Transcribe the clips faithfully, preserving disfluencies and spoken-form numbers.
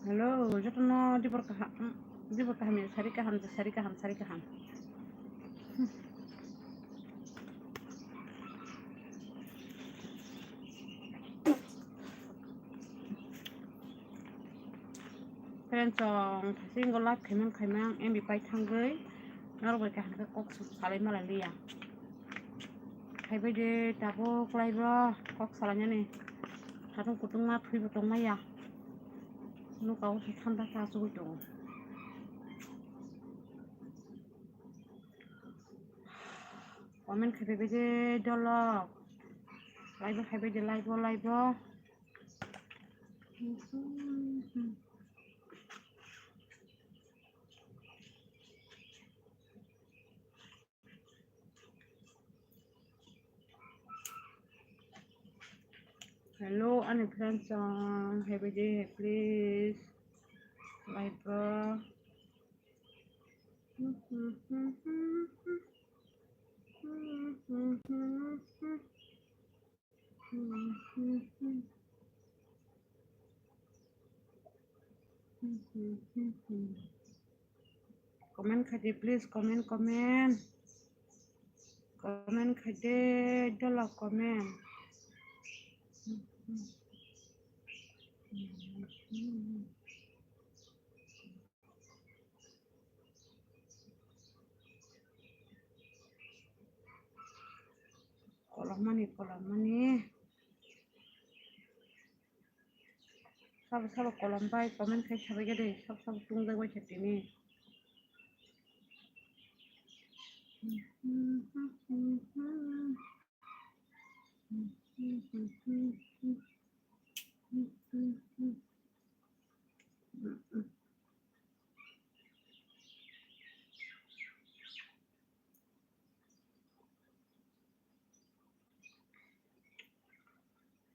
Hello, jotono dibor kaham, dibor kaham, sari kaham, sari kaham, sari kaham. Friends, chwng thasing go live khaimang khaimang M B pai thangwi norok bai kaham khe kok salai malai liya. Khaibai de tabuk laibo kok salainani. Satung kutung ma thwibo tongmaya. Nuka o se thanda khe achugwi tongo. Comment khaibai de dolok. Laibo khaibai de laibo laibo. Hello, ani friends, chwng hai bai de, please. Like, bro. Comment khaidi, please, comment, comment. Comment khaidi, dolo comment. Kolokmani, kolokmani. Sabo sabo kolom bai comment khai sabai gede, sabo sabo tungjak bai khe tini.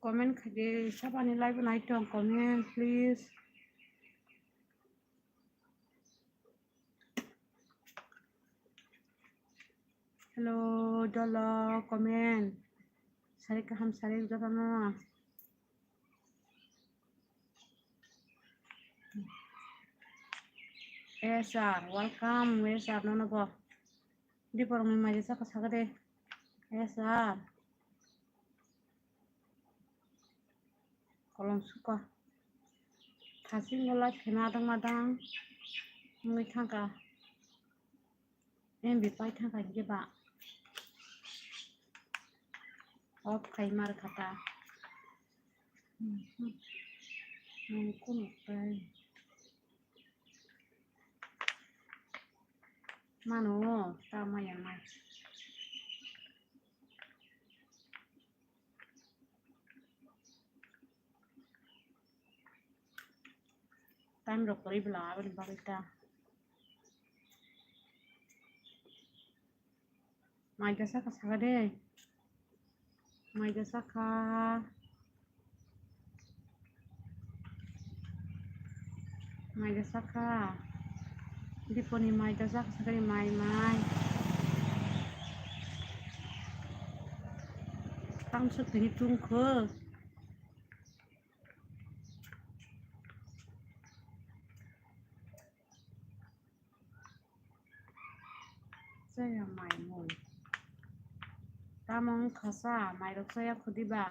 Comment khaidi, sabani live nai tong, comment please. Hello, dolo, comment. Sari kaham, sari jotono. Yes, sir. Welcome, yes, sir. Nono bo. Di porong ni maje saka saka de. Yes, sir. Kolom suka. Thasing go live khe madang madang wngwi thangkha. M B pai thangkha hingke ba off khai mar kha ta. Nang kunu tai mano ta maya nai. Time rok kwrwi bwla aboni bagwi ta. Mai da saka saka de. Mai da saka. Mai da saka. Diponi mai da saka saka de mai mai. Tang suk tini tung kho. Chaya mai mui. Tamo wngkha sa, mairok chaya khudiba.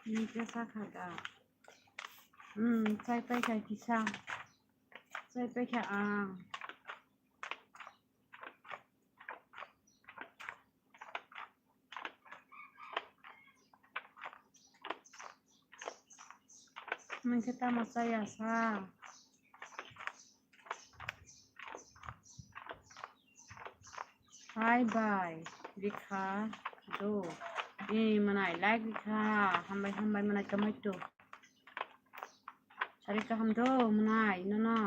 Nini khe sakha da. Hmm, chai paikha kisa. Chai paikha ang. Nini khe tamo chaya sa. Hai bai, rikha do. E manai like rikha, hambai hambai manai kamai to. Sari kaham do manai nono.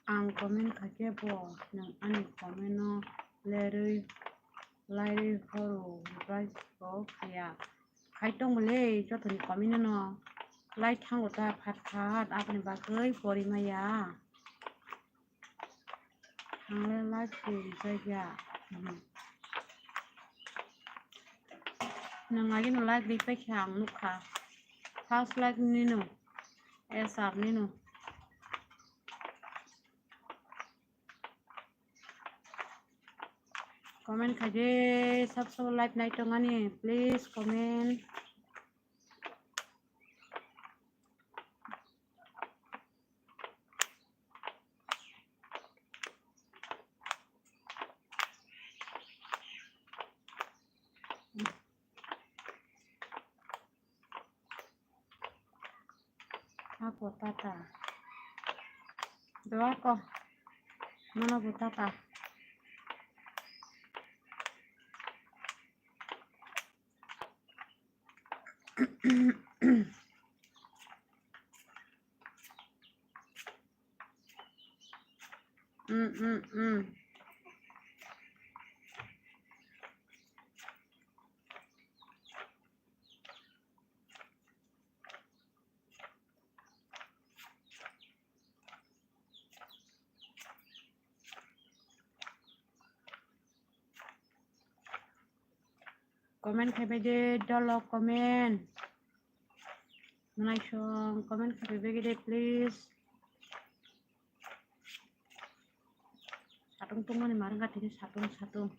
Ang comment khaikhe bo nwng ani comment no lerwi lairwi horo reply bo khaiya. Khai tongmole jotoni comment no. Light thango ta phat phat, aboni bagwi pori maya. Thangle light pori jaya. Mhm. Nang lagi no light ri pai kha ang nukha. First light nino. S R nino. Comment khaide, sab sab live nai tongani, please comment. Apo tata. Doa ko. Nono bo tata. Mm, mm, mm. Comment khai bai de, dolo comment. Mwnai song comment khai bai de, please. Satung tungmani marwng kha tini satung, satung.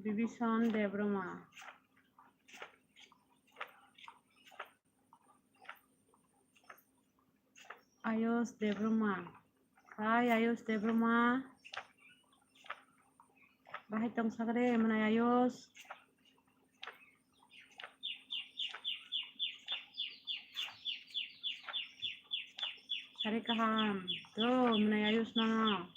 Bibison Debbarma. Ayush Debbarma. Hi, Ayush Debbarma. Bahai tong sagre, mwnai Ayush. Sari kaham. To, mwnai Ayush nono.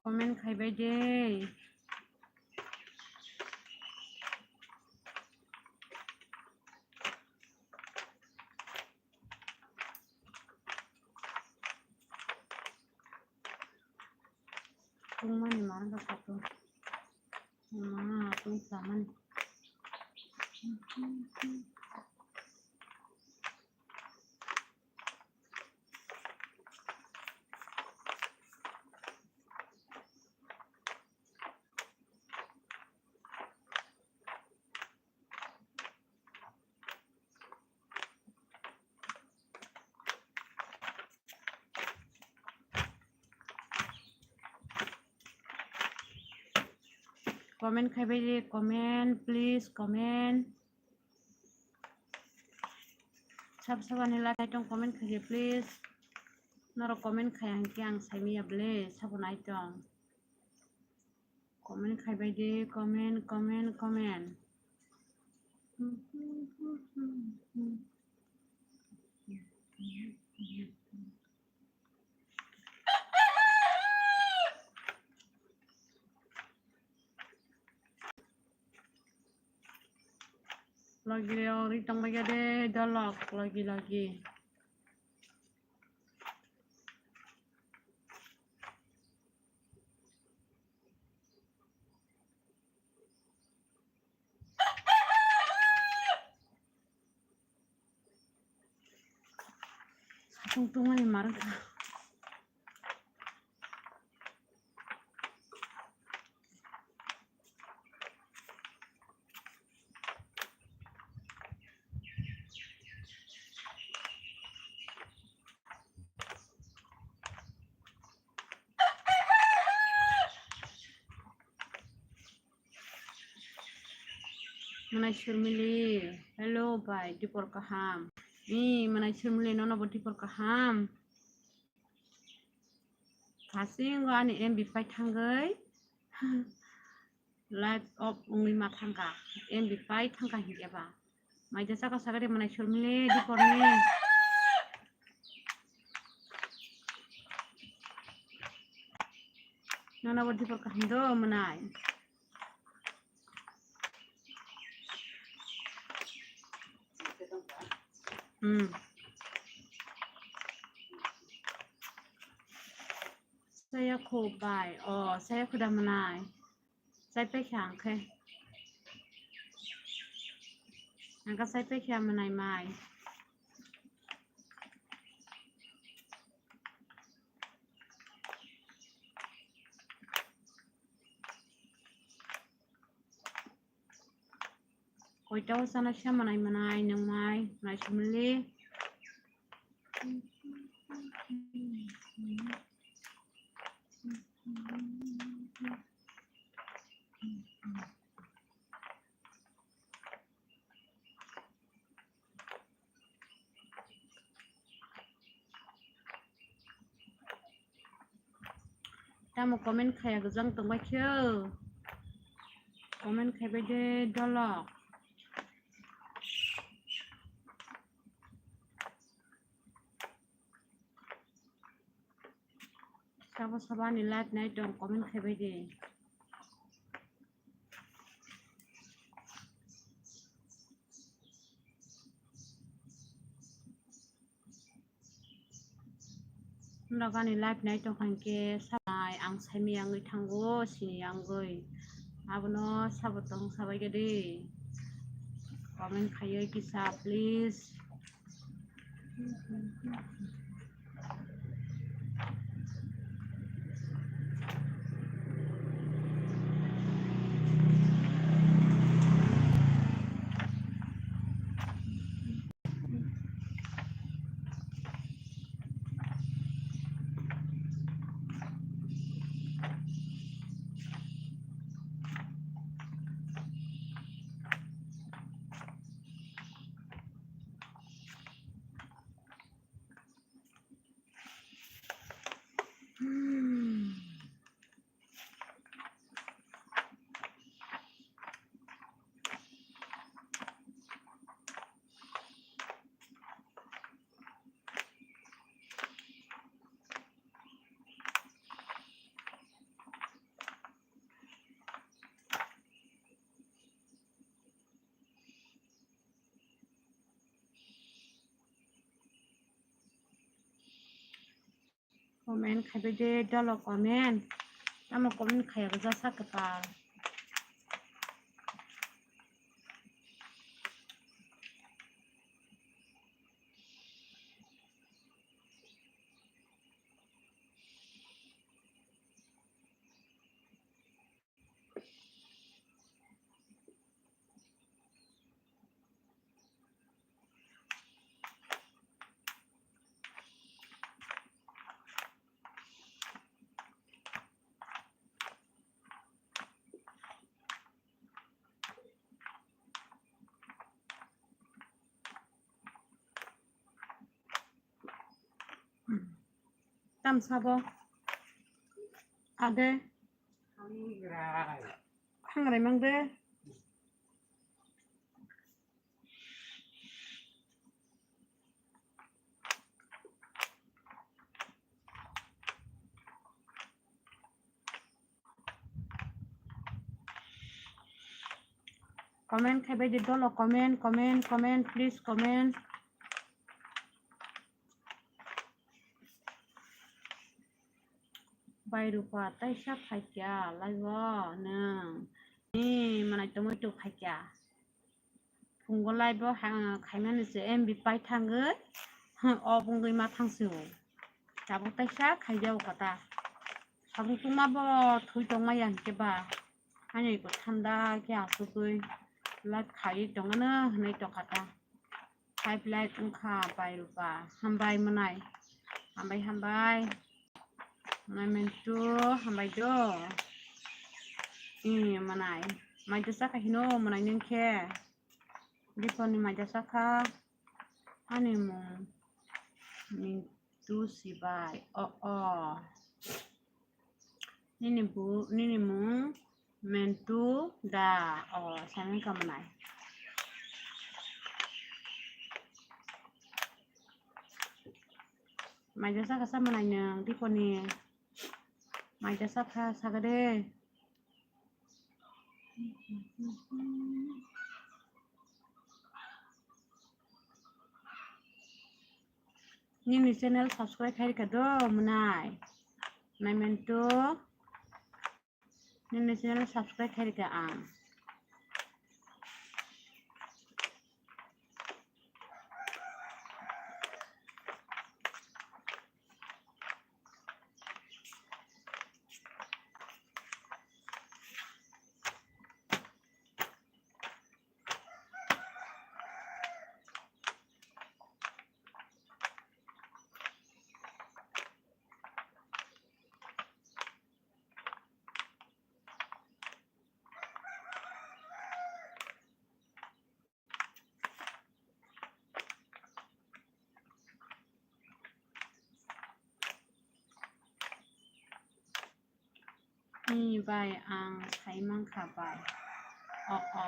Comment khai bai de. Tungmani marwng kha satung. Ma, tungsamani. Comment khai bai de, comment, please, comment. Sab sab ani la tong comment khai de, please. Norok comment khai ang khe ang sai miya ble, sabo nai tong. Comment khai bai de, comment, comment, comment. Logi ri tong bai de, dolok, logi, logi. Satung tungmani marwng kha. Mwnai Surmili, hello bai, dipor kaham. Ee, mwnai Surmili, nono bo dipor kaham. Hasingo ani M B pai thangwi live off wngwi ma thangkha. M B pai thangkha hinkhe ba. Maida chaka sagade manai surmili diporni. Nana bo dipor kaham do manai. Hmm. Saya kho bai. Oh, saya kho da manai. Sai pai kha ang khe. Ang khe sai pai kha manai mai. Koita o chana se manai manai nung mai, manai sumli. Tamo comment khaya gajang tongbai khe. Comment khaibai de dolok. Sabo sabo ani live nai tong comment khaibai de. Norok ani live nai tongkha hinkhe sanai ang saimaya wngwi thango, sini wngwi. Abono sabo tong sabaikha de. Comment khaiwi kisa please. Comment khaibai de dolo comment. Tamo comment khaiya bwsa sak kwtal. Tam sabo. Ade. Hangrai. Hangrai mang de. Comment khaibai de dolo, comment, comment, comment, please comment. Bai Rupa, taisa phaikya live o nwng? Ni manai tongwi tong phaikya. Phungo live o ha-, khaimani se M B pai thangwi, ha, off wngwi ma thangsi o. Tabuk taisa khaijao kota. Sabuk tungma bo thwi tongma ya hinkhe ba. Ani bo thanda khe asugwi live khaiwi tongano hwnwi tongkha ta. Five like wngkha bai Rupa. Hambai mwnai. Hambai, hambai. Mwnai Mentu, hambai do. Ee, mwnai. Mai do chakha hino mwnai nwng khe. Diponi mai do chakha. Ani mung Mentu Sibai. O, o. Nini bu, nini mung Mentu da. O, saimang ka mwnai. Maija saka sa mwnai nwng, Diponi. Maija saka, saka de. Nini channel subscribe khai rikha do, mwnai. Nai Mentu. Nini channel subscribe khai rikha ang. Ni bai ang saimang kha bai. O, o.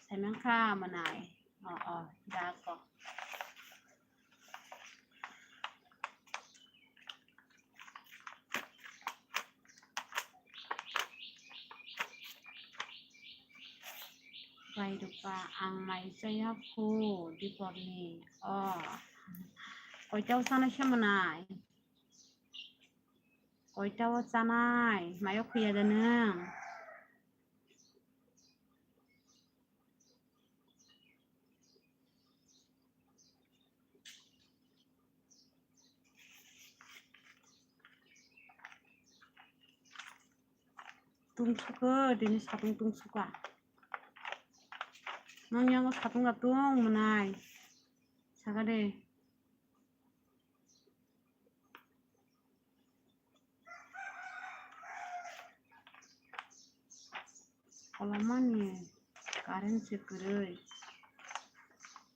Saimang kha mwnai. O, o. Da ko. Bai rwpa ang mai chaya khu Diporni. O. Koita o chanai se mwnai? Koita o chanai? Mayo khuya da nwng? Tungsuka, tini satung tungsuka. Nang yango satung ka tung mwnai. Saka de. Kolamani current se kwrwi.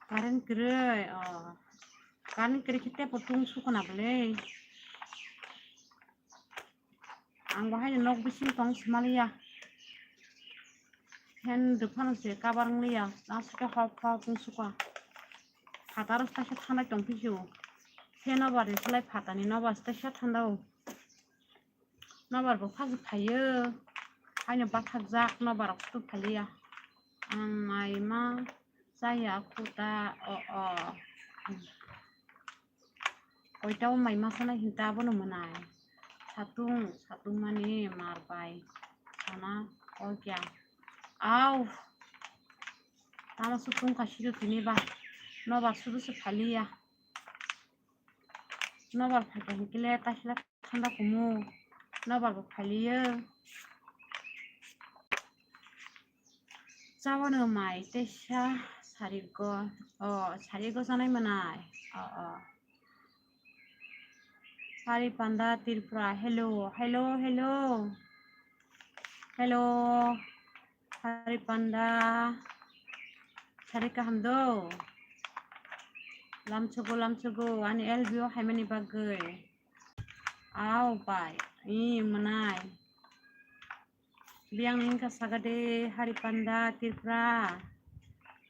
Current kwrwi, o. Current kwrwi khe teibo tungsukna bwle. Ang bo haino nok bising tong sima liya. Fan rwphano se kabar wng liya. Aswk khe hok hok tungsuka. Phataro kaisa thanai tong phisiyo. Fan nobar ni slai phatani nobar kaisa thanda o. Nobar bo phagi phaio. Haino bathakjak nobar rok phaiya. Ang mai ma chaya khuta o o. Koita o mai ma sanai hinta abono mwnai. Satung, satung mani mar bai. Sana o kya. Au. Tama sutung ka sido tini ba. Nobar sudu se phaliya. Nobar phaikha hinkhe le taisla thanda kumu. Nobar bo phaliyo. Chawano mai teisa sarigo. O, sarigo chanai mwnai. O, o. Hari Panda Tripura. Hello, hello, hello. Hello. Hari Panda. Sari kaham do? Lamsogo, lamsogo. Ani L B O haimani bagwi. Au bai. I mwnai. Biyang ni wngkha saka de Hari Panda Tripura.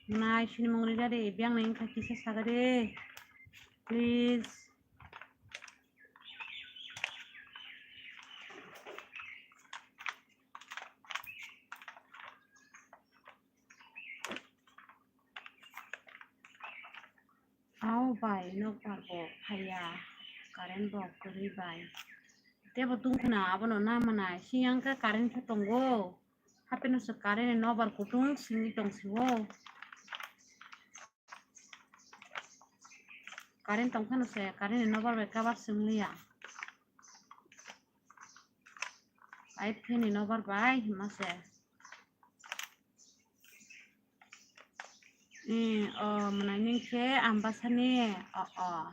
Mwnai sini mungri jade. Biyang ni wngkha kisa saka de. Please. Au bai, nokbar bo phaiya, current bo kwrwi bai. Tebo tungkhwna abono na mwnai, siyang khe current khe tongo. Hapeno se current ni nobar kutung simi tong sio. Current tong phano se current ni nobar bai kabar swngliya. Ai fan ni nobar bai hima se. Ee, o mwnai nung khe Ambasani, o, o.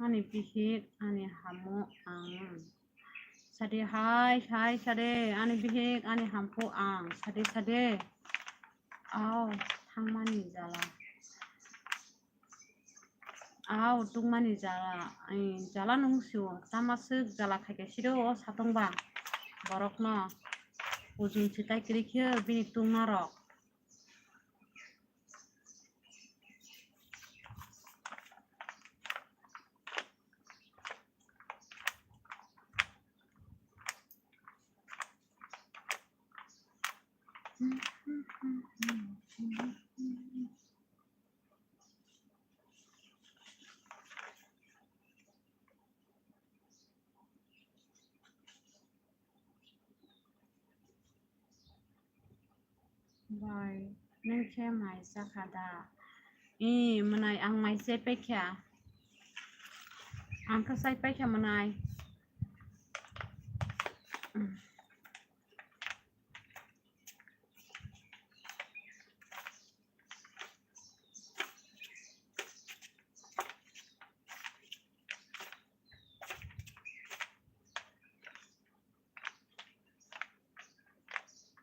Ani bihik, ani hamu ang. Sade hai, hai sade, ani bihik, ani hamphu ang. Sade, sade. Au, thangmani jala. Au, tungmani jala. Ai, jala nung sio. Tama swk jala khaikhe siro o satong ba. Borokno. Ujung sitai kwrwi khe bini tungmarok. Bai, nung khe mai chakha da? Ee, mwnai, ang mai chai paikha. Ang khe chai paikha, mwnai.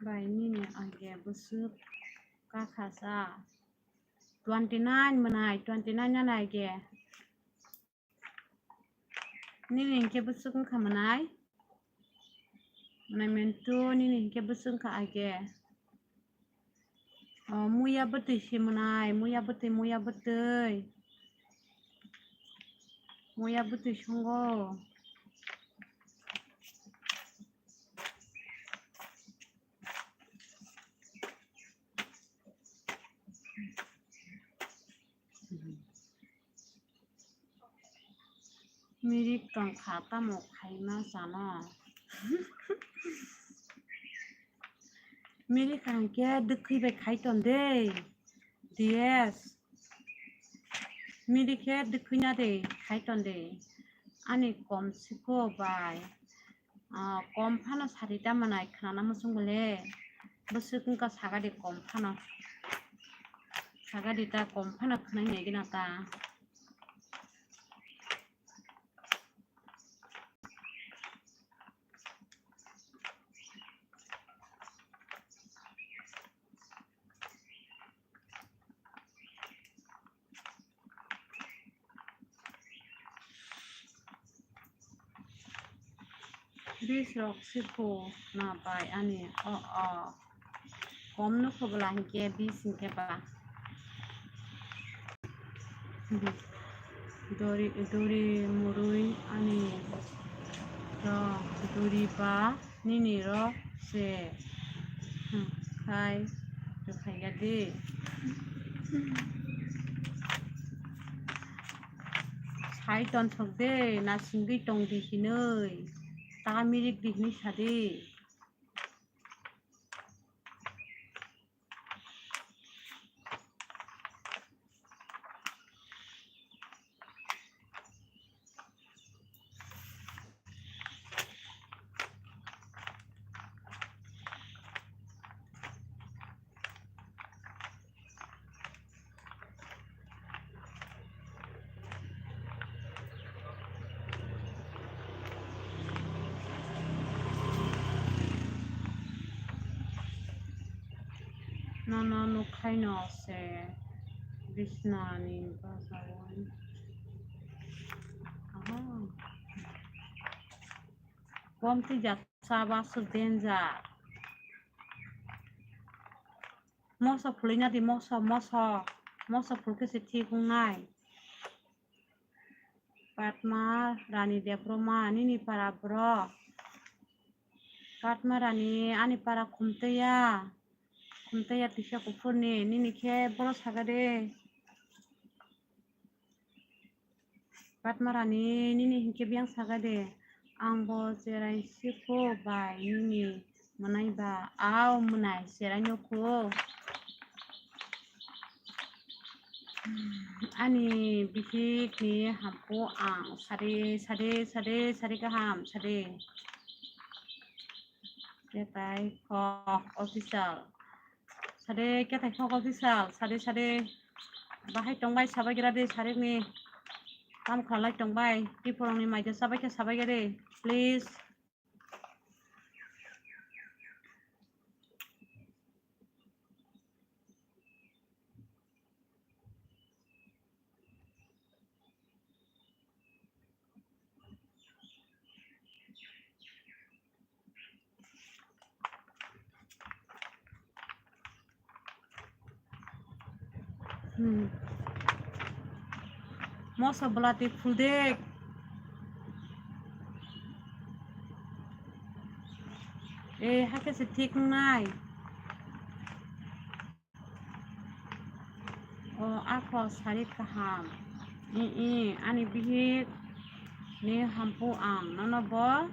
Bai, nini age bwswk kakha sa? Twenty nine mwnai, twenty nine ani age. Nini hinkhe bwswk wngkha mwnai? Mwnai Mentu, nini hinkhe bwswk wngkha age? O, muya bwtwi se mwnai, muya bwtwi, muya bwtwi. Muya bwtwi songo. Mirik tongkha tamo khaima chano. Mirik hwnkhe dwkhwi bai khai ton de. D S. Mirik khe dwkhwi na de khai ton de. Ani kom siko bai. Ah, kom phano sari ta mwnai khnana muchung bole. Bwswk wngkha sagadi kom phano. Sagadi ta kom phano khwnai nai gina ta. Bis rok siko na bai ani o o. Kom nukho bwla hinkhe bis hinkhe ba. Dori, dori murui ani rok dori ba nini rok se khai rwkhaiya de. Sai tongthok de, nasingwi tong di hinui, ta mirik di hinui sa de. Nono nukhaino se bisnani bajao. Aha. Bomti jatsa basu danger. Moso phulina di moso, moso, moso phulkhe se thik wngnai. Padma Rani Debbarma, nini para borok. Padma Rani, ani para Khumtaiya. Khumtaiya tisa kuphurni, nini khe boro saga de. Padma Rani, nini hinkhe biyang saga de. Ang bo cherai siko bai nini mwnai ba. Au mwnai cherai nukho. Ani bihik ni hampu ang sari, sari, sari, sari kaham sari. Ketai kok official. Sari ketai kok official. Sari, sari. Bahai tongbai sabai gira de sari ni. Kam khalai tongbai. Tiporong ni maija sabai khe sabai gira de. Please. Hmm. Moso bwlati phul de. Eh, hakhe se thik wngnai. O, ako sari kaham. I, i, ani bihik ni hampu ang. Nono bo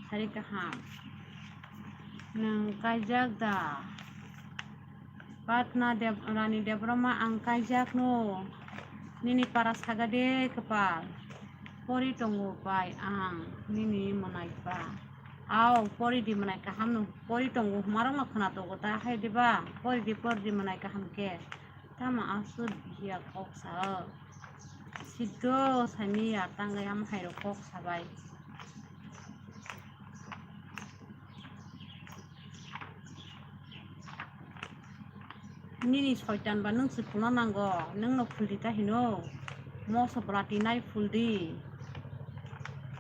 sari kaham. Nwng kaijak da? Patna Deb-, Rani Debbarma ang kaijak no. Nini para saga de kwpal. Pori tongo bai ang nini mwnai ba. Ao, pori di mwnai kaham no. Pori tongo, hwmarok no khwna tongo ta hai diba? Pori di, pori di mwnai kaham khe. Tamo aswk bihiya kok sa o. Siddo saimi ya tangwi am hairok kok sabai. Nini soitan ba nwng se phulna nango, nwng no phul di ta hino. Moso bwlati nai phul di.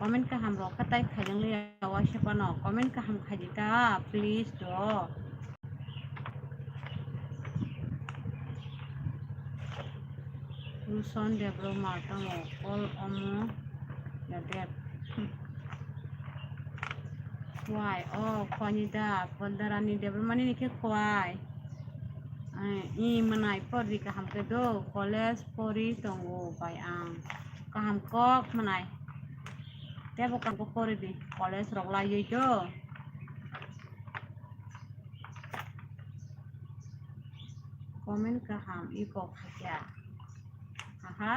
Comment kaham rok khe tai khaijak liya waisa phano. Comment kaham khai di ta, please do. Ruson Debbarma tamo call omo ya Deb. Why? Oh, khwani da, Poldarani Debbarmani ni khe khwai. Eh, i mwnai pori kaham khe do, college pori tongo bai ang. Kaham kok mwnai. Tebo kaham kok pori di, college rok laiwi do. Comment kaham i kok khaikha. Aha.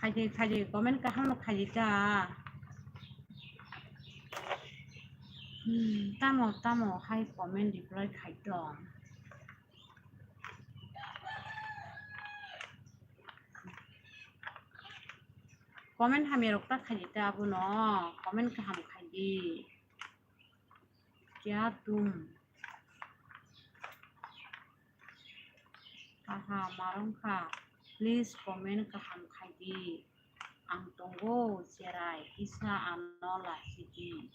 Khaidi, khaidi, comment kaham no khaidi ta. Hmm, tamo, tamo hai comment reply khai tong. Comment hamya rok ta khaidi ta abono. Comment kaham khaidi. Kya tum? Aha, marong kha. Please comment kaham khaidi. Ang tongo cherai kisa ano lachidi.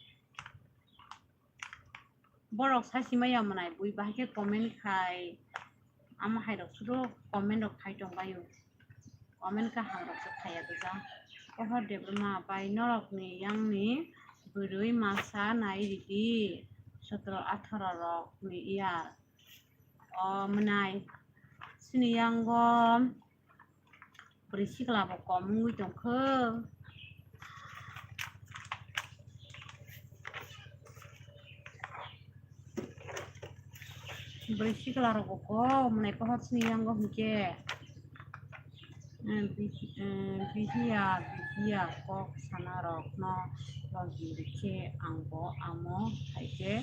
Borok sasimaya mwnai bui bahai khe comment khai. Amo hai rok suru comment rok khai tong baio. Comment kaham rok se khaiya gojak. Pohor Debbarma bai norokni yangni bwrwi masa nai ridi. Sotro atharo rokni year. O mwnai. Chini yango bwrwi sikla bo kom wngwi tongkho. Bwrwi sikla rok bo kom mwnai pohor chini yango hinkhe. Eh, bihi-, eh, bihiya, bihiya kok sana rok no logi rikhe ang bo amo hai khe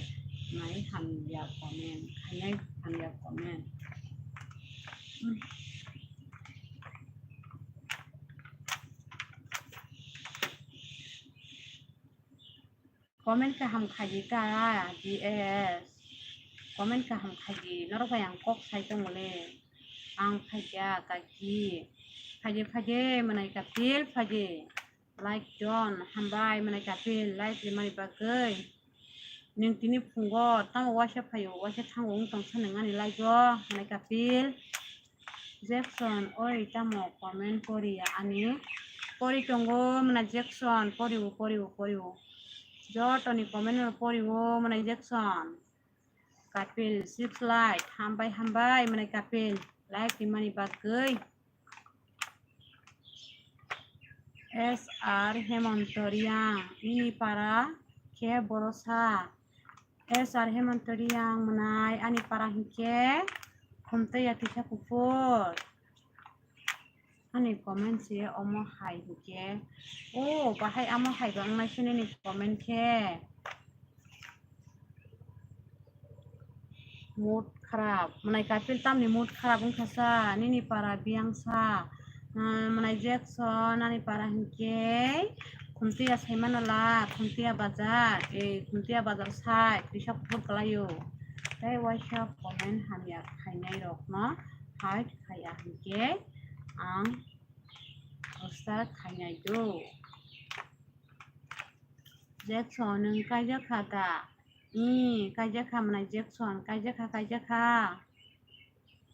nai hamya comment, khainai hamya comment. Comment kaham khaidi ta, D S. Comment kaham khaidi, norok bai ang kok sai tongole. Ang phaikha kaki. Phaidi, phaidi, mwnai kapil, phaidi. Like don, hambai, mwnai kapil, like rimani bagwi. Nwng tini phungo tamo waisa phaio, waisa thango wng tongsa nwng ani like o, mwnai kapil. Jackson, oi tamo comment poriya ani. Pori tongo mwnai Jackson, poriwo, poriwo, poriwo. Jotoni comment no poriwo mwnai Jackson. Kapil, six like, hambai, hambai, mwnai Kapil, like rimani bagwi. S R Hemonto Riang, nini para khe borosa. S R Hemonto Riang mwnai, ani para hinkhe Khumtaiya Kisa Kuphur. Ani comment se omo hai hinkhe. O, bahai amo hai ba wngnai se nini comment khe. Mood kharap. Mwnai Kapil tamni mood kharap wngkha sa? Nini para biyang sa? Ah, mwnai Jackson, ani para hinkhe Khumtiya saimano la, Khumtiya bazar, eh, Khumtiya bazar sai, kisa kuphur kwlaio. Tei waisa comment hamya khainai rokno hide khaiya hinkhe ang poster khainai do. Jackson, nwng kaijak kha da? Ee, kaijak kha mwnai Jackson, kaijak kha, kaijak kha.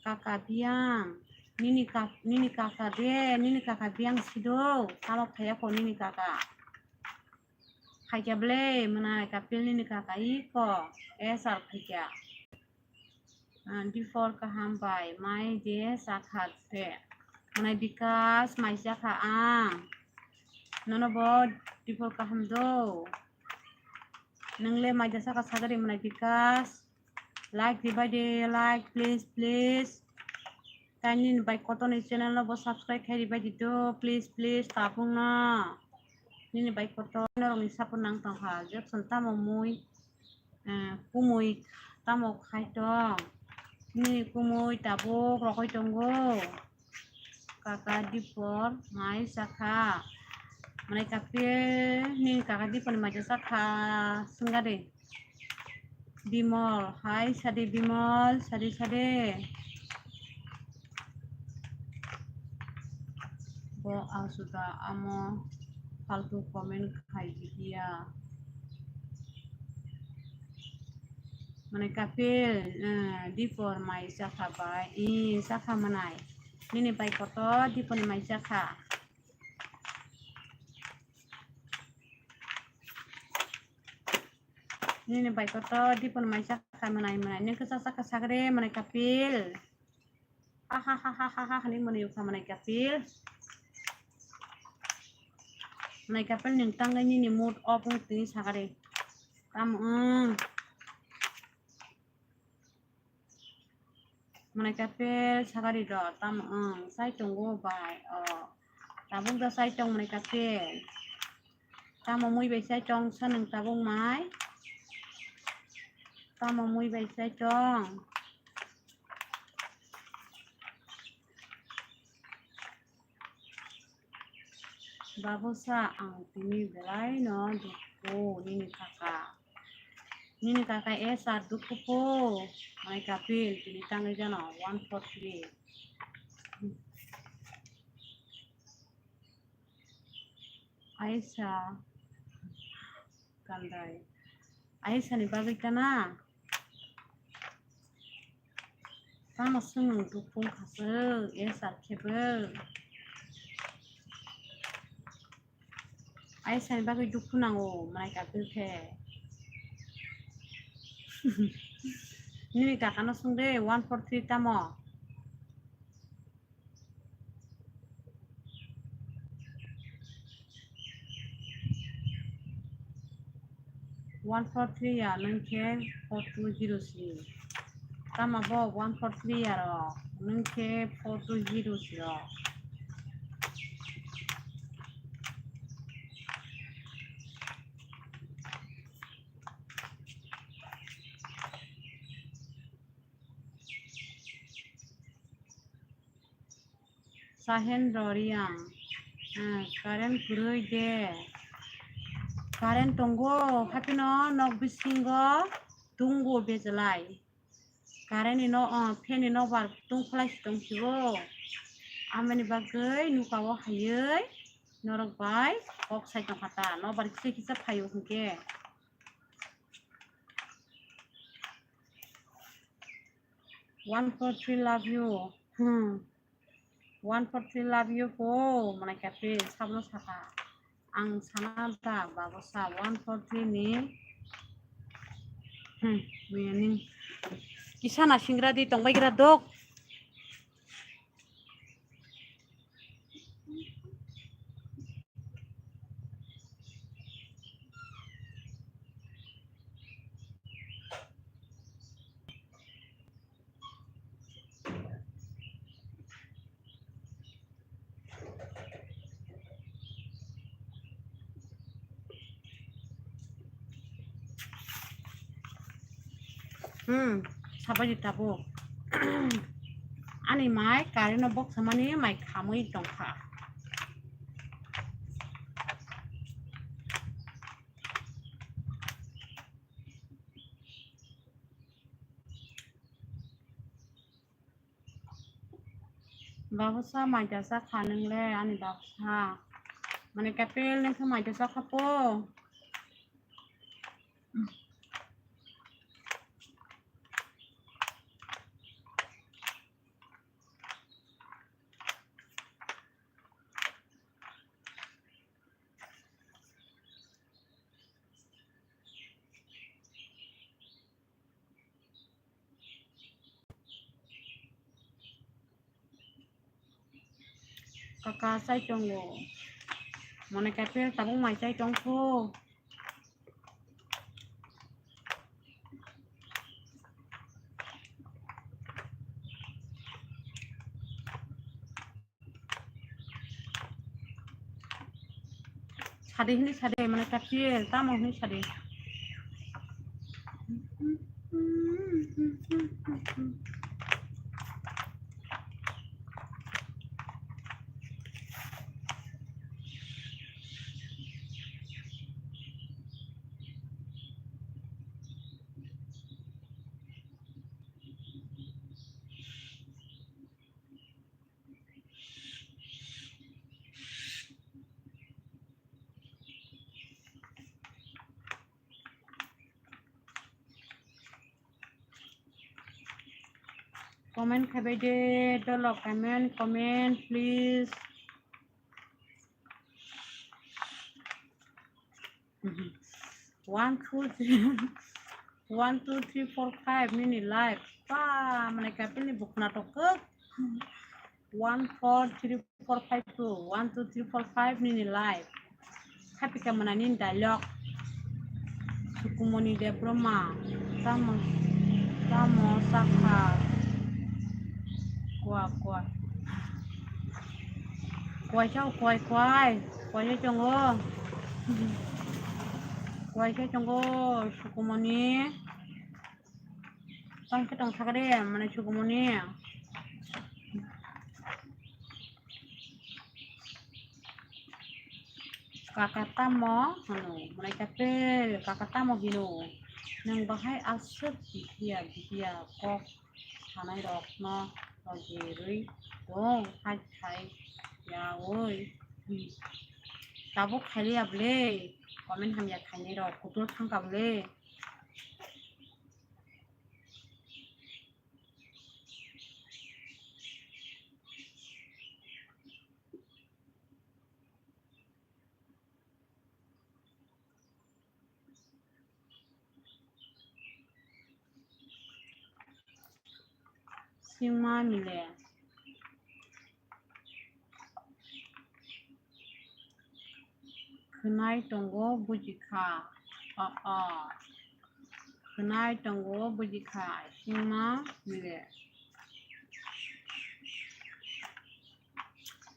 Kaka biyang, Nini kak-, nini kaka de, nini kaka biyang sido, tamo phaiya ko nini kaka. Khaikya ble, mwnai kapil nini kaka iko, S R khaikya. Ah, D four kaham bai, mai je sakha se. Mwnai Bikas, mai sakha ang. Nono bo D four kaham do. Nwngle mai jasa ka sagari mwnai Bikas. Like ribai de, like, please, please. Tai nini bai kotor ni channel no bo subscribe khai ribai di do, please, please, tabung no. Nini bai kotor norok ni support nang tong kha, Jackson tamo mui, eh, kumui tamo khai tong. Nini kumui tabuk rokoi tongo. Kaka D four mai sakha. Mwnai kapil nini kaka D four ni mai sakha swnga de. Bimol, hai sadi Bimol, sadi sadi. Bo asuda amo faltu comment khai diya. Mwnai kapil, eh, D four mai sakha bai, i sakha mwnai. Nini bai kotor D four ni mai sakha. Nini bai kotor D four ni mai sakha mwnai mwnai. Nini kisa sakha sagre mwnai kapil. Ha ha ha ha ha ha hani mwnai ukha mwnai kapil. Mwnai kapil ning tangai nini mood off wng tini sagre. Tam wng. Mwnai kapil sagari do tam wng sai tongo bai o. Tabuk da sai tong mwnai kapil. Tamo mui bai sai tong sa nang tabuk mai. Tamo mui bai sai tong. Babusa, ang tini belai no dukhu nini kaka. Nini kaka S R dukhu po. Mai kapil tini tangwi jano one four three. Aisa kandai. Aisa ni bagwi kana? Tamo swngwng dukhu wngkha swk, S R khe bo. Aisa ni bagwi dukhu nango, mwnai kapil khe. Nini kaka no swng de, one four three tamo? One four three ya nwng khe four two zero si. Tamo bo one four three ya rok nwng khe four two zero si rok. Sahendra Reang, ah, current kwrwi de. Current tongo, haphino nok bisingo tungo bejalai. Current ni no, ah, fan ni nokbar tungkhlai si tong sio. Amani bagwi nuka o haywi norok bai kok sai tong kha ta. Nokbar kisa kisa phaio hinkhe. One four three love you. Hmm. One four three love you po. Mwnai kapil sabno saka. Ang sana da babusa one four three ni. Hmm. Miyani. Kisa na singra di tongbai gra dok. Hmm, sabai di tabuk. Ani mai current no boksa mani mai khamwi tongkha. Babusa mai jasa kha nwngle ani babusa. Mane kapil nungkha mai jasa kha po. Kaka chai tongo. Mane kaphel tabuk mai chai tongkho. Sadi hini sadi, mane kaphel tamo hini sadi. Comment khaibai de, dolo comment, comment, please. One, two, three. One, two, three, four, five nini live. Pa, mane kaphel ni bukna to kuk. One, four, three, four, five, two. One, two, three, four, five nini live. Happy ka mana nini dialogue. Sukumoni Debbarma. Tamo, tamo sakha. Kua, kua. Kuai chao, kuai, kuai. Kuai chao tongo. Kuai chao tongo, Sukumoni. Tong khe tong thaka de, mane Sukumoni. Kaka tamo hino, mane kaphel, kaka tamo hino. Nwng bahai aswk bihiya, bihiya kok sanai rokno rojirwi tong, hai khai yaui. Tabuk khailiya bwle, comment hamya khainai rok kutul thangkha bwle. Singma mile. Khwnai tongo bujikha. O, o. Khwnai tongo bujikha. Singma mile.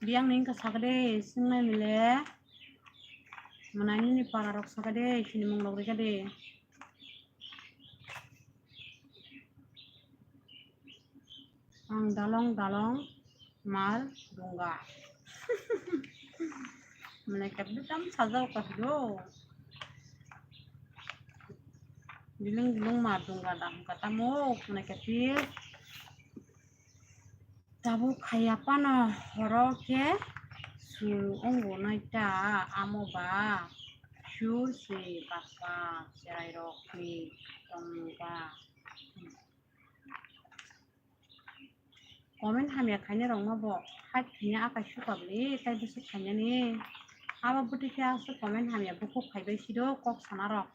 Biyang ni wngkha sakha de, singma mile. Mwnai nini para rok sakha de, sinimung rok rikha de. Ang dalong dalong mar dunga. Mane kaphel tam sajao kaphel o. Biling biling mar dunga da hwnkha tamo, mane kaphel. Tabuk khaiya phano horo khe sur wngo nai ta, amo ba sur se bapa cherai rok ni tong ba. Comment hamya khainai rok no bo hak khaina akai suka bwle tai bwswk khainani. Abo bwtwi khe aswk comment hamya bukhuk khaibai sido kok sana rok.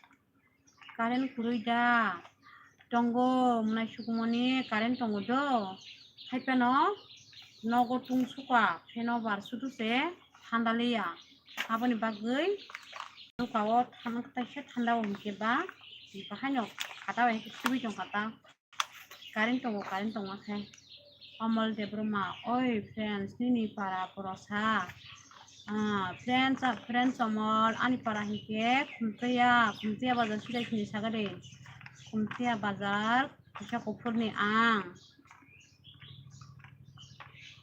Current kwrwi da? Tongo, mwnai Sukumoni current tongo do. Hai phano nogo tung suka, pheno bar sudu se thanda liya. Aboni bagwi nukao thang-, kaisa thanda o hinkhe ba, bahaino kata bai swbwi tong kha ta. Current tongo, current tongma khe. Amol Debbarma, oi friends, nini para porosa. Ah, friends, ah, friends Amol, ani para hinkhe Khumtwiya, Khumtwiya bazar sida sini sagade. Khumtwiya bazar, kisa kuphurni ang.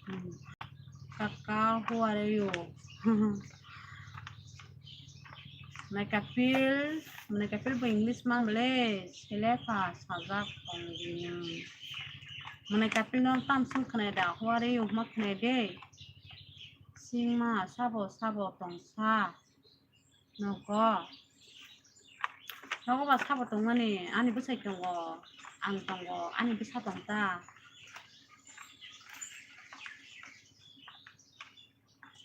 Hmm. Kaka, who are you? Mane kaphel, mane kaphel bo English man bwle, sele pha sajak tong di nwng. Mane kaphel no tam sung khwnai da, who are you hwnma khwnai de. Singma sabo sabo tong sa. Nogo. Nogo ba sabo tongmani, ani bwsai tongo, ang tongo, ani bwsa tong ta.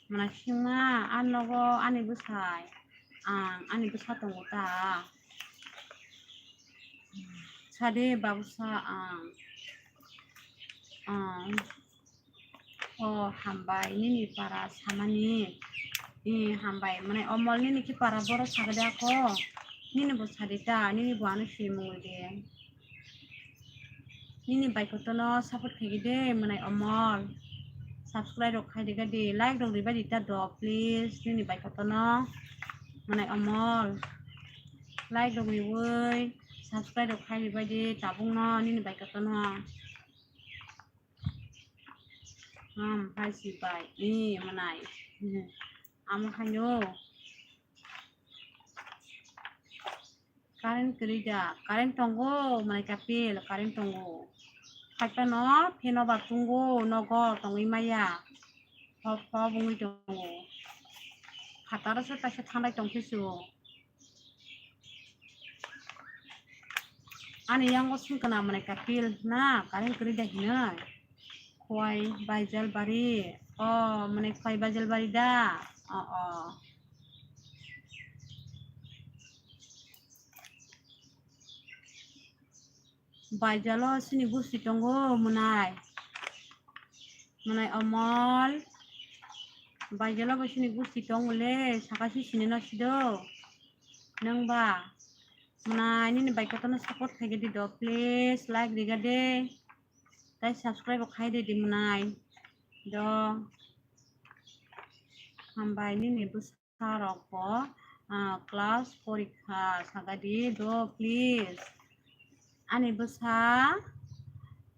Mane singma, a nogo ani bwsai, ang ani bwsa tongo ta. Sadi babusa ang, ang. O hambai nini para samani. I hambai, mane Omol nini ki para boro sagade ako. Nini bo sadi ta, nini bo ano simung de. Nini bai kotono support khaigide mwnai Omol. Subscribe rok khaide gadi, like rok ribai di ta do please. Nini bai kotono mwnai Omol. Like rok ribai, subscribe rok khai ribai di tabungno nini bai kotono. Hmm, hai si bai. I mwnai. Amo haino. Current kwrwi da? Current tongo, mwnai Kapil, current tongo. Khaipano pheno ba tungo, nogo tongwi maya. Hop hop wngwi tongo. Phataro se kaisa thanglai tongkhe su. Ani yango sungkana mwnai Kapil na, current kwrwi da hinwi. Khowai Baijalbari. O, mwnai Khowai Baijalbari da? O, o. Baijalo sini gusti tongo mwnai. Mwnai Omol. Baijalo bo sini gusti tongo le, saka si sini no sido. Nwng ba. Mwnai nini bai kotono support khaigadi do, please, like rigade. Tai subscribe bo khaide di mwnai. Do. Hambai nini bwsa rok bo, ah, class porikha sagadi do, please. Ani bwsa,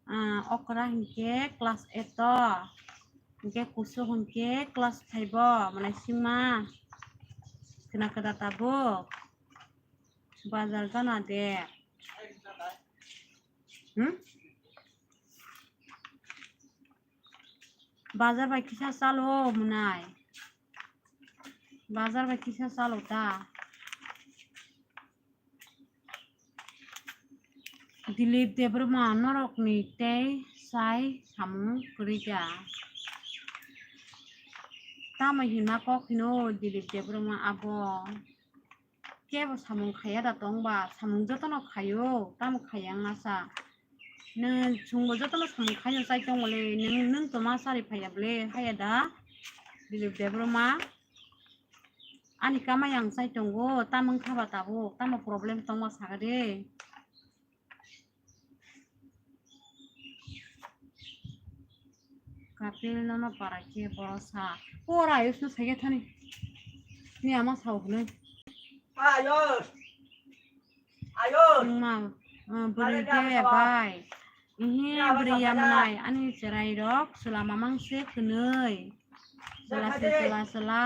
ah, okra hinkhe class eight o, hinkhe kusu hinkhe class five o, mwnai singma. Khna khna tabuk. Bazar gana de. Hmm? Bazar bai kisa chalo mwnai. Bazar bai kisa chalo ta. Dilip Debbarma norokni tei sai samung kwrwi da. Tamo hima kok hino Dilip Debbarma abo. Kebo samung khaiya da tongba, samung jotono khaio, tamo khaiya wngmasa. Nwng chwngbo jotono samung khaino chai tongole, nwng, nwng toma chari phaiya bole, haiya da? Dilip Debbarma. Ani kamai ang chai tongo, tamo wngkha ba tabuk, tamo problem tongma sagade. Kapil nono para khe boro sa. Pora ayus no saikhe thani. Ni ama sao hwnwi. Ayus. Ayus. Wngma, uh, bwrwi de bai. Ihi bwrwi ya mwnai ani cherai rok chwla mamang se kwnwi. Chwla se chwla chwla.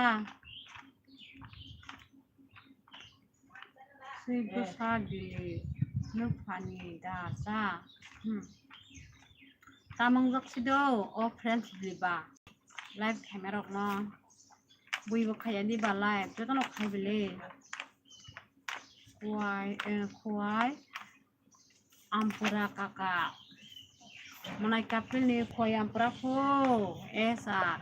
Swi bwsa di, nuphani da cha. Hmm. Tamung jak si do, o friends di ba. Live camera rok no. Bui bo khaya di ba live, joto no khai bele. Khowai, eh, khowai. Ampura kaka. Mwnai Kapil ni khoi ampura phu. Esa.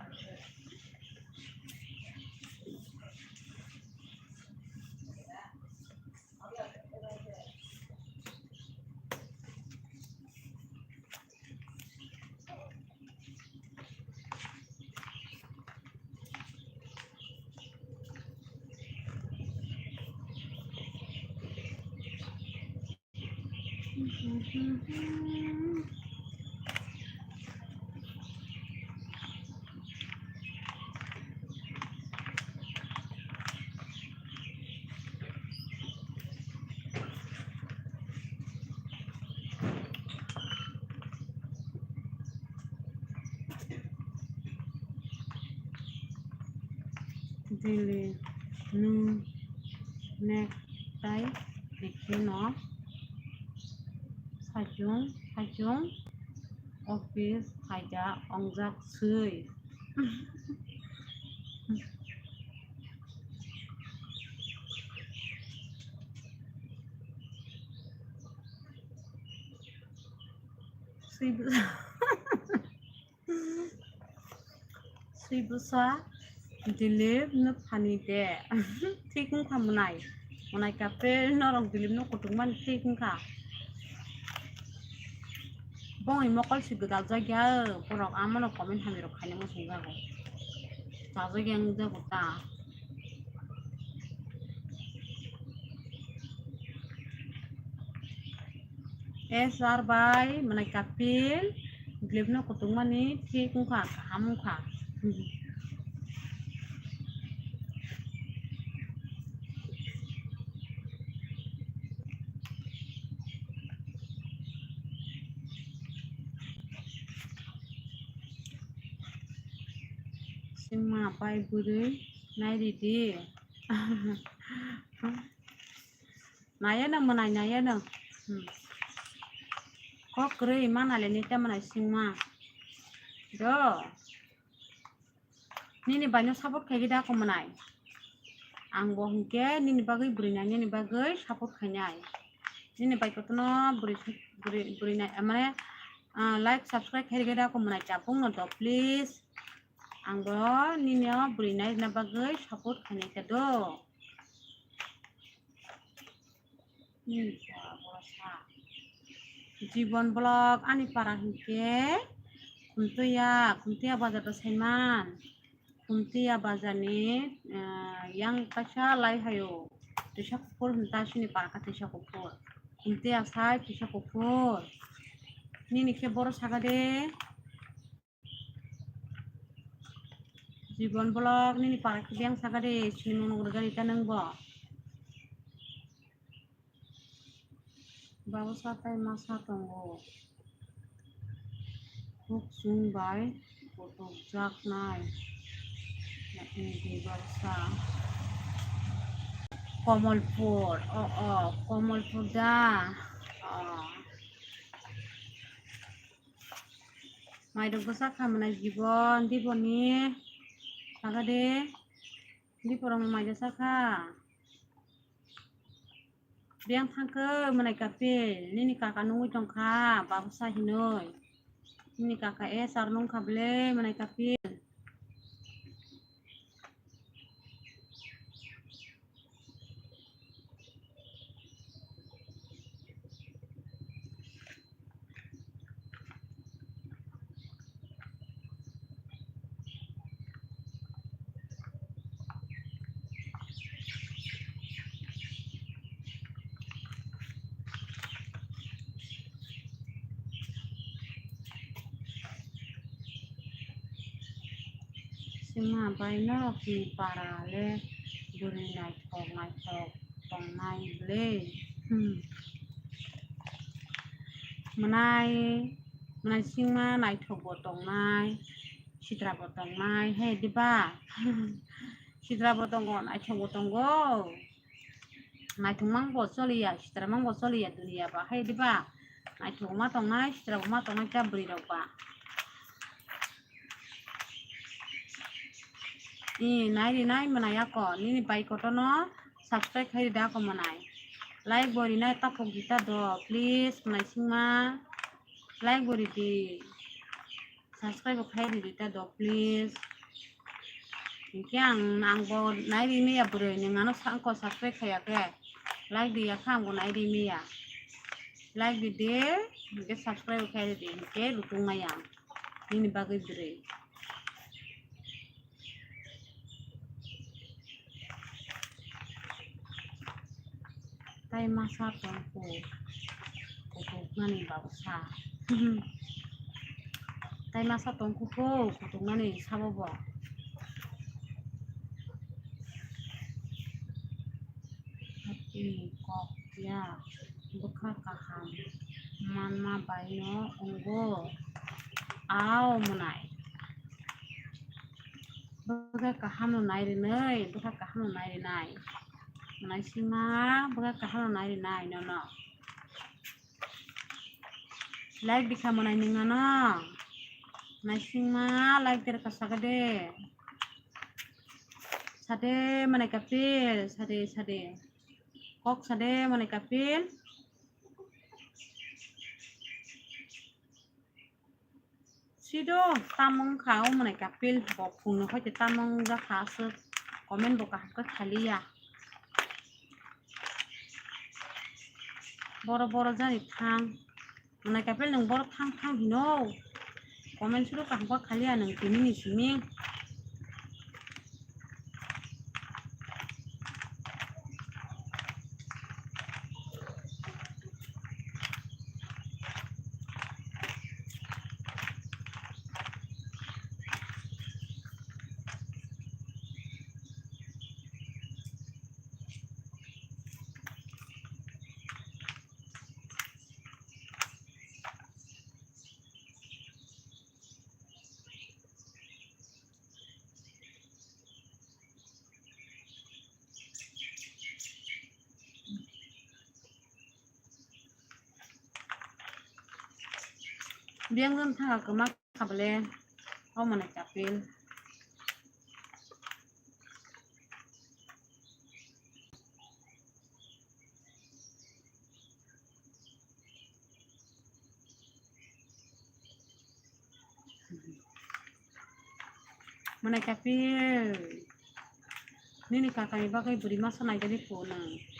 Dili, nwng nek tai bikhino saichung saichung office phaida ongjak swi. Swi bwsa. Swi bwsa Dilip nuphani de. Thik wngkha mwnai. Mwnai Kapil norok Dilip no kutung mani thik wngkha. Bongni mokol si gwdaljakya, borok amano comment hamya rok khaina muchungjago. Chajakya wngjago ta. S R bai mwnai Kapil, glip no kutung mani thik wngkha, kaham wngkha. Sima pai bwrwi nai ridi. Naya no mwnai, naya no. Hmm. Kok kwrwi mana le nita mwnai singma. Do. Nini bai no support khaigwi da ko mwnai. Ang bo hinkhe nini bagwi bwrwi nai, nini bagwi support khainai. Nini bai kotono bwrwi, bwrwi, bwrwi nai, mane, ah, like, subscribe khaigwi da ko mwnai chapung no do, please. Ang bo nini o bwrwi nai na bagwi support khainai khe do. Jibon vlog ani para hinkhe Khumtuya, Khumtuya bazar o saiman. Khumtuya bazar ni, ah, yang kaisa lai hayo. Tuisa kuphur hinta sini para kha tuisa kuphur. Khumtuya sai tuisa kuphur. Nini khe boro saka de. Jibon vlog nini para khe biyang saka de, sinimung rwgani ta nwng bo. Babusa tai masa tongo. Khuk chwng bai kotok jaknai. Nini babusa. Komolpur, o, o, Komolpur da. O. Mairok bwsa kha mwnai jibon, diboni. Saka de. Diporong maida sakha. Biyang thangkhe mwnai Kapil, nini kaka nungwi tongkha, babusa hinoi. Nini kaka S R nungkha ble mwnai Kapil. Sima bai norokni para le bwrwi naithok naithok tongnai ble. Hmm. Mwnai, mwnai singma naithok bo tongnai, sitra bo tongnai, he diba? Sitra bo tongo, naithok bo tongo. Naithok mang bo choliya, sitra mang bo choliya duniya ba, he diba? Naithok ma tongnai, sitra bo ma tongnai ta bwrwi rok ba. I, nai ri nai mwnai ako, nini bai kotono subscribe khai ri da ako mwnai. Like bo ri nai taphok di ta do, please, mwnai singma. Like bo ri di. Subscribe bo khai ri di ta do, please. Hinkhe ang, ang bo nai ri miya bwrwi, nwng ano sa-, angko subscribe khaiya khe. Like di ya kha ang bo nai ri miya. Like di de, hinkhe subscribe bo khai ri di, hinkhe lutung maya. Nini bagwi bwrwi. Tai masa tongkhu, kutuknani babusa. Tai masa tongkhu kho, kutuknani sabo bo. Hati kok ya, bwkha kaham manma bai no wngo. Ao mwnai. Bwkha kaham no nai rinai, bwkha kaham no nai rinai. Mwnai sima, bwkha kaham no nai rinai nono. Like dikha mwnai nwng ano. Mwnai sima, like derka saka de. Sade mwnai Kapil, sade, sade. Kok sade mwnai Kapil. Sido tamung kha o mwnai Kapil, bo phungno hoite tamung jakha aswk, comment bo kaham khe khaliya. Boro boro jani thang. Mwnai kapel nwng borok thang thang hino. Comment suru kaham kok khaliya nwng tini ni simi. Biyang jon thanga kwma kha bole, omo nai kapil. Mwnai kapil. Nini kakani bagwi bwrwi masa naigani phunuk.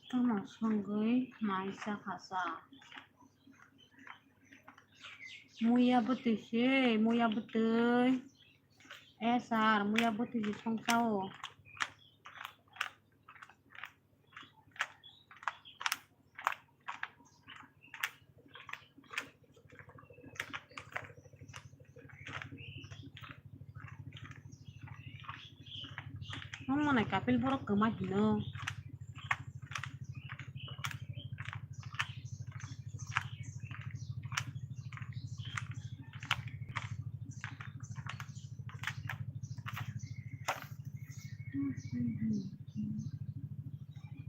Tamo songwi mai chakha sa. Muya bwtwi se, muya bwtwi. Eh sir, muya bwtwi se songchao. Omo nai kapil borok kwma hino.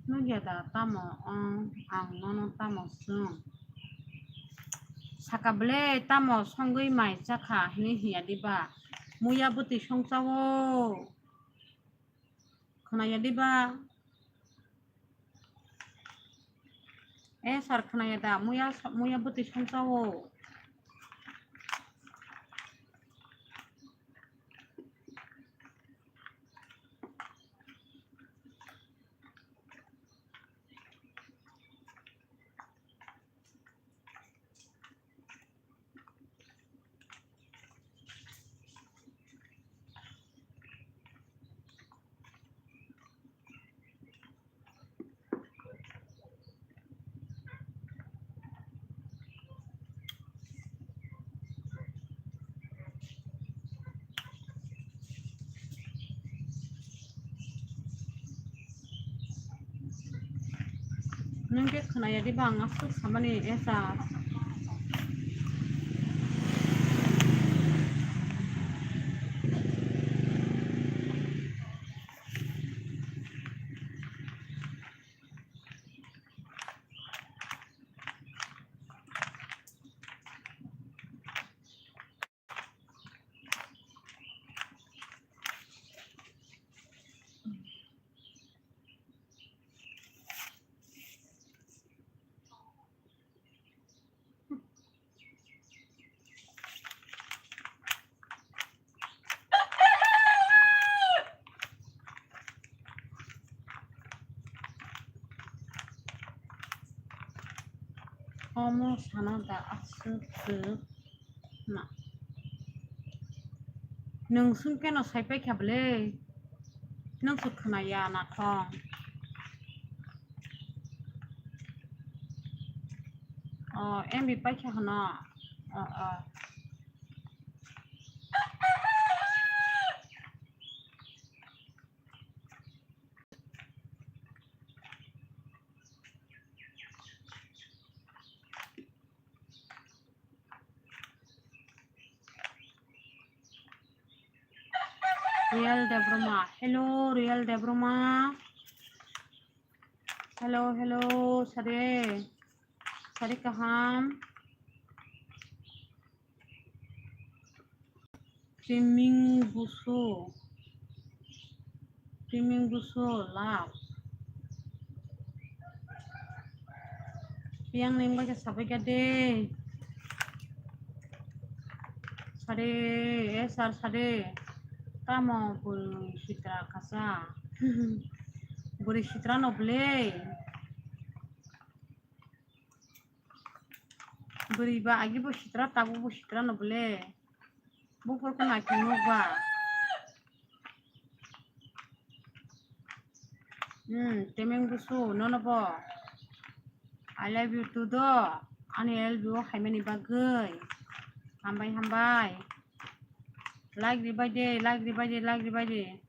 Nugya da tamo ong, ang nono tamo swng. Saka bwle tamo songwi mai chakha hinwi hinya diba? Muya bwtwi songchao. Khwnaya diba? Eh, sir, khwnaya da? Muya, muya bwtwi songchao. Nwng khe khwnaya diba ang aswk samani esa? Omo sana da aswk swk na. Nwng swngkhe no saipai kha bwle. Nwng se khwnaya nakhong. O, M B paikha hwno. O, o. Real Debroma. Hello, Real Debroma. Hello, hello, sare. Sare kaham. Timing busu. Timing busu love. Yang neng bai sabai ka de. Sare, eh, sar, sare. Tamo bwrwi sitra kasa. Bwrwi sitra no ble. Bwrwi ba agi bo sitra, tabuk bo sitra no ble. Buphur ko naithok nuk ba. Hmm, temeng busu, nono bo. I love you too do. Ani L B O khaimani bagwi. Hambai, hambai. Like ribai de, like ribai de, like ribai de.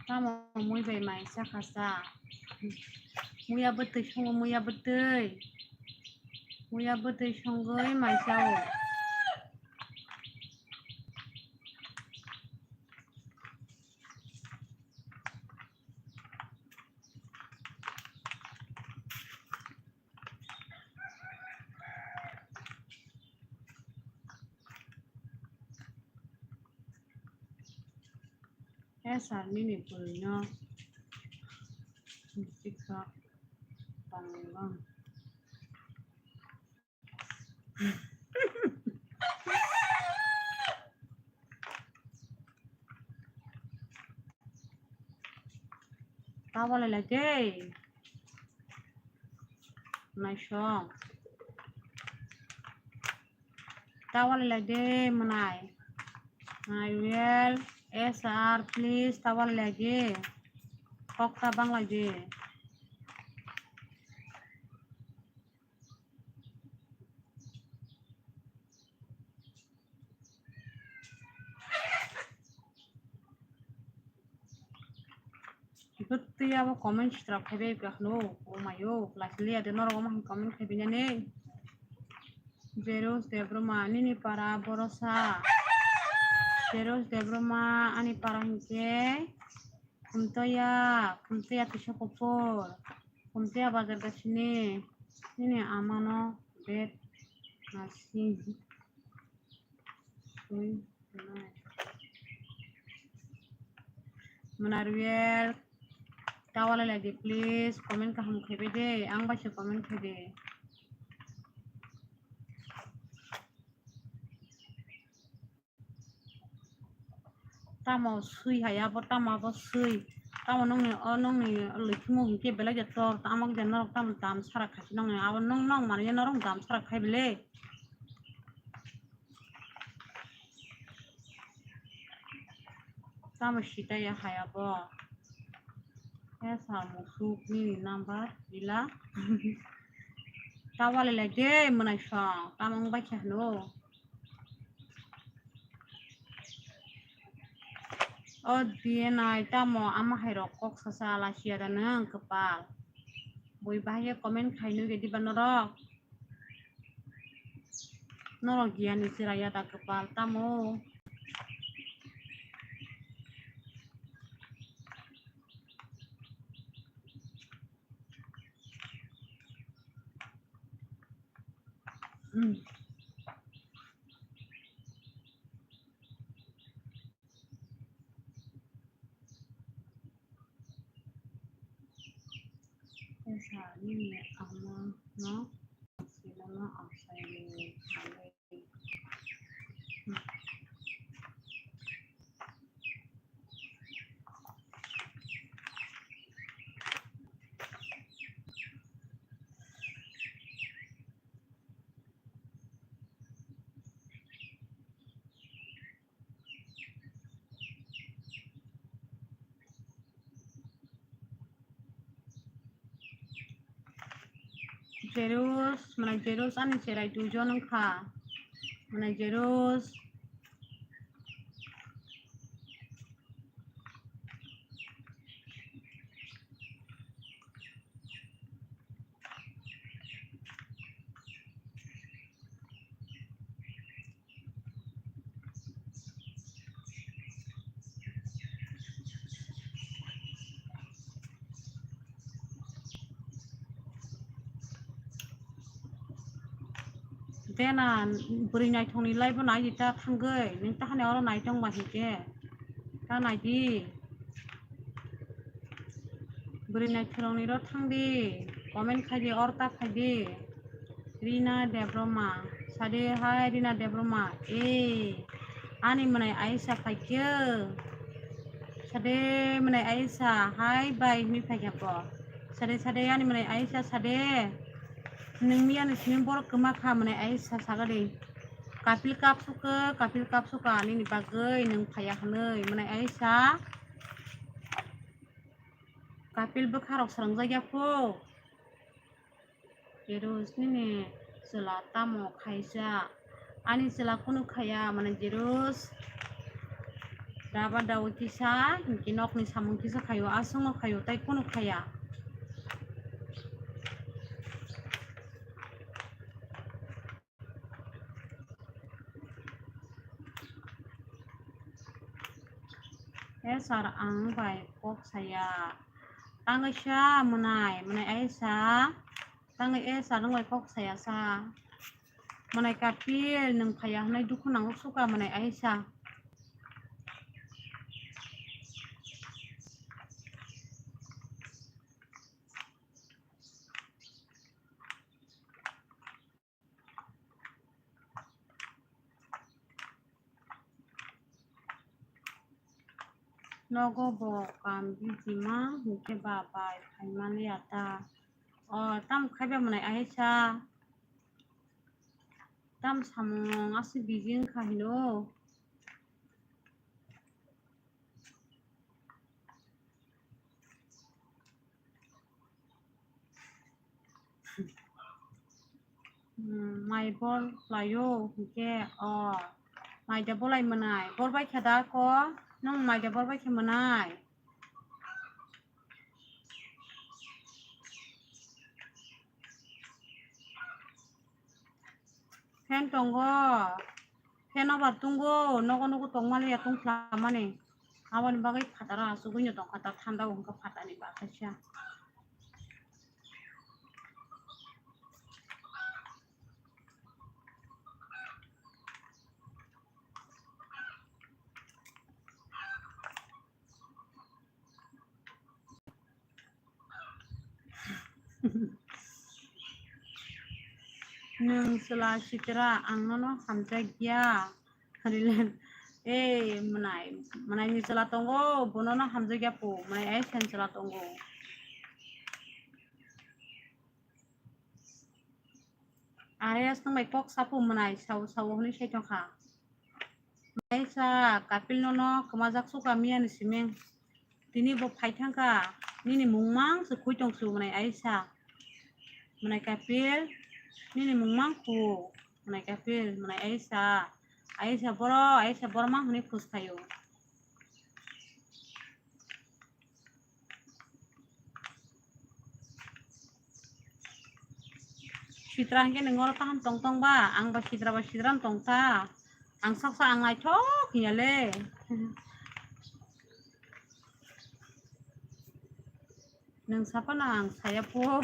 Tamo mui bai mai sakha sa. Muya bwtwi songo, muya bwtwi. Muya bwtwi songwi mai sao. He sir, nini bwrwino sikha tongmung. Tawalai lai de. Naisong. Tawalai lai de mwnai. Mwnai Real S R, please tawalai lai de. Kok ta banglai de. Bwtwi abo comment sitra phaibai ka hwno, o mayo, class liya de norok omo hai comment khaibinani. Jerus Debroma, nini para borosa. Jerus Debroma, ani para hinkhe Khumtoya, Khumtoya Tisa Kuphur, Khumtoya Bazar Gasini, nini amano bet nasi. Mwnai Real, tawalai lai de, please, comment kaham khaibai de, ang bai se comment khai de. Tamo swi hai abo, tamo abo swi. Tamo nongni, o nongni lwkhimung hinkhe belai de tor, tamo de norok tamo dam sara khaisi nongni, abo nong, nong mani norok dam sara khai bele. Tamo sita ya hai abo. Ya samung suk ni number ila. Tawalai lai de mwnai song, tamo wng bai khe hwno. O D N I tamo ama hai rok kok sasa ala siya da nwng kwpal. Bui bahai khe comment khai nugwi diba norok. Norok giyan ni chwrai ya da kwpal tamo. Hmm. Esa ini ama no sila no asai ni. Jerus, mwnai Jerus ani cherai duijon wngkha. Mwnai Jerus. Tena bwrwi naithokni live o nai di ta thangwi, nwng ta hani oro naithok ba hinkhe. Ta nai di. Bwrwi naithokni ro thang di. Comment khai di, or ta khai di. Rina Debroma. Sade hai Rina Debroma. Ei, ani mwnai Aisha phaikhe. Sade mwnai Aisha hai bai hwnwi phaikha bo. Sade sade ani mwnai Aisha sade. Nwng miya ni simi borok kwma kha mwnai Aisha sagadi. Kapil kapsukha, kapil kapsukha nini bagwi nwng phaiya hwnwi mwnai Aisha. Kapil bwkha rok srangjak ya pho. Jerus nini chwla tamo khaisa? Ani chwla kunu khaya, mane Jerus daba dawi kisa, hinki nokni samung kisa khayo, aswkno khayo, tai kunu khaya. He sir, ang bai kok saya. Tangwi sa mwnai, mwnai ai sa. Tangwi e sir, nwng bai kok saya sa. Mwnai Kapil, nwng phaiya hwnwi dukhu nango suka mwnai ai sa. Nogo bo kam bijima hinkhe ba bai phaimani ata. O, tam khaiba mwnai aisa. Tam samung aswk busy wngkha hino. Hmm, mai bor laio hinkhe, o, mai da bolai mwnai. Bor bai kha da ko? Nwng mai da bor bai kha mwnai? Fan tongo. Fan obar tungo. Nogo nogo tongmani ya tong khlamani. Aboni bagwi phataro asugwi no tongkha ta thanda o hwnka phatani bagwi sa. Nwng chwla sitra, ang nono hamjakya. Rilen, ei, mwnai, mwnai ni chwla tongo, bono no hamjakya po, mwnai ai sen chwla tongo. Are aswk bai kok sapu mwnai sao sao hwnwi sai tongkha. Mwnai sa Kapil nono kwmajak suka miya ni siming. Tini bo phai thangkha, nini mung mang se khui tong su mwnai Aisa. Mwnai Kapil, nini mung mang khu mwnai Kapil, mwnai Aisa. Aisa boro, Aisa boro mang hwnwi khus khaio. Sitra hwnkhe nwng oro kaham tong tong ba? Ang ba sitra ba sitra tong ta. Ang saksa ang naithok hiya le. Nwng saphano ang saya pho.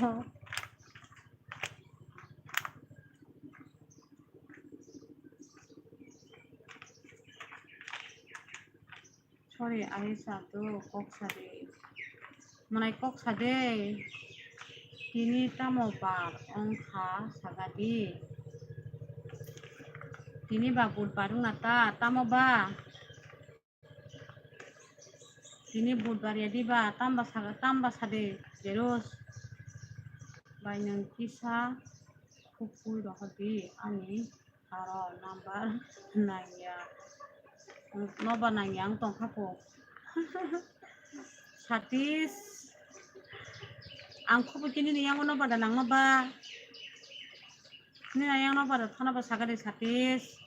Sorry, ai sa do kok sa de. Mwnai kok sa de. Tini tamo bar wngkha saga di. Tini ba budbar wngna ta, tamo ba? Tini budbar ya di ba, tamba saga, tamba sa de, Jerus. Bai nwng kisa kupui rohor di ani. Aro number nangya. Nobar nangya ang tongkha po. Satis. Ang khubu kini ni yango nobar da nang nobar. Ni na yang nobar da thana ba sagade Satis.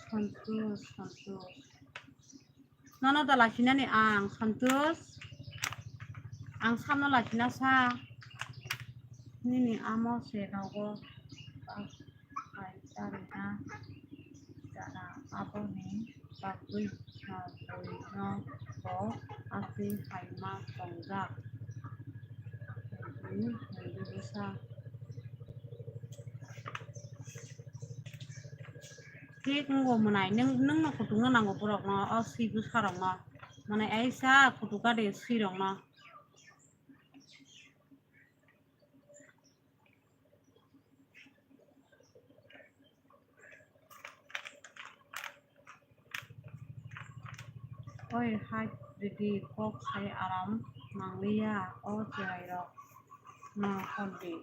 Santosh, Santosh. Nono da lachina ni ang, Santosh. Ang samno lachina sa. Nini amo se nogo bak hai charina jana aboni bagwi no bui no bo aswk hai ma tongjak. Hindu, Hindu bwsa. Thik wngo mwnai, nwng, nwngno kutung no nango borok no, o swi bwsa rok no. Mwnai aisa kutung ka de swi rok no. Oi hai ridi, kok sai aram nangliya o cherai rok no hor di.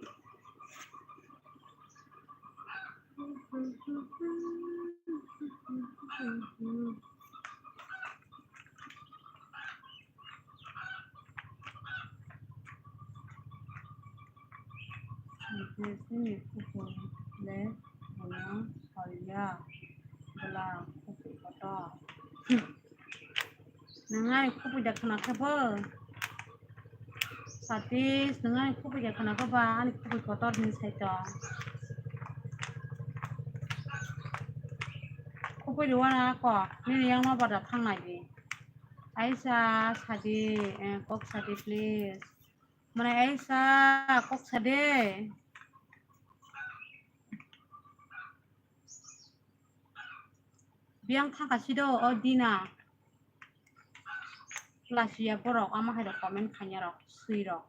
Sini kutung le bono hoya bwla kutung kotor. Nwng ani kubui da khna khe bo? Satish, nwng ani kubui da khna khe ba? Ani kubui kotor hinwi sai tong. Kubui rwna kok, nini yang no bada thang nai di. Aisa, sadi, eh, kok sadi, please. Mane Aisa, kok sadi. Biyang thangka sido o Dina. Lasiya borok ama hai rok comment khaina rok, swi rok.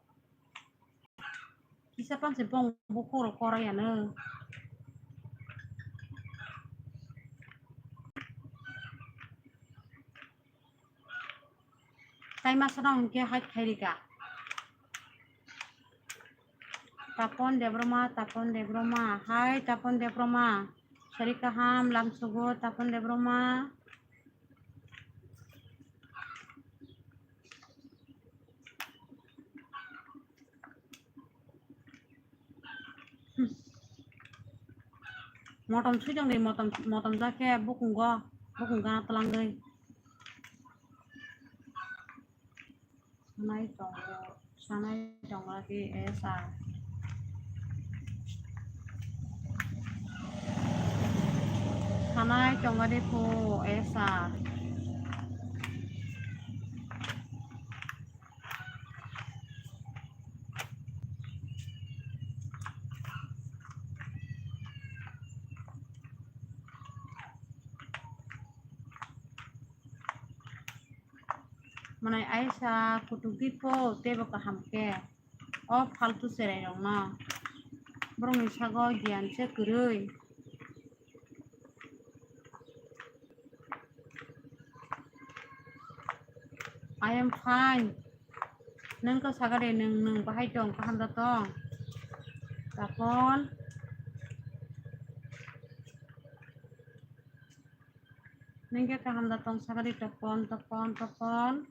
Kisa panse bong bukhuk rok kora yano. Tai masa no hwnkhe hai khairika. Tapon Debroma, Tapon Debroma, hai Tapon Debroma. Sari kaham lamsugo Tapon Debroma. Motom sui tong di, motom, motom jakhe bukungo, bukung gana twlangwi. Sanai tongo, sanai tongo di esa. Sanai tongo di phu esa. Mwnai Aisa kutuk di pho teibo kaham khe. O faltu cherai rok no. Borok ni sago giyan se kwrwi. I am fine. Nwng khe sakha de, nwng, nwng bahai tong, kaham da tong? Tapon. Nwng khe kaham da tong sakha de, Tapon, Tapon, Tapon.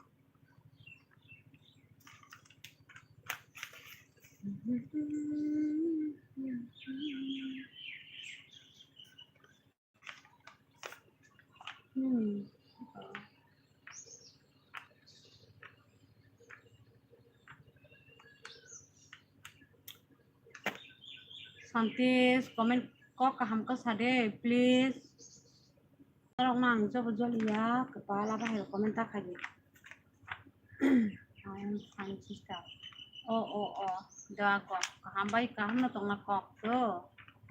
Hmm. Santis, comment kok kaham khe sa de, please. Norok nang jobo joliya, kwpal abo hai comment ta khaidi. I am fine, sister. O, o, o. Da kok. Kaham bai kaham no tongna kok to.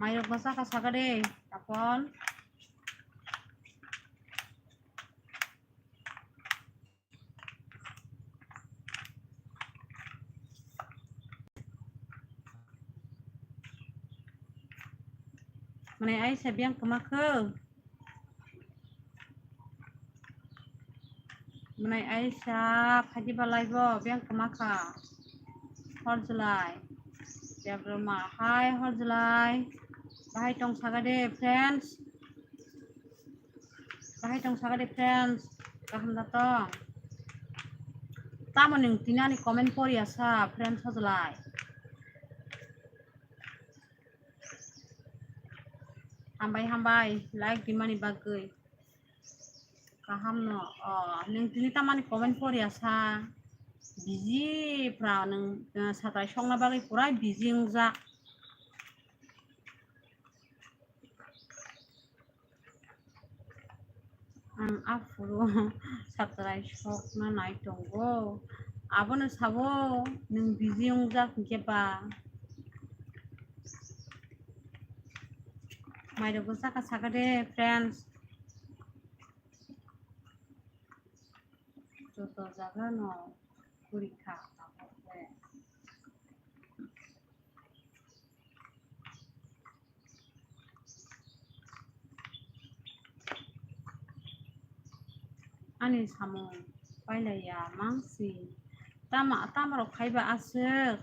Mairok no saka saka de. Tapon. Mane Aisa biyang kwma kho. Mwnai Aisa phaidi balai bo biyang kwma kha. Horjlai. Debroma hai Horjlai. Bahai tong saga de, friends. Bahai tong saga de, friends. Kaham da tong. Tamo nwng tini ani comment pori asa, friends Horjlai. Hambai, hambai, like di mani bagwi. Kaham no, o, nwng tini tamani comment pori asa. Busy pra nwng, ah, satrai sokna bagwi pura busy wngjak. Ang aphuru satrai sokna nai tongo. Abono sabo nwng busy wngjak hinkhe ba. Mairokbo chakha sakha de, friends. Joto jaga no purikha tabuk khe. Ani samung pailaiya mangsi. Tama, tamarok khaiba aswk.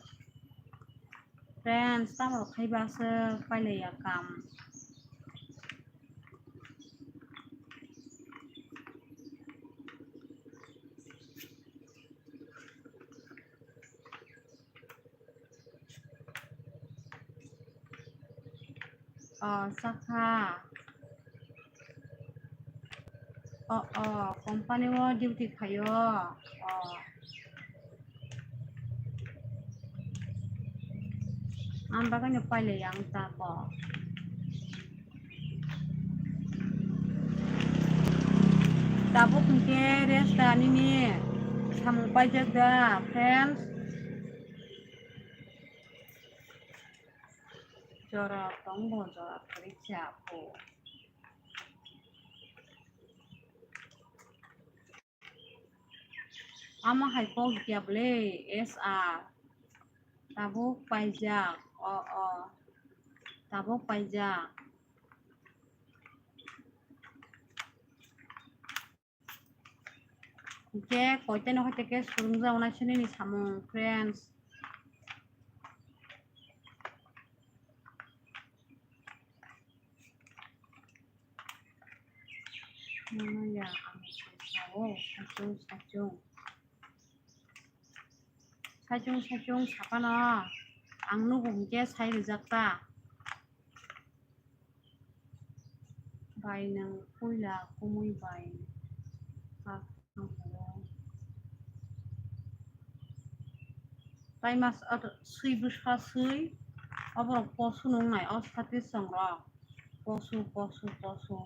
Friends, tamarok khaiba aswk pailaiya kam. O, chakha. O, o, company o duty khaio. O. Ang bagwi no pailai ang ta ko. Tabuk hinkhe rest da nini samung paijak da, friends? Jora tong bo, jora kwrwi khe aphuru. Amo hai kok ya bwle, S R. Tabuk paijak, o, o. Tabuk paijak. Hinkhe koiteno hai teke surungjak nai se nini samung, friends. Nono ya ang sao, sachung, sachung. Sachung, sachung, saphano ang nugo hinkhe sai rijak ta. Bai nwng puila kumui bai kha. Tai mas at sui bwsa sui, oborok posu nung nai, o sati songrok. Posu, posu, posu.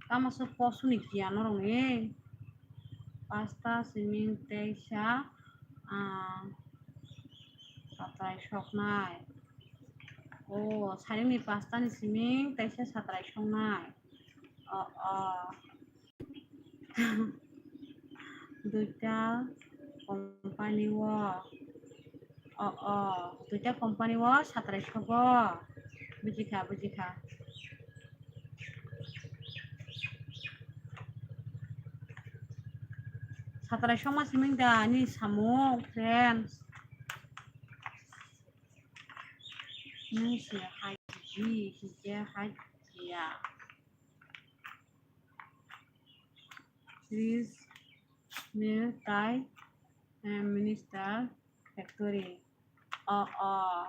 Tamo se posu ni giyan norok ni. Pasta, siming, teisa, ah, satrai soknai. O, saring ni pasta ni siming, teisa satrai soknai. O, o. Duita company o, o, o, duita company o satrai sogo. Bujikha, bujikha. Satrai sokma siming da ani samung, friends. Nung se hai ji, hije hai ya. Rice mill tai, eh, minister factory. O, o.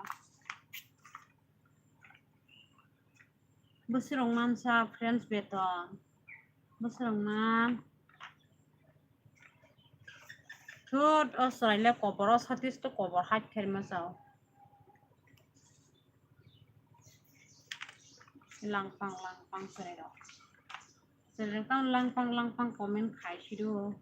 Bwswrwng mansa friends beton. Bwswrwng man. Thut o chwraile kobor o satis to kobor hai kherma chao. Langpang langpang chwrairok. Chwrairok tamo langpang langpang comment khai sido.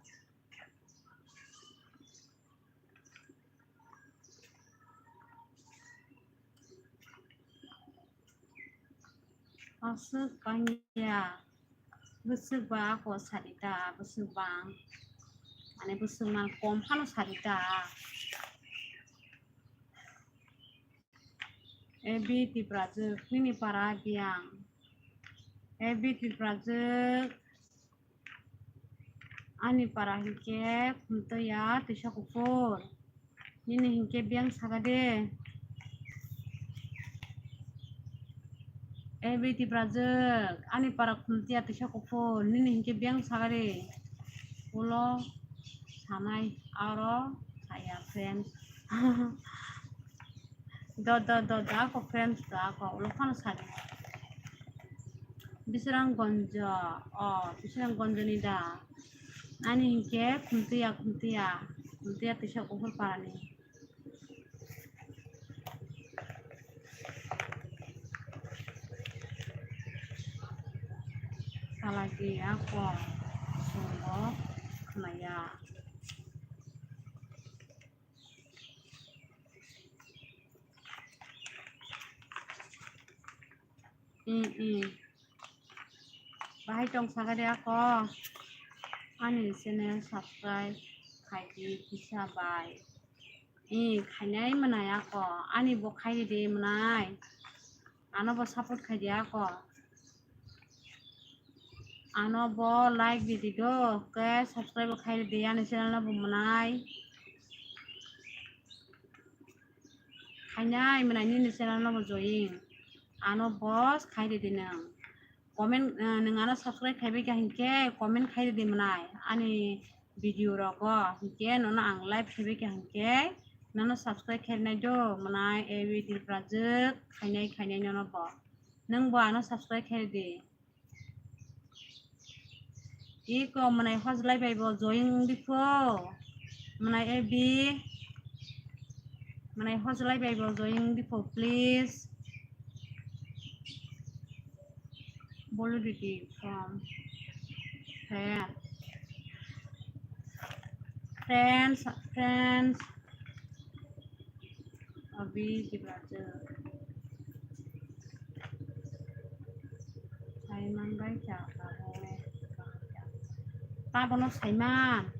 Aswk kanya bwswk ba ako sadi ta, bwswk bang, mane bwswk man kom phano sadi ta. A B Tiprajwk, nini para biyang. A B Tiprajwk, ani para hinkhe Khumtoya Twisa Kuphur. Nini hinkhe biyang saka de. A B Tiprajwk, ani para Khumtoya Twisa Kuphur. Nini hinkhe biyang saka de. Ulo sanai aro saya friends. Do, do, do, do, ako friends do, ako ulo phano sadi. Bisrang Gonjo, o, Bisrang Gonjo ni da. Ani hinkhe Khumtiya, Khumtiya, Khumtiya Tisa Kuphur Parani. Salagi ako sungo khwnaya. Mm, mm. Bahai tong sakadi ako. Ani channel subscribe khaidi kisa bai. I khainai mwnai ako. Ani bo khaidi mwnai. Ano bo support khaidi ako. Ano bo like di di do, ke subscribe khai di, ani channel no bo mwnai. Khainai mwnai nini channel no bo join. Ano bo khai di di nang. Comment, eh, nang ano subscribe khai bai kha hinkhe comment khai di di mwnai. Ani video rogo hinkhe nono ang live khai bai kha hinkhe nono subscribe khai nai do mwnai, A B Tripura jwk khainai khainai nono bo. Nang bo ano subscribe khai di. Iko mwnai hojlai bai bo join di pho. Mwnai A B. Mwnai hojlai bai bo join di pho, please. Boludidi from friend. Friends, friends. Abi Tripura jwk. Saiman bai cha kha bo. Tabono saiman.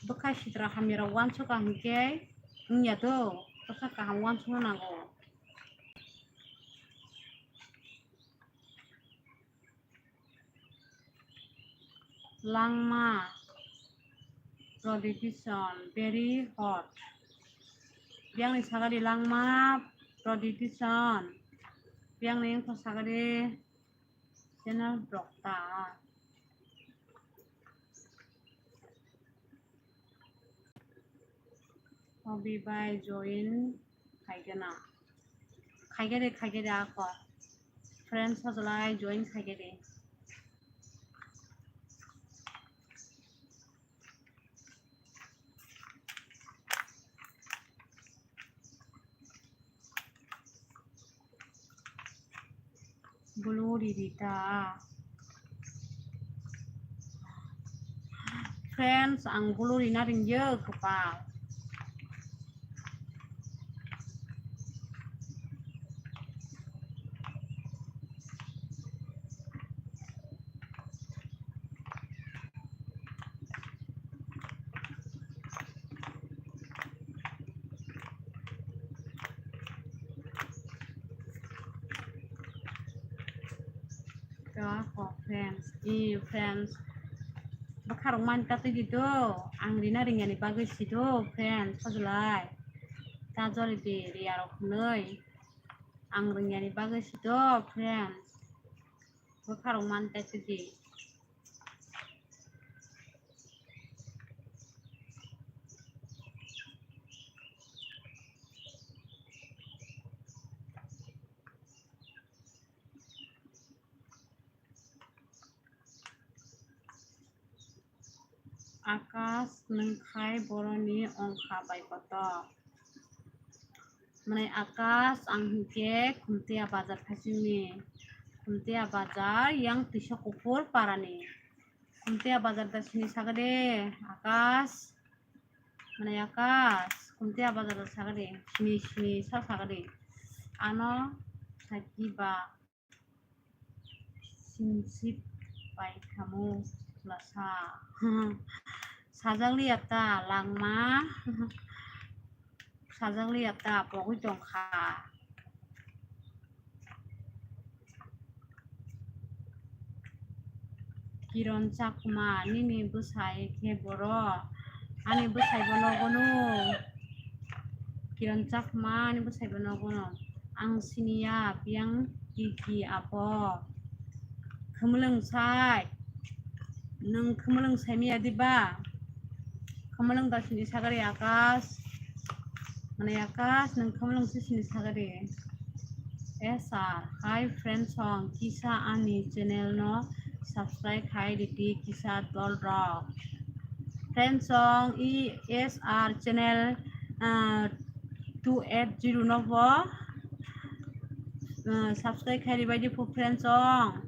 Bwkha sitra hamya rok uansuk kha hinkhe wngya do. Bwkha kaham uansukna nango. Langma, Proditison, very hot. Biyangni sagadi langma, Proditison. Biyangni wngkha sagadi channel brokta. Hobby bai join khaigena. Khaigede, khaigede ako. Friends hojlai join khaigede. Glory rita. Friends, ang glory na ringyo kwpal. Friends, i friends, bwkha rok mani ta twi di do, ang rina ringya ni bagwi si do, friends, hojlai ta jori di riya rok hwnwi, ang ringya ni bagwi si do, friends, bwkha rok mani ta twi di. Akash nwng khai boroni ongkha bai kotor. Mwnai Akash, ang hinkhe Khumtiya bazar khaisingni. Khumtiya bazar yang Tisa Kuphur parani. Khumtiya bazar da sini sagade, Akash. Mwnai Akash, Khumtiya bazar da sagade, sini sini sa sagade. Ano saki ba. Singsip pai khamu lasa. Sajak liya ta langma. Sajak liya ta pogwi tongkha. Kiron Chakma, nini bwsai khe borok? Ani bwsai bo nogo no. Kiron Chakma, ani bwsai bo nogo no. Ang siniya, biyang kiki abo. Khumulwng sai. Nwng khumulwng sai miya diba? Khumulwng da sini sagari Akash. Mane Akash, nwng khumulwng se sini sagari. S R, hi friends song, kisa ani channel no subscribe khai ridi kisa dol rok. Friends song, i S R channel, ah, two eight zero no bo, ah, subscribe khai ribai di phu friends song.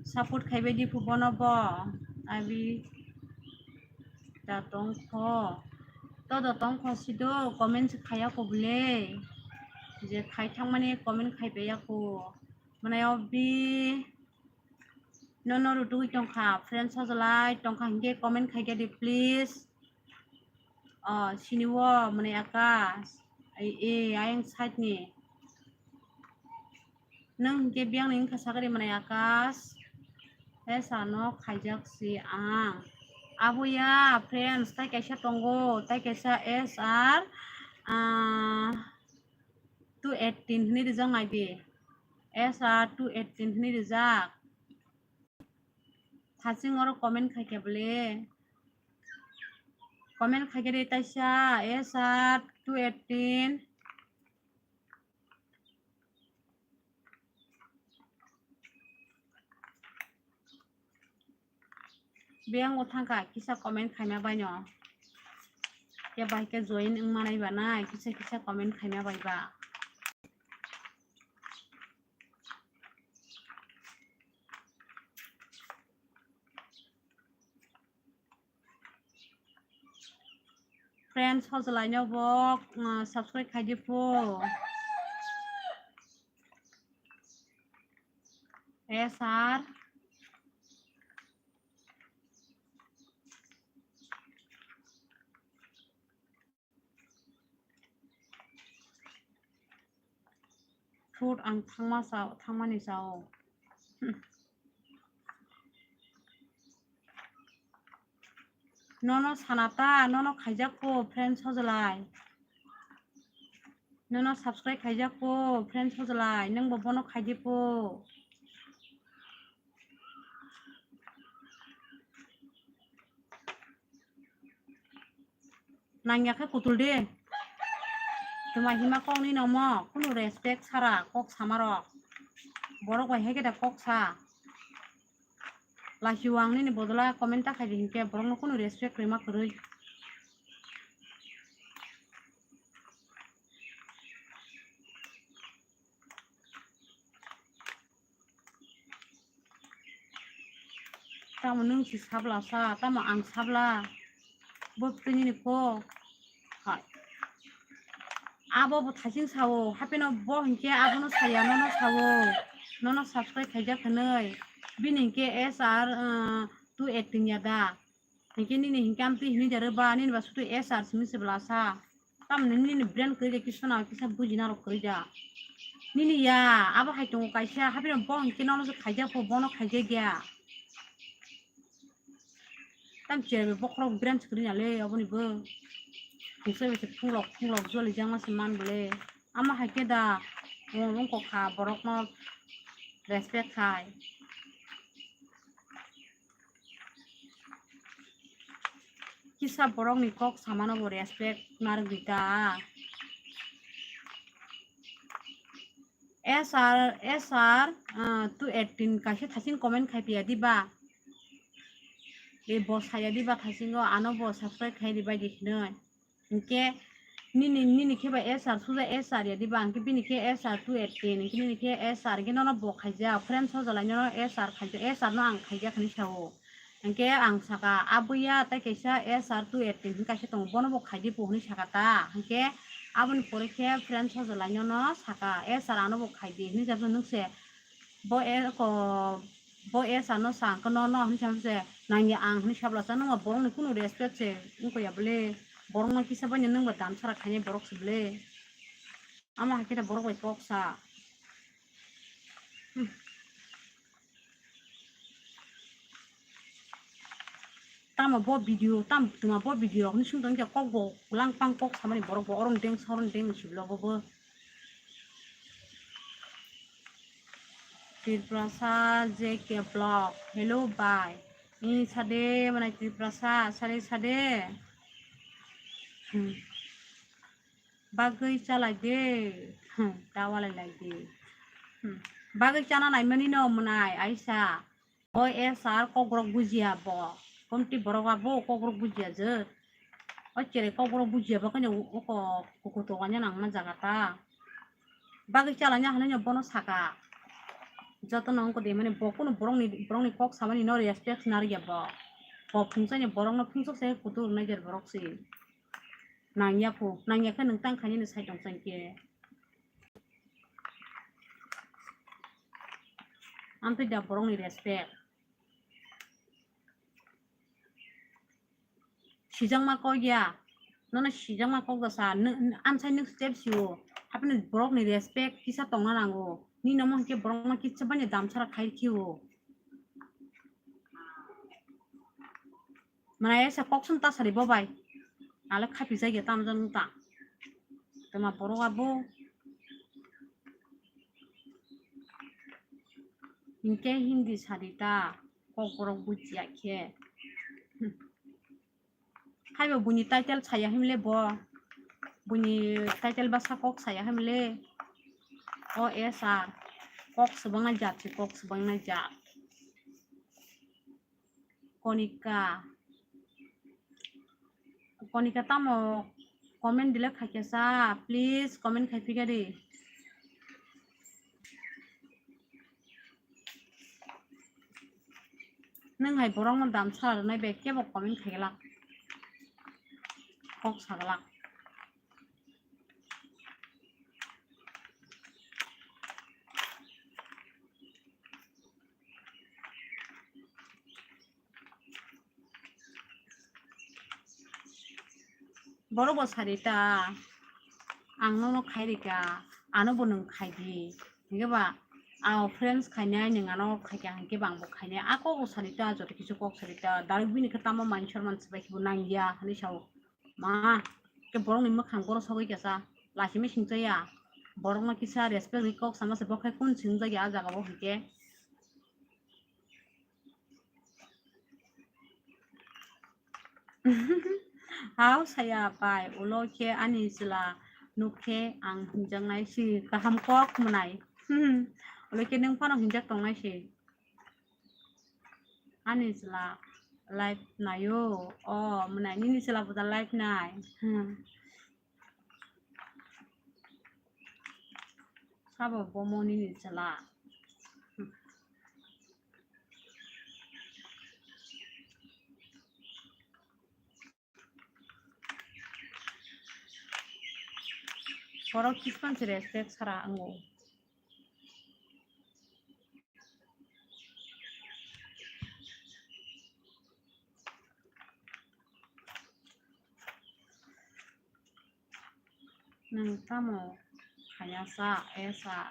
Support khai bai di phu bono bo. Abi da tong kho. To da tong kho si do comment se khaya ko bole. Je khai thang mani comment khai pe ya ko. Mane obi no no rutu tong kha. Friends hojalai tong kha hinge comment khai ke di please. Oh, sini wo mane Akash. Ai e ayang side ni. Nang hingke biyang ni wngkha sakari manai Akash. S R no khaijak si ang. Abo ya, friends, tai kaisa tongo, tai kaisa S R, ah, two eighteen hinui rijak nai di. S R two eighteen hinui rijak. Thaching oro comment khaikhe bole. Comment khaikhe de taisa S R two eighteen. Biyang o thangkha kisa comment khaima baino. Khe bai khe join wng manai ba nai kisa kisa comment khaima bai ba. Friends, hojalai no bo, uh, subscribe khai di phu. S R. Fruit ang thangma sao, thangmani sao. Nono sana ta, nono khaijak phu, friends hojalai. Nono subscribe khaijak phu, friends hojalai. Nwng bo bono khai di phu. Nangya khe kutul de. Tuma hima kok ni nomo kunu respect sara kok sama rok. Borok bai hai khe da kok sa. Lasi wang nini bodola comment ta khai di hinkhe borok no kunu respect rima kwrwi. Tamo nwng si sabla sa, tamo ang sabla. Bo twi nini kok. Hai. Abo bo thaching sao, hapheno bo hinkhe abono saya, nono sao. Nono subscribe khaijak hinwi. Bini hinkhe S R, uh, two eighteen ya da. Hinkhe nini hinkhe amtwi hinwi da rwba, nini ba sutu S R simi se bwla sa. Tamoni nini brain kwrwi de kisa na kisa buji na rw kwrwi da. Nini ya, abo hai tongo kaisa, haphino bo hinkhe nono se khaijak pho, bono khaijak ya. Tam cherbe bokhorok brain se kwrwi na le, oboni bo. Hingso bai se phunglok, phunglok joli jangma se man bole. Ama hai khe da, wng wng kok kha borokno respect khai. Kisa borokni kok samano bo respect narwk di ta. S R, S R, ah, two eighteen kaisa thaching comment khai piya di ba. E bo saya di ba thachingo ano bo subscribe khai di bai di hinoi. Hinkhe nini, nini khe ba S R suja S R ya diba, hinkhe bini khe S R two eighteen, hinkhe nini khe S R, hinkhe nono bo khaijak, friends hojalai nono S R khaijak, S R no ang khaijak hinwi sao. Hinkhe ang saka, abuya tei kaisa S R two eighteen hinkhe kaisa tongo, bono bo khaidi po hinwi saka ta, hinkhe aboni pore khe friends hojalai nono saka, S R ano bo khaidi hinwi jabsa nwng se. Bo e ko, bo S R no sa ang khe no, no hinwi sa se nangya ang hinwi sabla sa nungba borok ni kunu respect se wngkha ya bole, borok no kisa bai nungba dam sara khainai borok se bole, ama hai khe borok bai kok sa. Hmm. Tamo bo video, tam tuma bo video rok ni sung tong khe kok bo lang pang kok samani borok bo oron deng soron deng siblo bo bo. Tiprasa J K Vlog, hello bhai. Ni sade manai Tiprasa, sade sade. Hmm. Bagwi chalai de. Hmm, ta walai lai de. Hmm. Bagwi chana naimani no mwnai, aisa. O S R kokborok bujiya bo. Komti borok abo kokborok bujiya je. O cherai kokborok bujiya bo khe oko kukuto wanya nangma jaga ta. Bagwi chalanya hwnwi no bono saka. Jotono wngkha de, mane bo kunu borokni, borokni kok samani no respect narwkya bo. Bo phungsaini borokno phungsa se kutu rwnai jer borok se. Nangya phu, nangya khe nwng tang khainani sai tong chang khe. Amtwi da borokni respect. Sijakma kok ya, nono sijakma kok da sa, nw-, nw-, amsai nwk step sio, haphano borokni respect kisa tongna nango, nini omo hinkhe borokno kisa bani damsara khai khio. Mwnai aisa kok song ta sari bo bai, ale khapi jagya tamo jani ta, tama borok abo. Hinkhe Hindi sadi ta, kokborok bujiya khe. Haibo buini title saya himle bo. Buini title bwsa kok saya himle. O S R. Kok swbangna jat se, kok swbangna jat. Konika. Konika tamo comment delete khaikha sa, please comment khai phika di. Nwng hai borokno damsara rwnai bai kebo comment khaiglak, kok saglak. Borok bo sari ta, ang nono khai rika, ano bo nwng khai di. Hinkhe ba, ang friends khainai nwng ano khai kha, hinkhe ba ang bo khainai. A kok bo sari ta, joto kisu kok sari ta, direct bini khe tamo manwi sor mansi bai khe bo nang ya hinwi sao. Ma, khe borokni mwkhang borok sogwi kasa, lachimwi singcha ya. Borokno kisa respect rwi kok sama se, bo khe kun singjak ya a jaga o hinkhe. Hao saya pai, ulo khe ani chwla nuk khe ang hinjaknai si, kaham kok mwnai. Ulo khe nwng phano hinjak tongnai si. Ani chwla live naio, o mwnai nini chwla bo da live nai. Sabo bomo nini chwla. Borok kispan se respect sara ango. Nwng tamo khaya sa, esa?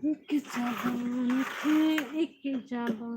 Ikke jaba, ikke, ikke jaba.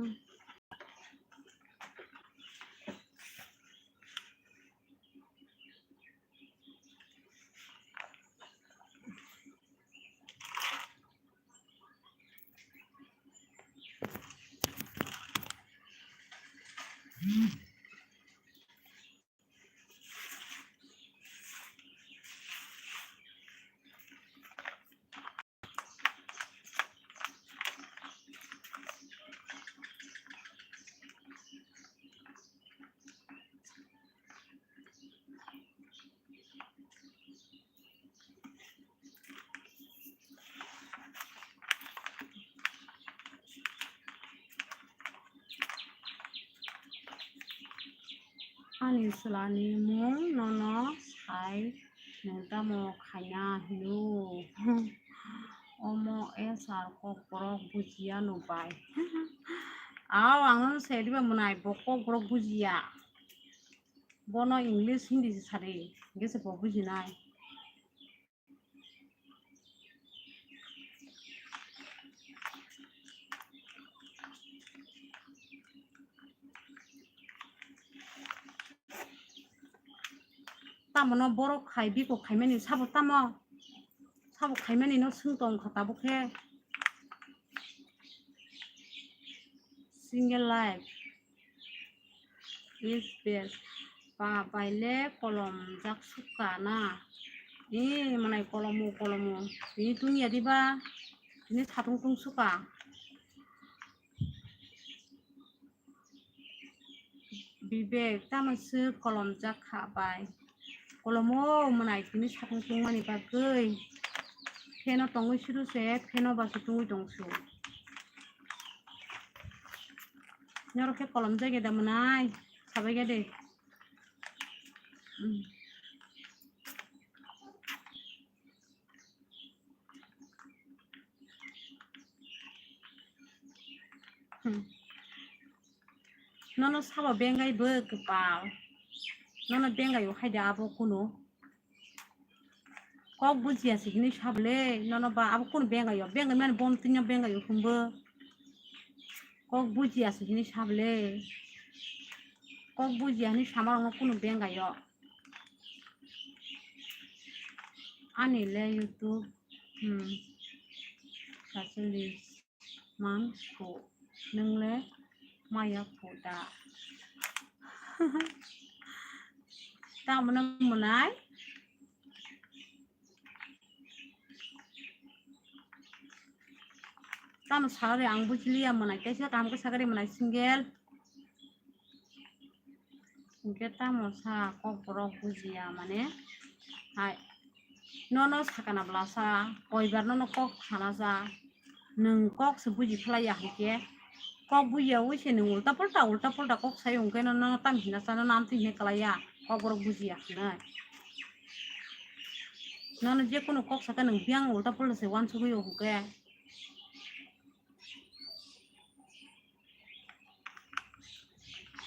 Ani chwlani mung nono sai Nwng tamo khaina hino? Omo S R kokborok bujiya no bai. Ao, ang no se diba mwnai, bo kokborok bujiya. Bono English, Hindi se sadi, hingke se bo bujinai. Tamo no borok khai, biko khaimani sabo tamo? Sabo khaimani no swng tong kha tabuk khe. Single life is best. Ba baile kolom jak sukha na. E manai kolomo, kolomo. Tini tungya diba? Tini satung tung sukha. Bibek, tamo swk kolom jak kha bai. Kolomo mwnai tini satung tungmani bagwi. Feno tongwi suru se, feno baso tungwi tong su. Norok khe kolom jageda mwnai, sabai gede. Hmm. Hmm. Nono sabo bengai bo kwpal. Nono bengai o haida abo kuno. Kok bujiya se hini sable. Nono ba abo kuno bengai o. Bengai mani bom tini bengai o hwnbo. Kok bujiya se hini sable. Kok bujiya hini samarok no kuno bengai o. Ani le YouTube, hmm, sachwli man kho, nwng le maya kho da. Tamo nang mwnai? Tamo sagari ang bujiliya mwnai, kaisa kaham khe sagari mwnai single. Hingke tamo sa kokborok bujiya mane hai nono sakana bwlasa koibar nono kok sana sa nwng kok se buji phlaiya hingke kok bujiya wi se nwng ulta pulta ulta pulta kok sai hingke nono tam hina sa nono amtwi hine kwlaiya kokborok bujiya hinai nono jekunu kok saka nwng biyang ulta pulta se wansugwi o hingke.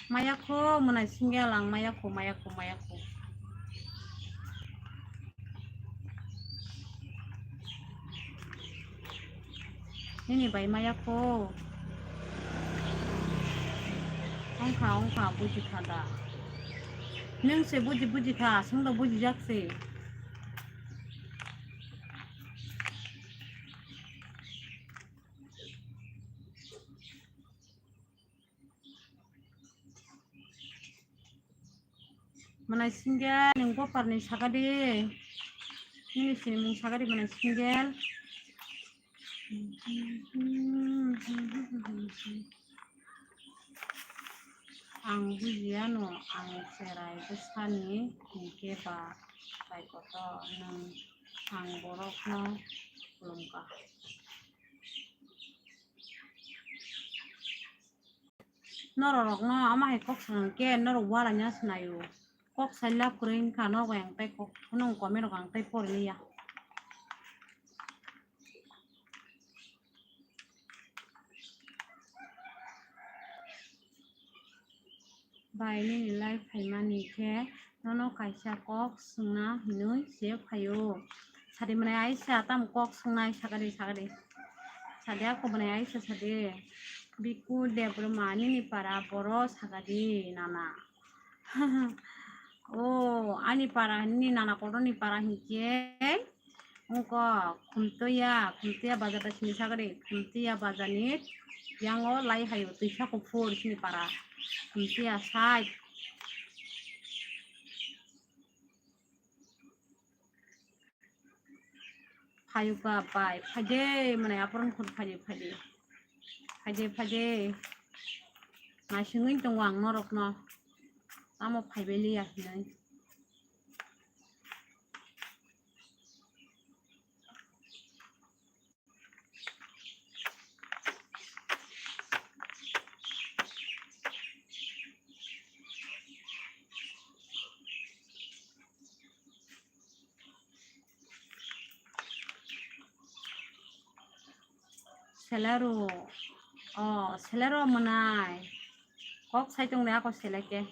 Maya kho mwnai single ang maya kho, maya kho, maya kho. Nini bai maya kho. Ongkha, ongkha, buji kha da. Nwng se buji, buji kha, aswng da buji jak se. Mwnai single nwng boparni sakadi. Nini sinimung sakadi mwnai single. Ang bujiya no ang cherai bwsani hingke ba bai kotor nwng ang borokno khulumkha. Norok rokno ama hai kok swng khe norok wala nya swnaio. Kok sai lab kwrwi wngkha, nogo ang tei kok, nong comment rok ang tei pori liya. Bai nini live phaimani khe nono kaisa kok swngna hinwi se phaio. Sadi mwnai Aisha tamo kok swngnai sakadi sakadi. Sadi ako mwnai Aisha sadi. Biku Debbarma nini para boro sakadi nana. O ani para nini nana kotorni para hinkhe. Wngkha Khumtoya, Khumtoya bazar da sini sagri, Khumtoya bazar ni yango lai hayo twisa kuphur sini para, Khumtoya side. Phayo ba bai, phaide mane aporon khun phaide, phaide, phaide, phaide. Naisingwi tongo ang norokno, tamo phaibai liya hinwi. Selero. O, selero mwnai. Kok sai tong de ako seleke.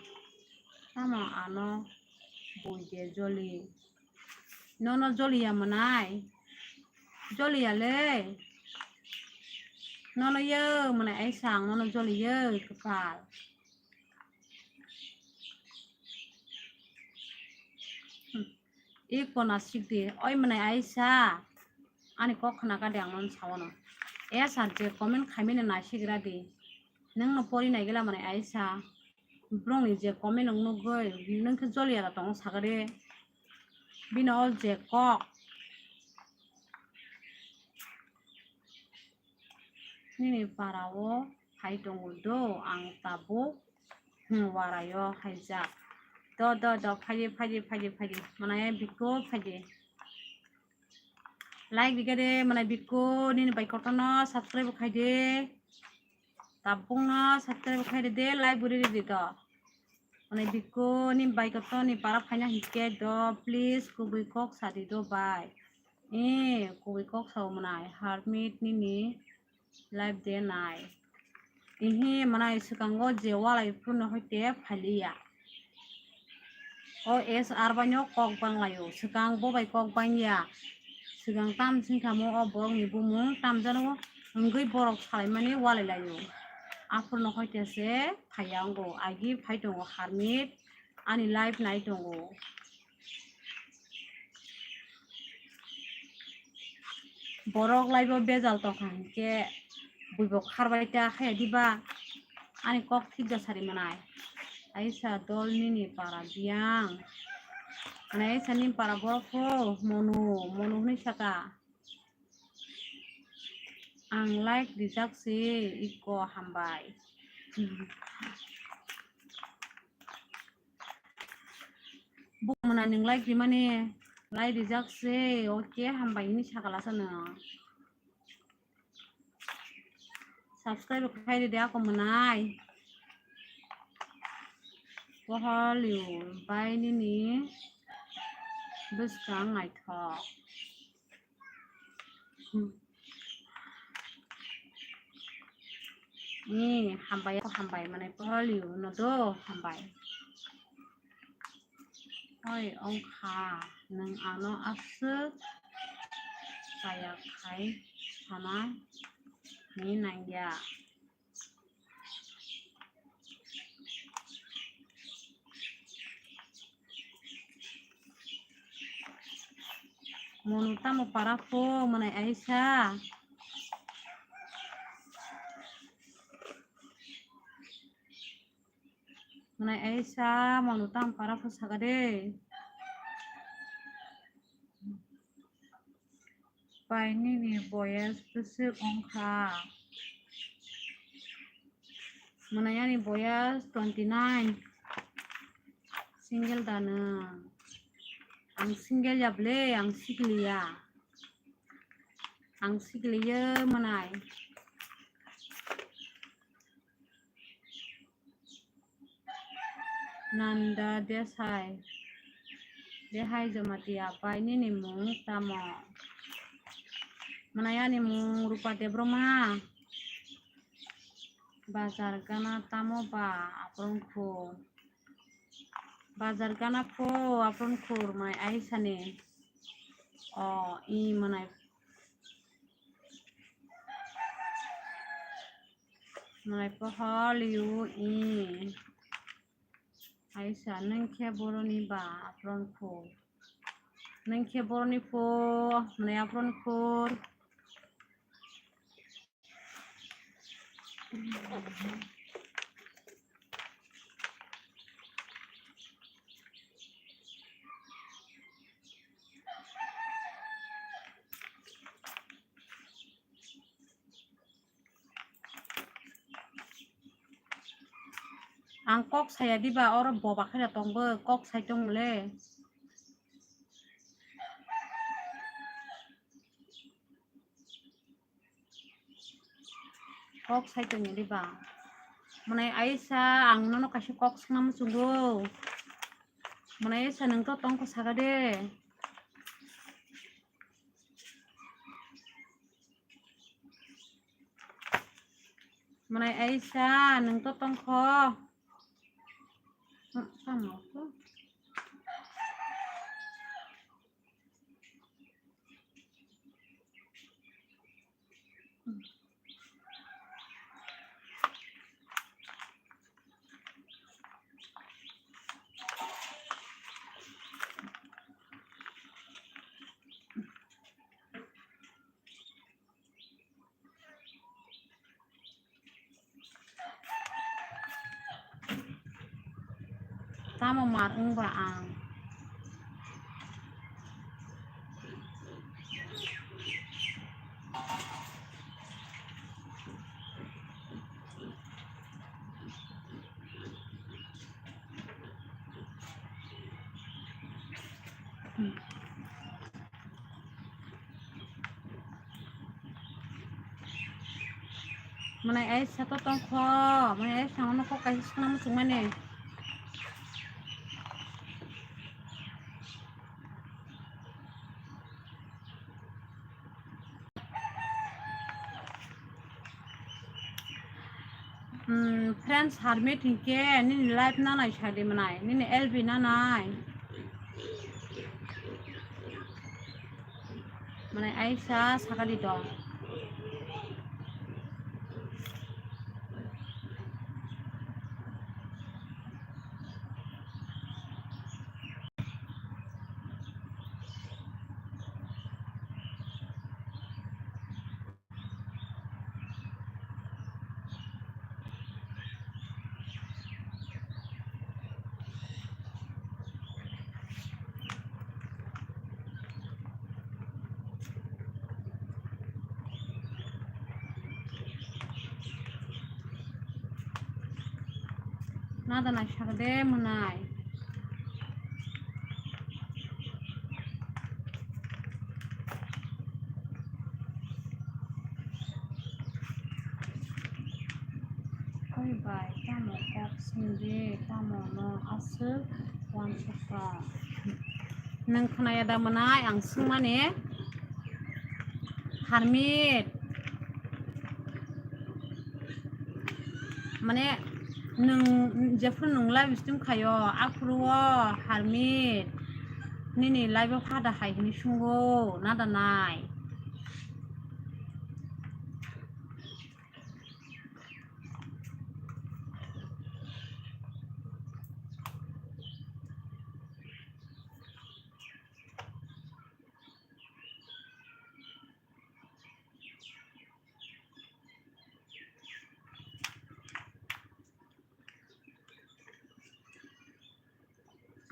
Tamo ano bui de joli. Nono joliya mwnai. Joliya le. Nono yo mwnai ai sang nono joliya kwpal. Hmm. Iko na sikdi, oi mwnai Aisa, ani kok khna ka de ang non sawano. Esa je comment khaimani nai sigra di. Nang no pori nai gila mwnai Aisa. Brong ni je comment nang nugui, nang khe joliya da tong sagade. Bino o je kok. Nini para o phai tongo do, ang tabuk, hmm, warai o haijak. Do, do, do, phaidi, phaidi, phaidi, phaidi. Mwnai bikku phaidi. Like rikha de, mwnai bikku, nini bai kotorno subscribe khai de. Tabuk no subscribe khai de, like buri ridi do. Mwnai bikku, nini bai kotorni para phaina hinkhe do, please, kubui kok sadi do bai. Eh, kubui kok sao mwnai, Harmit nini live de nai. Ihi mwnai swkango je walai phurno hoite phaliya. O S R baino kok banglaio, swkang bo bai kok bangya. Swkang tam singkhamo o borokni bumung tamjano wngwi borok salaimani walai laio. Aphurno hoite se phaiya wngo, agi phai tongo Harmit, ani live nai tongo. Borok laibo bejal tongkha hinkhe buibo kharbai ta khaya diba? Ani kok thik da sari mwnai. Aisa dol nini para biyang. Mwnai Aisa nini para borok pho Monu, Monu hwnwi saka. Ang like rijak se iko hambai. Bo mwnai nwng like rimani, like rijak se, okay, hambai hwnwi sakala sano. Subscribe khai ridi ako mwnai. Pohol you bai nini bwskang naithok. Ni hambai, hambai, mane poroli no do, hambai. Oi, ongkha, nwng ano aswk kaya khai sana ni nangya. Monu tamo para pho, mwnai Aisa. Mwnai Aisa, monu tamo para pho saka de. Pai nini boyes bwswk wngkha? Mwnai ani boyes twenty nine. Single da nwng? Ang single ya ble, ang sikliya. Ang sikliya mwnai. Nanda Desai. Dehai Jamatia pai nini mung tamo? Mwnai ani mung Rupa Debbarma. Bazar gana tamo ba apron khur? Bazar gana pho apron khur mwnai Aisani. O i mwnai. Mwnai pohol you i. Aisa, nwng khe boroni ba apron khur? Nwng khe boroni pho, mwnai apron khur? Ang kok saya diba, oro boba khe tongbo, kok sai tong le. Kok sai tong diba. Mane Aisa, ang nono kaisa kok swngna muchungo. Mane Aisa, nwng to tongkho saka de. Mwnai Aisha, nwng to tongkho. Hmm, tamo kho. Tamo mar wngba ang? Mwnai Aisha to tongkho, mwnai Aisha no kok kaisa swnam muchungmani. Hmm, friends Harmit hinkhe nini live nanai sadi mwnai, nini L B nanai. Mwnai Aisha sakali dong. Nada naisakde mwnai. Oi bai, tamo kok singdi, tamo no aswk uansukha? Nwng khwnaya da mwnai ang swngmani? Harmit. Mane nwng jephuru nwng live stream khaio, aphuru o Harmit nini live o phada hai hwnwi sungo, nada nai?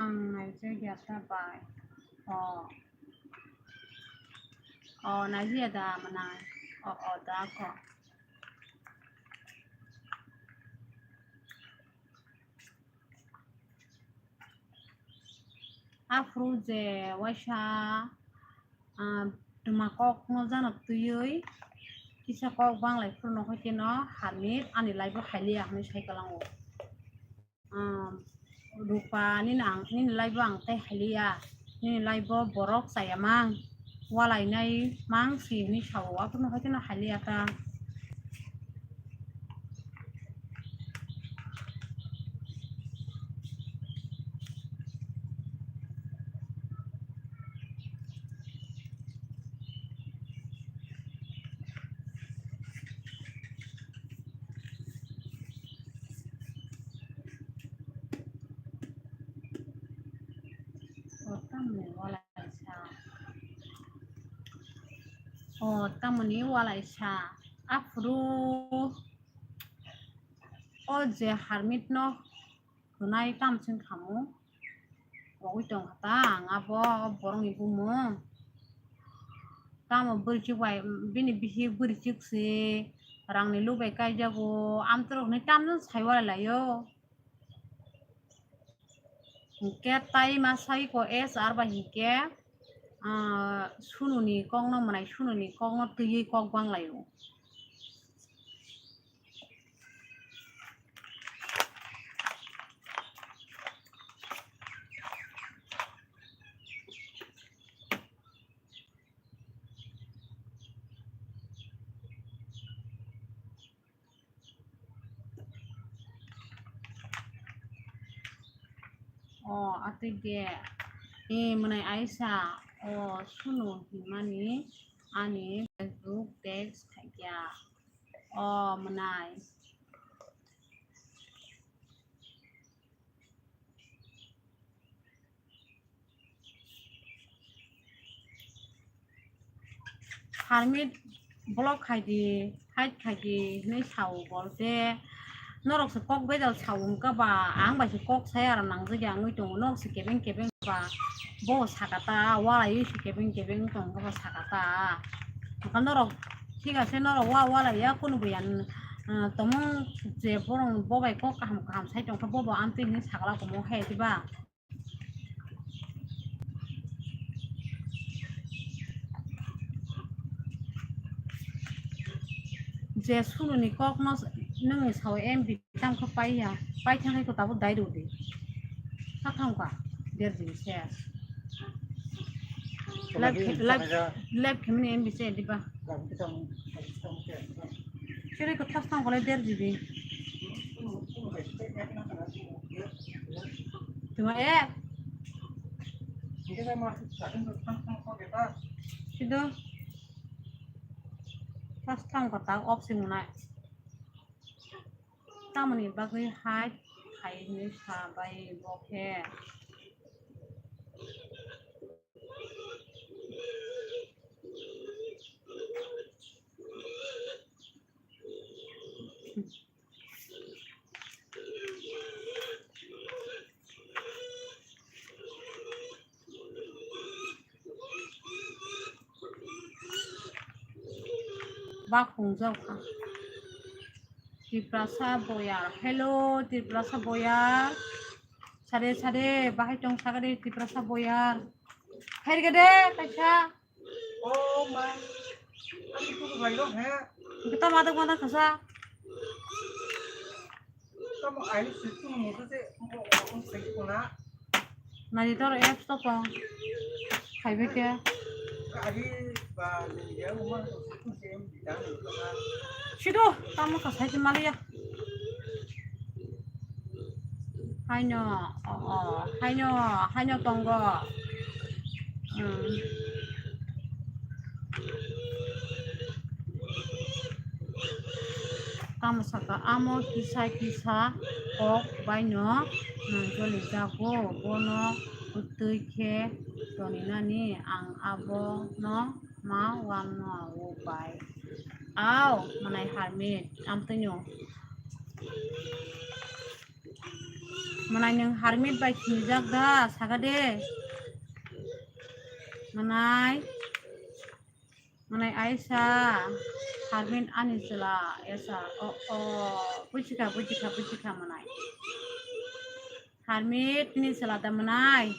Ang naijak ya ta bai. O. O, naijak ya da mwnai. O, o, da kho. Aphuru je waisa, ah, twma kok no jano twiwi kisa kok banglai phuru no hoi kheno Harmit ani live o hailiya hwnwi sai kwlango. Ah, Rupa nini ang, nini live o ang tei hailiya, nini live o borok chaya mang. Walainai mang si hwnwi sao, aphuru no hoi kheno hailiya ta. O tamni walaisa. O tamni walaisa. Aphuru o je Harmit no khwnai tamsing khamu. Wagwi tong kha ta ang abo borokni bumung. Tamo bwrwichuk bai, bini bihik bwrwichuk se rangni lubai kaijago, amtwrwk hinwi tamjani sai walai laio. Hinkhe tai ma sai ko S R bai hinkhe, ah, Sununi kokno mwnai, Sununi kokno twiwi kok banglaio. O, atwi de. E, mwnai Aisa, o, Sunu hinmani ani Facebook text khaikya. O, mwnai. Harmit block khai di, hide khai di hinwi sao bol de. Norok se kok bejal sao wngkha ba, ang bai se kok sai aro nangjak ya wngwi tongo. Norok se kebeng kebeng ba, bo saka ta, walaiwi se kebeng kebeng tongkha ba saka ta. Hwnkha norok thik ase, norok wa walai ya, kunu bo ya, ah, tomung je borok bo bai kok kaham kaham sai tongkha, bo bo amtwi hinwi sakla tongmo hai diba? Je Sununi kokno nwngni sao M B tamo khe paiya, paithangkhe khe tabuk dai rwdi. Kha thangkha, der G B se. Live khe-, live, live khemani M B se diba? Chwrai kwthar thangkha le der G B. Tuma e. Sido. First time kota off sing nai. Tamoni bagwi hai khai hinwi sa bai bo khe. Bakhung jokha. Tiprasa boyar. Hello, Tiprasa boyar. Sade, sade, bahai tong sagade, Tiprasa boyar. Phairgade, kaisa. Oh, man. Ani kuku bai rok, he? Kita madak madak kasa. Tamo ai situ mutu se mo mo sai kuna. Nani tor apps to tong. Khaibe ke. Ari ba ni ya mo mo situ se em di dan. Sido tamo ka sai maliya. Haino, o, o, haino, haino tongo. Hmm. Tamo saka, amo kisa kisa kok baino, hmm, jolijago, bono bwtwi khe toninani ang abono ma wamno o bai. Au, mwnai Harmit, amtwino. Mwnai nwng Harmit bai sinijak da, saka de. Mwnai. Mwnai Aisa, Harmit ani chwla, Esa, o, o, buchikha, buchikha, buchikha mwnai. Harmit ni chwla da mwnai.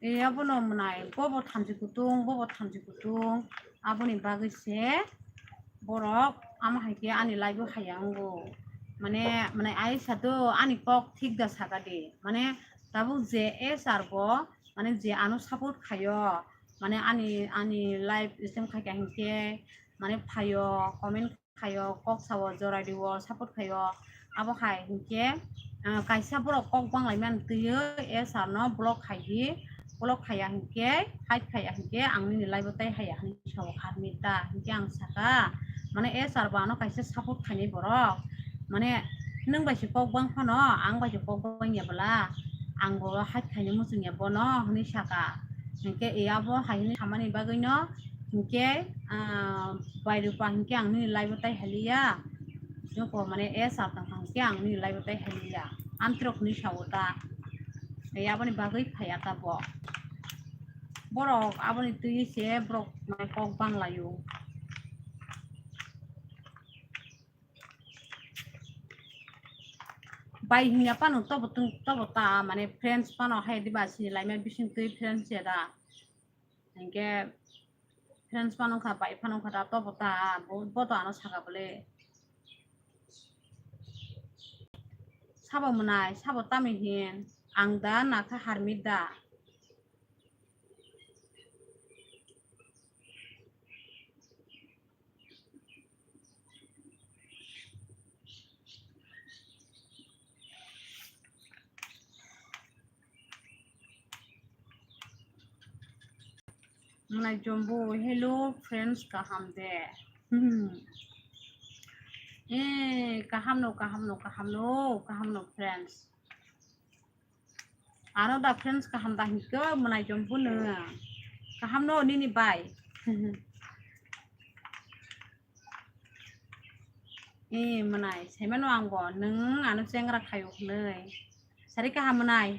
E, abono mwnai, bobo thamchi kutung, bobo thamchi kutung, aboni bagwi se borok ama hai khe ani live o haya wngo. Mane, mane Aisa do ani kok thik da saka de. Mane tabuk je S R bo, mane je ano support khaio, mane ani, ani live stream khai kha hinkhe, mane phaio, comment khaio, kok sao, jorai rio, support khaio. Abo hai hinkhe, ah, kaisa borok kok bang lai mani twiwi S R no block khai di, block khaiya hinkhe, hide khaiya hinkhe, ang nini live o tai haya hinwi sao Harmit da. Hinkhe ang saka, mane S R bo ano kaisa support khainai borok, mane nwng bai se kok bang phano, ang bai se kok bang ya bwla, ang bo hide khainai muchung ya bono hinwi saka. Hinkhe e abo hai hinwi samani bagwi no, hinkhe, ah, bai rupa hinkhe ang nini live o tai haliya. Joko mane S R tong hinkhe ang nini live o tai haliya. Amtwrok hinwi sao ta. E aboni bagwi phaiya ta bo. Borok aboni twiwi se borok mane kok bang laio. Bai hinya pano tobo tung, tobo ta mane friends pano hai diba sini laima bising twi friends ya da. Hinkhe friends phano wngkha, bai phano wngkha da, tobo ta, bo, bo to ano saka bole. Sabo mwnai, sabo tamo hin, ang da na kha Harmit da. Mwnai Jombo, hello friends, kaham de? Hmm. Eh, kaham no, kaham no, kaham no, kaham no friends. Ano da friends kaham da hinko mwnai Jombo no. Kaham no nini bai. Eh, mwnai, saimano ang bo, nwng ano chengra khayo hwnwi. Sari kaham mwnai.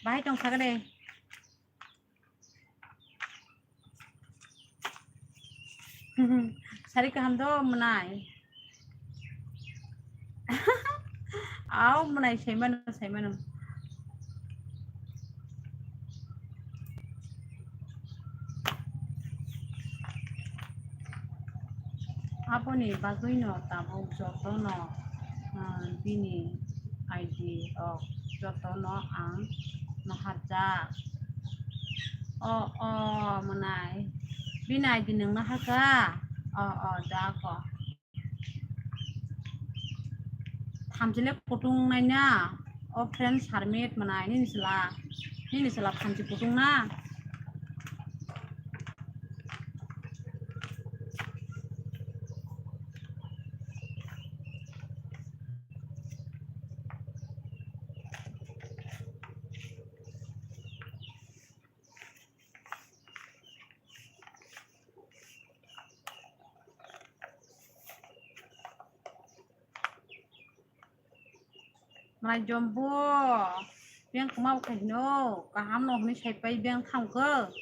Bahai tong sakha de. Sari kaham do mwnai. Au mwnai saimano, saimano. Aboni bagwino tabuk jotono, ah, bini I D rok jotono ang naharjak. O, o, mwnai. Bini I D nwng naharkha? O, o, da ko. Thamchile kutung naina. O friend Sarmit mwnai, nini sila. Nini sila thamchi kutung na. Mwnai Jombo, beng kwma bo khai hino, kaham no hwnwi sai pai beng thangkhe.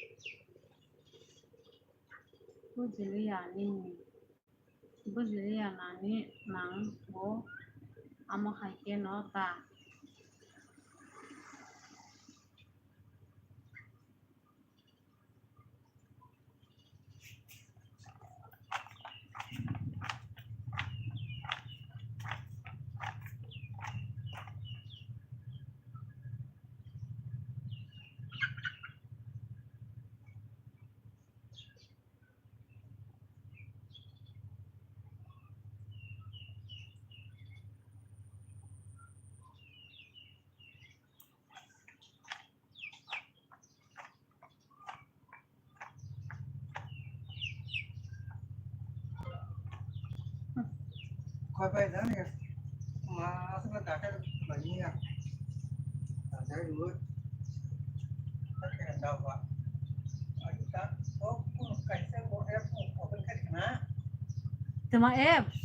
Bujiliya nini, bujiliya nani nang bo, amo hai khe no ta. Tama apps?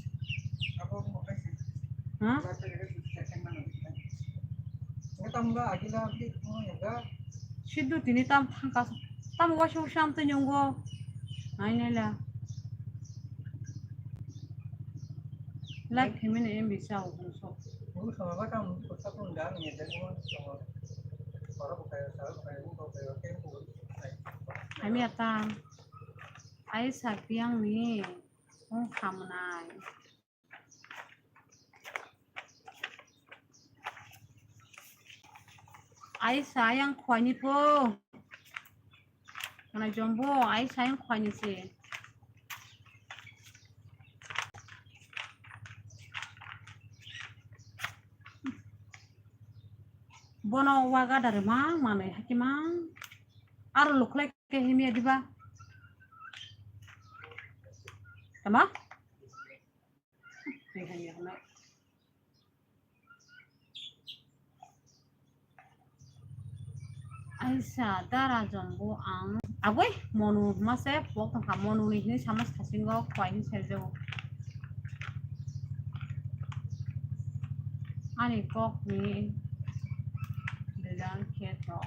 Ha? Sidhu tini tam thangka. Tam waisa waisa amtwi nyungo. Nai nai la. Live khaimani M B sa o bung sok. Kami ata. Ai sa piang ni. Wng khamnai. Aisa yang khwani po. Mana Jombo, aisa yang khwani se. Bono waga dare mang manai haki mang. Aro lukhlai ke himya diba. Tama? Aisa dara Jombo ang agoi monu mase pok tongkha, monu ni hini sama sasingo khwai hini serjago ani kok ni dejan kheto.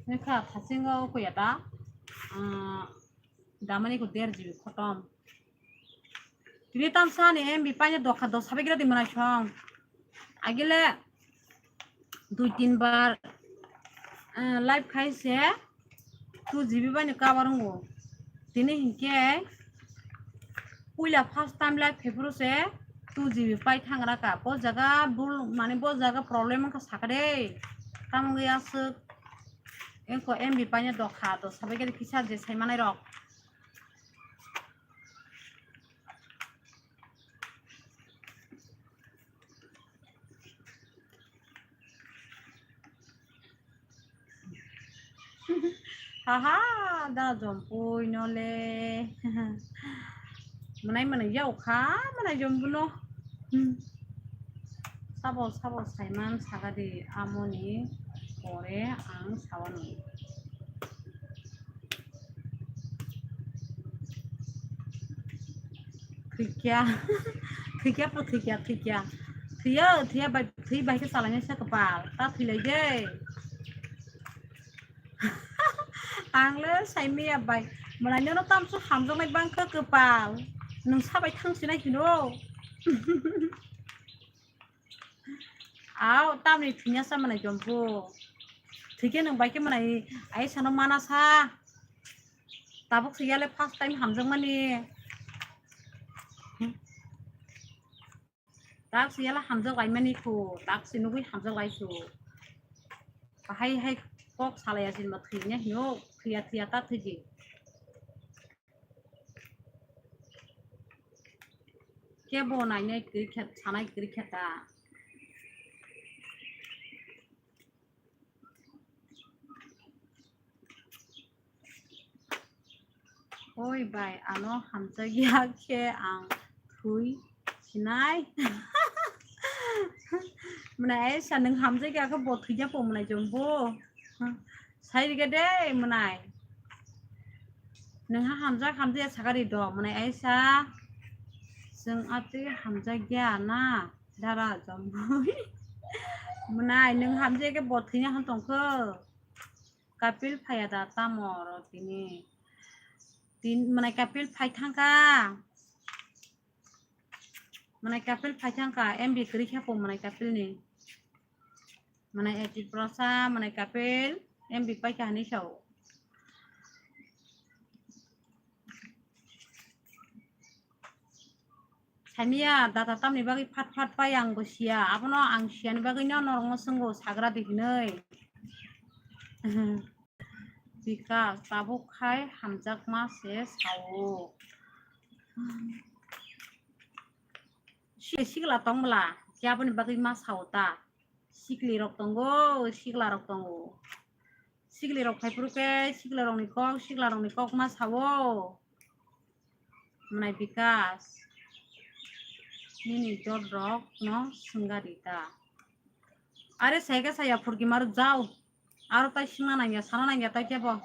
Nokha thasingo kuya ta, ah, damani ko der G B khotom. Tini tamsa ni M B paina dokha dos sabai gira di mwnai song. Agile dui tin bar, eh, live khai se two G B bai ni cover wngo. Tini hinkhe puila first time live khai phuru se Two G B pai thangra ka. Bo jaga bul, mane bo jaga problem wngkha sakha de. Tamo wngya aswk. Engko M B paina dokha to sabai khe kisa je sai manai rok. Haha, da jompui no le. Mwnai mwnai yau kha, mwnai jombu no. Hmm. Sabo, sabo saiman sagadi amoni pore ang sawano. Thwikya, thwikya po thwikya, thwikya. Thwiya, thwiya bai, thwi bai khe chalainai se kwpal. Ta thwilai de. Ang le saimiya bai. Mwnai nono tamso hamjaknai bangkha kwpal. Nwng sabai thangsinai hino. Aw, tamni thwinya sa mwnai jombo. Thwikhe nwng bai khe mwnai ai sano mana sa. Tabuk se yale first time hamjakmani. Tak se yale hamjak laimani kho, tak se nugui hamjak lai su. Bahai hai kok salaya sin ma thwinya hino, thwiya thwiya ta thwiji. Kebo nainai kwrwi khe, sanai kwrwi khe ta. Oi bai, ano hamjakya khe ang thwi sinai. Mwnai Aisha, nwng hamjakya khe bo thwija po mwnai jombo. Sai rige de mwnai. Nwng ha hamjak hamjakya sakari do mwnai Aisha. Chwng atwi hamjakya na dara jombo. Mwnai nwng hamjakya khe bo thwina han tongkho. Kapil phaiya da tamo oro tini? Tin, mwnai Kapil phai thangkha. Mwnai Kapil phai thangkha, M B kwrwi khe po mwnai Kapil ni. Mwnai eighty prosa, mwnai Kapil, M B paikha hinwi sao. Saimiya, data tamni bagwi phat phat pai ang bo siya. Abono ang siyani bagwino norokno swngo sagra di hinwi. Bikas, tabuk khai hamjakma se sao. Si-, sikla tong bwla, khe aboni bagwi ma sao ta? Sikli rok tongo, sikla rok tongo. Sikli rok phai phuru khe sikla rokni kok, sikla rokni kok ma sao. Mwnai Bikas, nini dol rok no swngga di ta. Are sai khe saya phurgi maru jao. Aro tai swngna nangya, sana nangya tai kebo.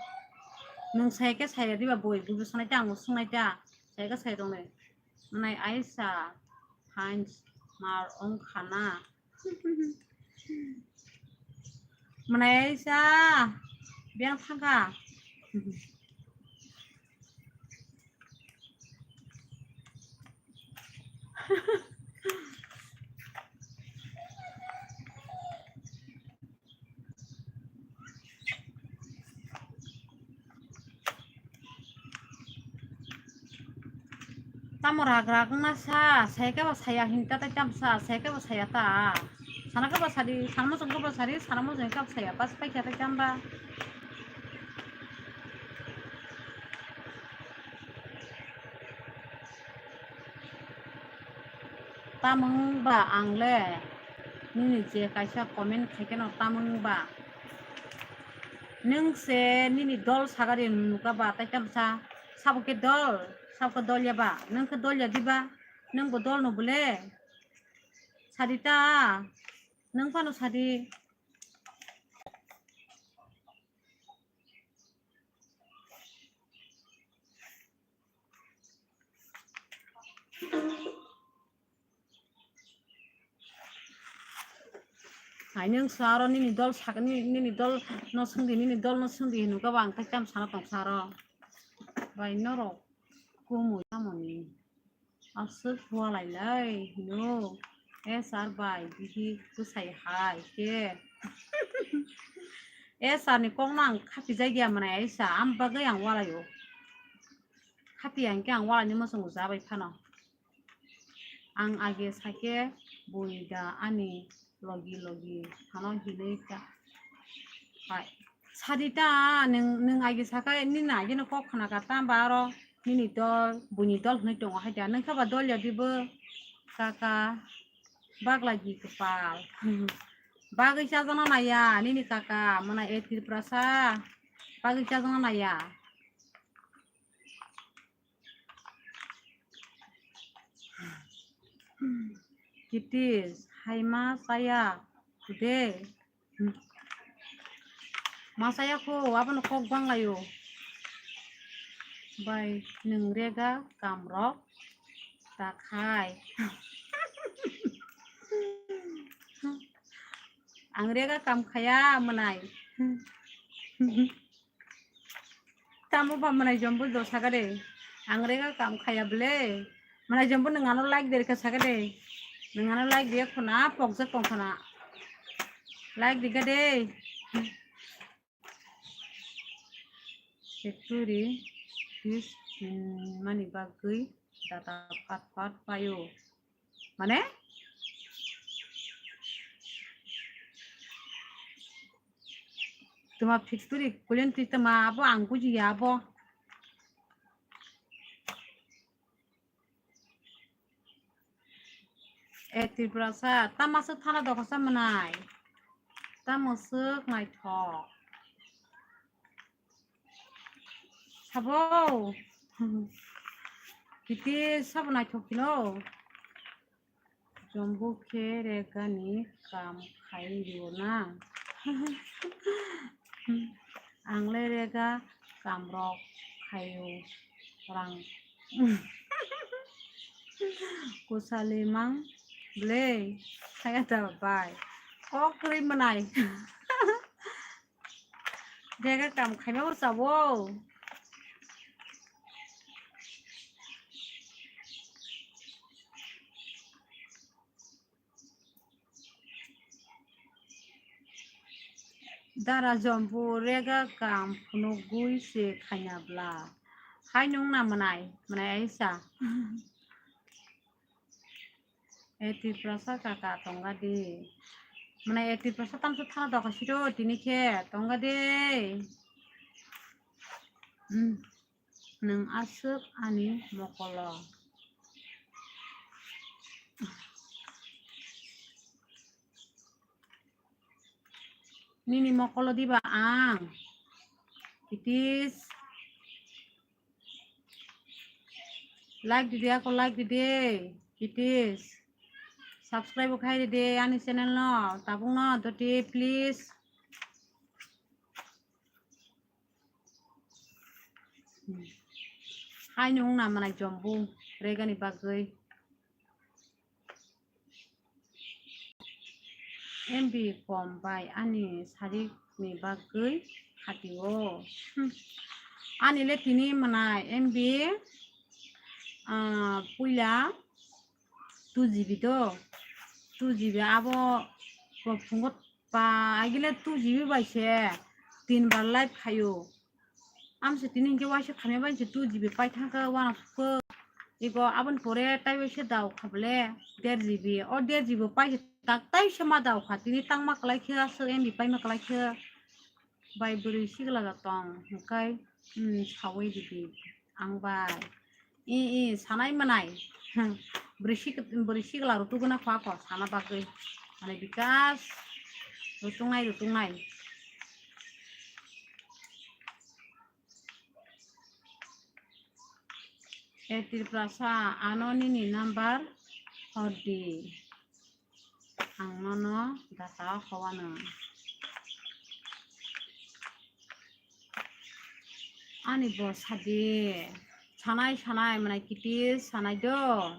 Nwng sai khe saya diba boi, bubu sanai ta, ang swngnai ta. Sai khe sai tongnai. Mwnai Aisha, Hans, mar ong khana. Mwnai Aisha, biyang thangkha. Tamo rak rak wngna sa, sai khe bo saya hinta tai tam sa, sai khe bo saya ta. Sana khe bo sadi, sana mojong khe bo sadi, sana mojong khe bo saya, pas pai khe tai tam ba. Tamung ba ang le nini je kaisa comment khai khe no tamung ba. Nwng se nini dol sagari nukha ba tai tamsa sabo khe dol, sabo khe dol ya ba? Nwng khe dol ya diba? Nwng bo dol no bole? Sadi ta, nwng phano sadi. Hai nwng sa aro nini dol sak-, nini, nini dol no swngdi, nini dol no swngdi hinwi khe bo ang tai tam sana tong sa aro. Bai norok kumui tamoni aswk hualai lai hino. S R bai bihi bwsai hai khe. S R ni kok no ang khapi jagya mwnai Aisha, am bagwi ang walai o. Khapi ang khe ang walai ni muchungo ja bai phano. Ang age sakhe bui da ani logi logi hano hinwi ta. Hai. Sadi ta nwng, nwng age sakhe nini age no kok khna ka ta ba aro nini dol buini dol hinwi tongo hai da nwng khe ba dol ya dibo kaka bagla gi kwpal. Bagwi chajakna naiya nini kaka mwnai e Tripurasa bagwi chajakna naiya. Kitis, hai ma chaya de. Ma chaya kho, abono kok banglaio. Bai, nwng rega kamrok ta khai. Ang rega kam khaya mwnai. Tamo ba mwnai jombo do saga de. Ang rega kam khaya ble. Mwnai jombo nwng ano like de rikha saga de. Nwng ano like de khona pokjak tong khona. Like de ga de. Factory this mani bagwi data pat pat payo. Mane? Tuma factory kulen twi tama abo ang bujiya abo. E Tripurasa, tama swk thana dokhasa mwnai. Tamo swk naithok. Sabo. Kiti sabo naithok kino. Jombo khe regani kam khai rio na. Ang le rega kamrok khaio rang. Kusali mang ble khaya da bai. Kok kwrwi mwnai. Rega kam khaima bo chabo. Dara jombo rega kam phunukgwi se khaina bla. Hai nwng na mwnai, mwnai aisa. E Tiprasa kaka tongga di. Mwnai e Tiprasa tamsa thana doka siro tini khe tongga de. Hmm. Nwng aswk ani mokolo. Nini mokolo diba ang? Kitis. Like didi ako like didi. Kitis. Subscribe khai didi ani channel no. Tabuk no doti please. Hai nwng na mwnai jombo regani bagwi. M B kom bai ani sarik ni bagwi khatio. Hmm. Ani le tini mwnai M B, ah, puila two G B do. Two G B abo bo phungo pa agile two G B bai se tin bar live khaio. Amse tini hinkhe waisa khamya bai se two G B pai thangkha wana sukho. Ego aboni pore tai waisa dao kha bole der G B. O der G B pai se tak tai se ma dao kha. Tini tangma kwlai khe aswk M B paima kwlai khe. Bai bwrwi sikla da tong hwnkhe, hmm, sawi ridi ang bai. I, i, sanai mwnai. Hmm. Bwrwi sik-, bwrwi sikla rutuguna kho ako sana bagwi. Mane bikas rutungnai, rutungnai. E Tiprasa, ano nini number hordi. Ang nono data howano. Ani bo sadi. Sanai, sanai, mwnai kitis sanai do.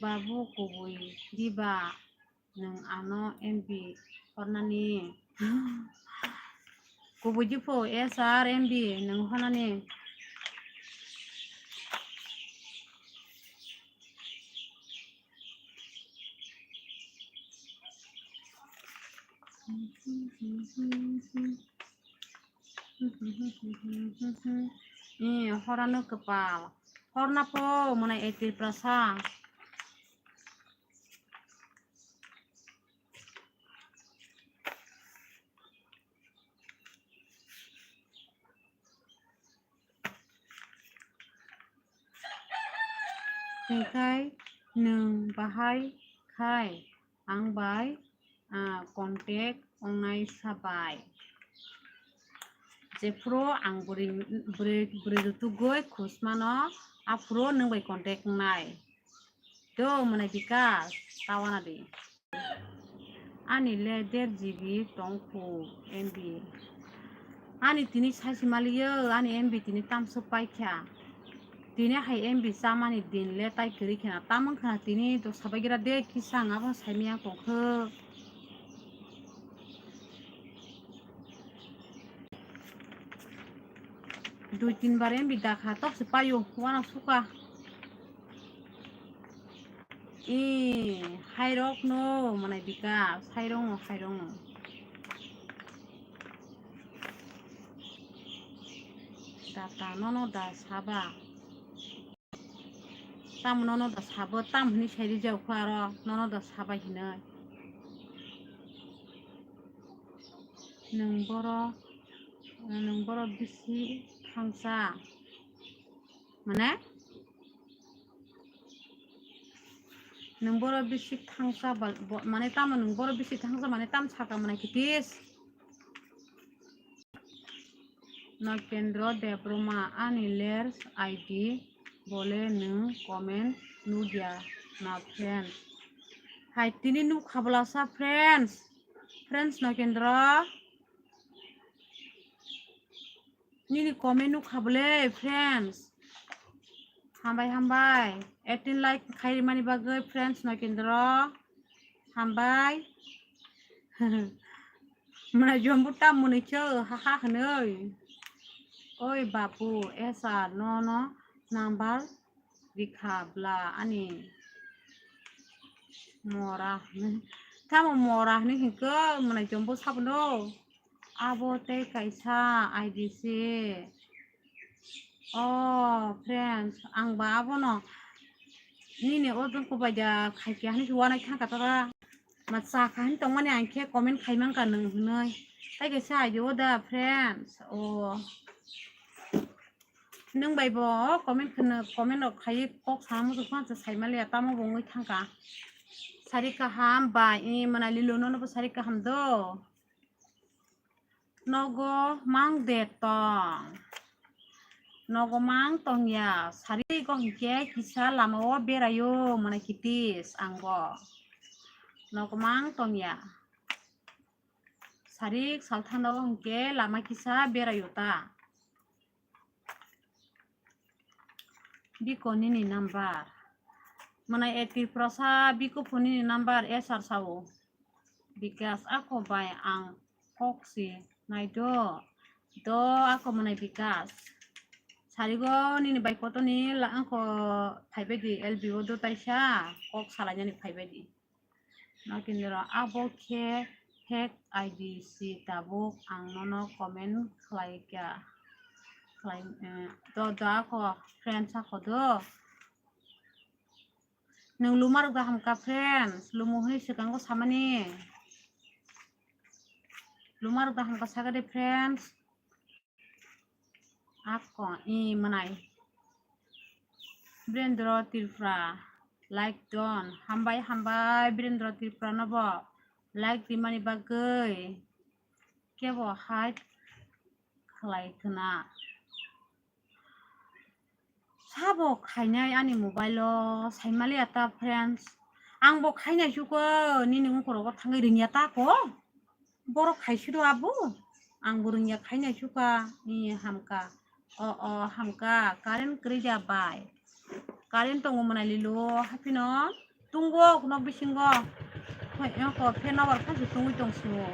Babu kubui diba nwng ano M B hornani. Kubui dipho S R M B nwng hornani. Eh, horano kwpal. Horna po mwnai e Tiprasa. Hingkhai nwng bahai khai ang bai, ah, contact wngnai sa bai. Jephuru ang bwrwi, bwrwi, bwrwi rutugwi khusmano, aphuru nwng bai contact wngnai. Do mwnai Bikas, tawana di. Ani le der G B tongkhu M B. Ani tini saisi maliyo, ani M B tini tamso paikha. Tini hai M B chamani din le tai kwrwi khena. Tamang khana tini dosa baigira de kisa ang abo saimiyang tongkho. Dui tin bar M B dakha, tokse payo, uanok suka. Ee, hairok no, mwnai Bikas, hairok no, hairok no. Data, nono da saba. Tamo nono da sabo, tam hwnwi sai rijak kho aro, nono da saba hinwi. Nwng boro, nwng boro bisi thangsa. Mane? Nwng boro bisi thangsa bal-, bo-, mane tamo nwng boro bisi thangsa mane tam saka mane kitis? Nokendro Debbarma, ani ler I D bole nwng comment nukya na friends. Hai tini nukha bwlasa friends. Friends Nokendro. Nini comment nukha bole friends. Hambai hambai. Eighteen like khai rimani bagwi friends Nokendro. Hambai. Mwnai jombo tam mwnwi khe ha ha hwnwi. Oi bapu, S R nono number rikha bwla ani mora hwnwi. Tamo mora hwnwi hinkhe mwnai jombo sabono. Abo tei kaisa I D C. Oh, friends, ang ba abono nini o jongkho bai da khaikhe hwnwi se uanai thangkha tora. Ma cha kha hwnwi tongmani ang khe comment khai mankha nwng hwnwi. Tai kaisa I D o da, friends. Oh. Nwng bai bo comment khwno, comment rok khaiwi kok sana muchung phano se sai manliya, tamo bo wngwi thangkha. Sari kaham bai, i mwnai Lilo nono bo sari kaham do. Nogo mang de tong. Nogo mang tongya, sari go hinkhe kisa lama o berayo mwnai kitis ang bo. Nogo mang tongya. Sari salthano hinkhe lama kisa berayo ta. Biko nini number. Mwnai A Tripurasa biko pho nini number S R sao. Bikas ako bai ang kok si nai do. Do ako mwnai Bikas. Sarigo nini bai kotoni la angko phaibai di L B O do taisa kok salainani phaibai di. Nokindro abo khe fake I D si tabuk ang nono comment khlai kha. Khlai, eh, do, do ako friends ako do. Nwng luma rwkha hamkha friends, lumo hwnwi swkango samani. Luma rwkha hamkha sakha de friends. Ako, i mwnai. Birendra Tripura, like don. Hambai, hambai, Birendra Tripura no bo like rimani bagwi. Kebo hai khlai khna. Sabo khainai ani mobile o, saimaliya ta friends. Ang bo khainai suko, nini ungkoro go thangwi ringya ta ko. Borok khai siro abo. Ang bo ringya khainai suka. Ni hamka. O, o, hamka. Current kwrwi da bai. Current tongo mwnai Lilo. Haphino. Tungo nok bisingo. Hoi, eko fan over phan se tungwi tong sio.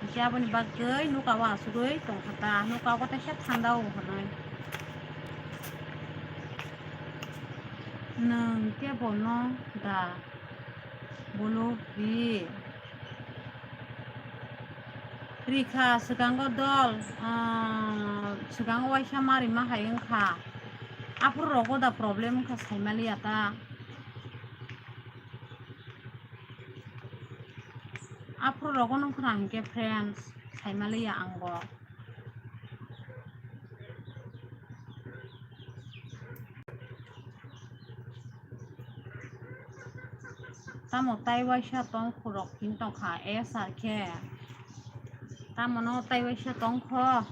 Hingke aboni bagwi nuka o asugwi tong kha ta. Nuka o tei khe thanda o hwnwi. Nwng kebo no da bolok ri. Rikha swkango dol, ah, swkango waisa ma rima hai wngkha. Aphuru rogo da problem wngkha saimaliya ta. Aphuru rogo nung khna hinkhe friends saimaliya ang bo. Tamo tai waisa tong khorok hin tongkha, S R khe. Tamo no tai waisa tongkho.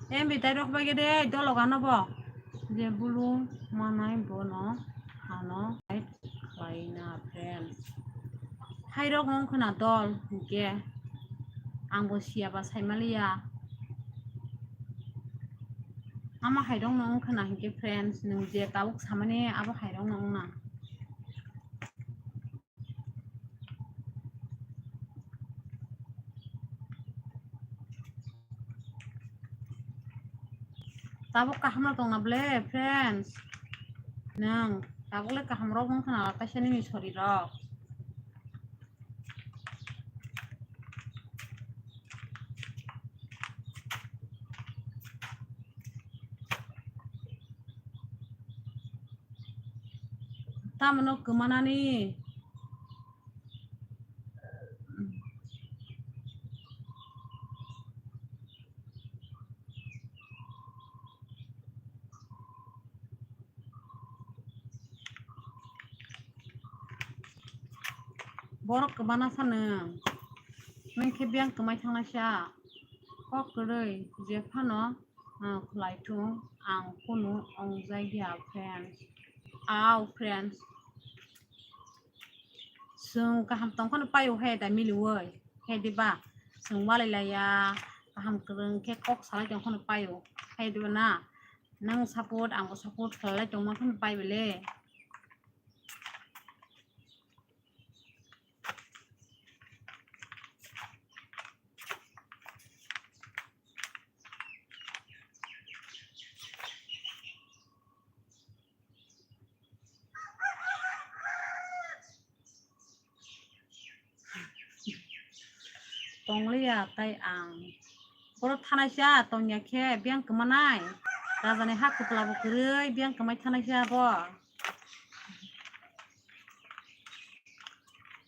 M B tai rok bai de dologa no bo. Je bulu manai bono ano khlaina friends. Hai rok no khna dol hinkhe. Ang bo siya ba sai maliya. Ama hai rok no wng khna hinkhe friends, nwng je tabuk samani abo hai rok no wng na. Tabuk kaham no tong na ble friends? Nwng tabuk le kaham rok wng khna kaisa nini sori rok. Tamo no kwmanani. Borok kwmana sa nwng. Nwng khe biyang kwmai thangnaisa. Kok kwrwi je phano, ah, khlai thung, ang kunu ongjakya friends. Au friends. Chwng kaham tong phano paio hai da miliui. Hai diba? Chwng walai laiya, kaham kwrwng khe kok salai tong phano paio. Hai diba na? Nwng support, ang bo support khlai tongma phano pai bele. Tongliya tai ang. Boro thanaisa tongya khe biyang kwmanai. Rajani ha kwpla bo kwrwi biyang kwmai thanaisa bo.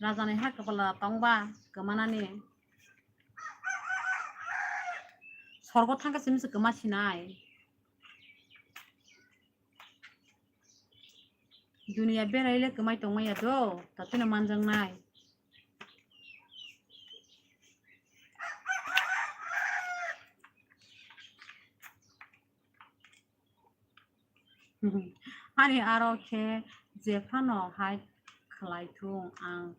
Rajani ha kwpla tongba kwmanani. Sorgo thangkhe simi se kwma sinai. Duniya berai le kwmai tongmaya do, tatino manjaknai. Ani aro khe jephano hai khlai thung, ang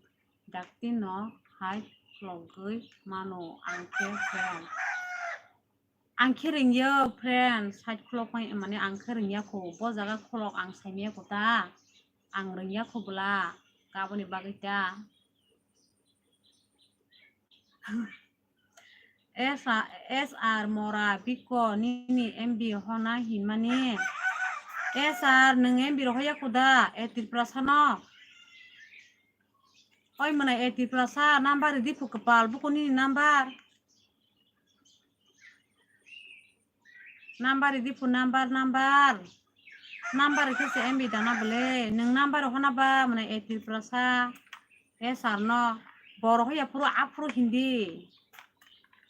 daktino hai khlogwi mano, ang khe friend. Ang khe ringya friend, side kholok pai mane ang khe ringya kho, bo jaga kholok ang saimaya kho ta, ang ringya kho bwla, kaboni bagwi ta. S R, S R mora biko nini M B hona hinmani. S R nwng M B rohoya kho da, e Tripura sano. Oi mwnai e Tripura sa number ridi phu kwpal, buko nini number. Number ridi phu number, number. Number rikhe se M B dana bole. Nwng number hona ba mwnai e Tripura sa. S R no. Boro hoya phuru aphuru hindi.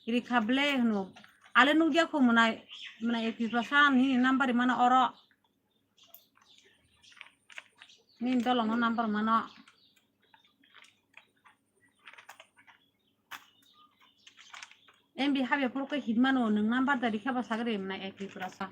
Rikha bole hwno. Ale nukya kho mwnai, mwnai e Tripura sa nini number rimano oro. Nini dolo no number mano. M B habya phuru khe hit mano, nwng number da rikha ba sagre mwnai e Tripura sa.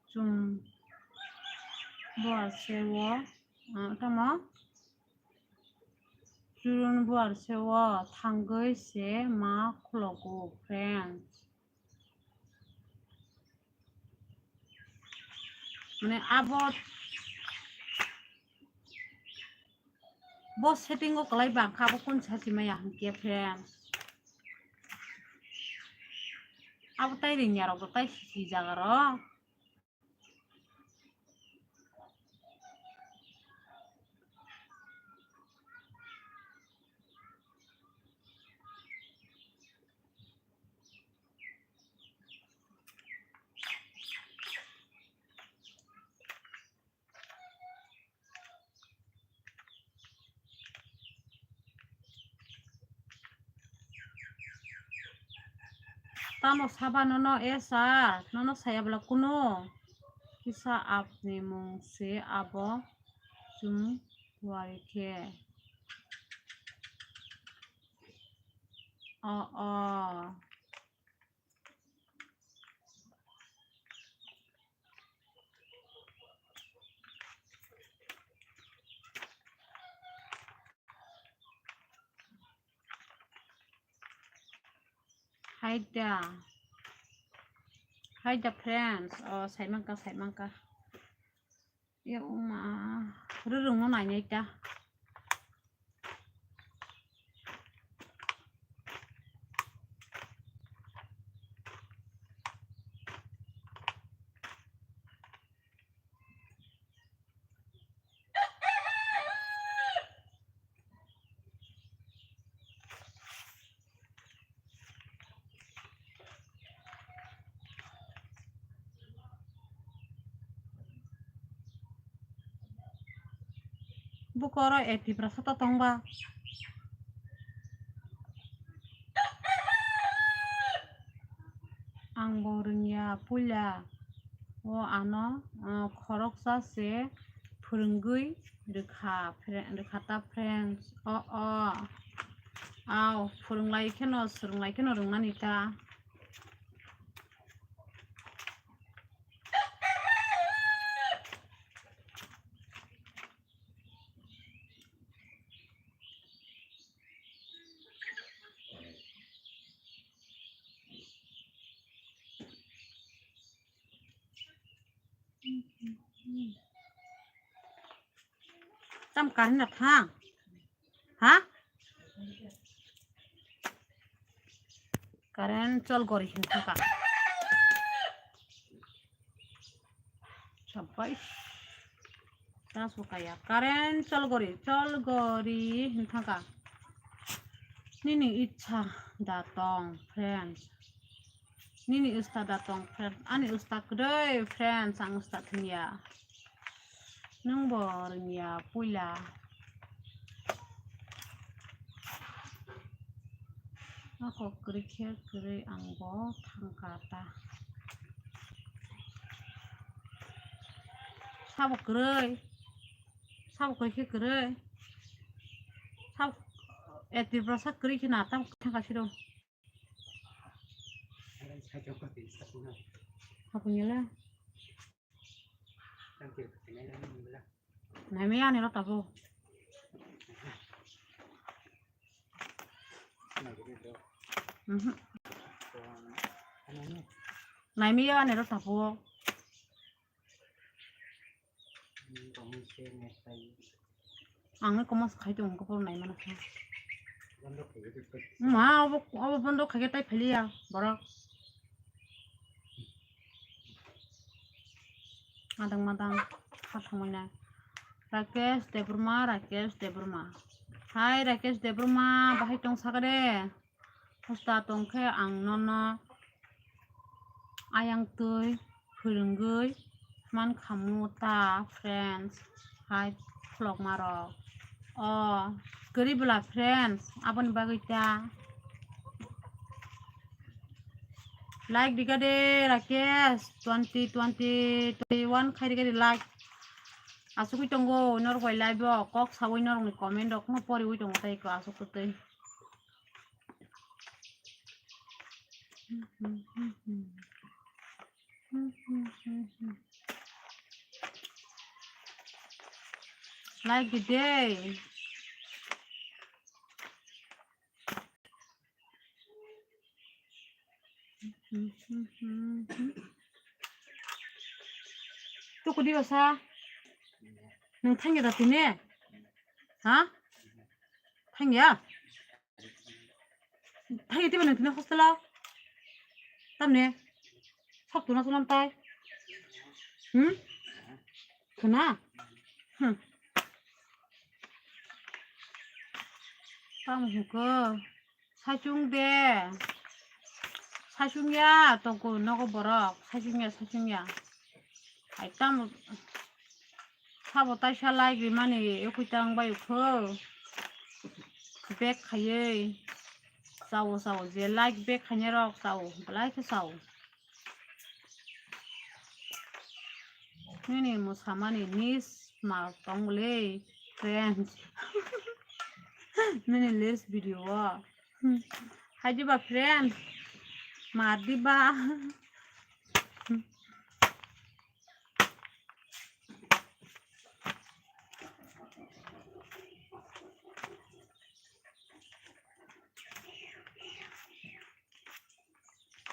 Chwng buar se o, ah, tamo? Chwng buar se o thangwi se ma khwlogo, friends. Mane abo bo setting o kwlai bangkha, abo kun sachi maya hinkhe friends. Abo tai ringya rok bo tai sisi jaga rok. Tamo saba nono, e sir, nono saya bwla kuno kisa apni mung se abo chwng wari khe. O, o. Haida. Haida friends. O, saimangka, saimangka. Ya, uma. Rurung no nainai ta. Buko oro A T Prasad o tongba. Ang bo rwngya puila. O ano, ah, khoroksa se phwrwngwi rwkha, phre-, rwkha ta friends. O, o. Au, phwrwnglai kheno, swrwnglai kheno rwngnani ta. Tam current na thang? Ha? Current chol gori hin thangka. Sabai. Tas bo kaya. Current chol gori, chol gori hin thangka. Nini ichha da tong, friends. Nini usta da tong, friends. Ani usta kwrwi, friends, ang usta thwngya. Nwng bo rwngya puila. Ako kwrwi khe kwrwi ang bo thangka ta. Sabo kwrwi. Sabo kwrwi khe kwrwi. Sabo, eh, Tripura sak kwrwi khe na tam thangka siro. Hapungyala. Naimaya ani rota bo. Mhm. Naimaya ani rota bo. Ang ni komo khai tong ko por nai mana kha. Ma, obo, obo bondo khai tai pheliya borok. Adang madang kha thangmai nai. Rakesh Debbarma, Rakesh Debbarma. Hai Rakesh Debbarma, bahai tong sakade. Hosta tongkhe ang nono ayang twi phwrwngwi mankhamu ta, friends, hai khlokmarok. O kwrwi bwla, friends, aboni bagwi ta. Like rikha de, Rakesh, twenty, twenty, twenty-one khai rikha de like. Asugwi tongo norok bai live o, kok sawi norokni comment rok no poriwi tongo tei ko asuk twi. Like the day. Tuku di basa. Nang thangya da tine? Ha? Thangya? Thangya tiba nang tine hostel o? Tamne? Sok tuna sulam tai? Hmm? Tuna? Hmm. Tamo hwnkhe? Saichung de. Saichung ya, tongko nogo borok. Saichung ya, saichung ya. Hai tamo sabo taisa like rimani, ekoi tang bai ukho. Bek khaiwi. Chao, chao, je like back khainai rok chao, belai khe chao. Nini mwsamani niche ma tongole, friends. Nini last video o. Hai diba, friends? Ma diba?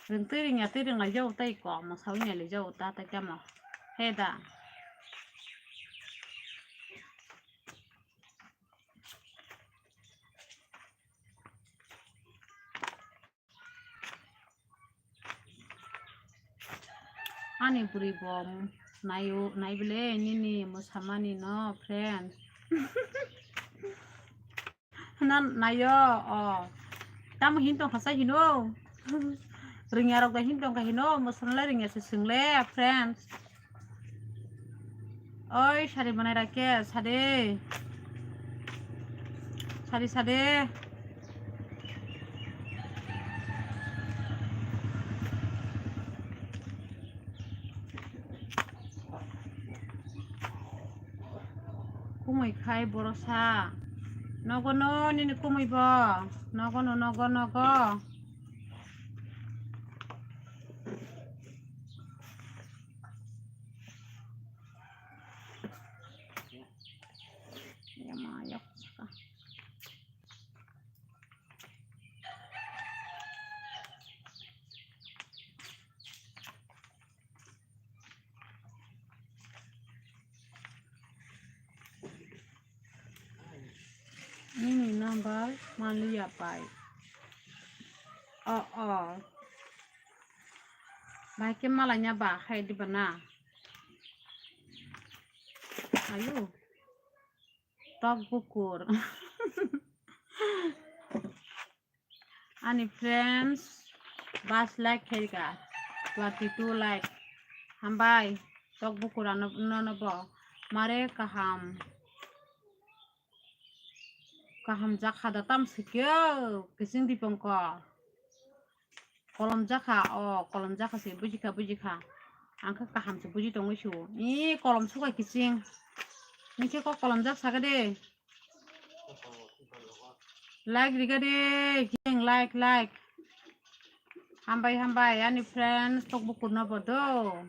Rwng twi rwngya twi rwng lai jao tei kok mwsawi nai lai jao ta tei tamo he da. Ani bwrwi bo naio, nai bwle nini mwsamani no, friends. Na naio, o. Tamo hin tongkha sa hino. Rwngya rok da hin tongkha hino, mwsana le rwngya se swng le, friends. Oi, sari manai rake, sade. Sade, sade. Kumui khai borosa. Nogo no nini kumui bo. Nogo no, nogo, nogo. Yama, yok saka. Nini number manliya pai. O, o. Bai khe malaina ba hai diba na? Ayo. Tok bukur. Ani friends, bas like khaika, twenty two like. Hambai, tok bukur ano, no, no bo. Mare kaham. Kaham jakha da tam sikyo, kising dipong ko. Kolom jakha, o kolom jakha se bujikha, bujikha. Ang khe kaham se buji tongwi sio. I kolom suka kising. Ningkhe ko kolom jak saka de. Like riga de, jeng like, like. Hambai, hambai, ani friends, tok bukur no bodo.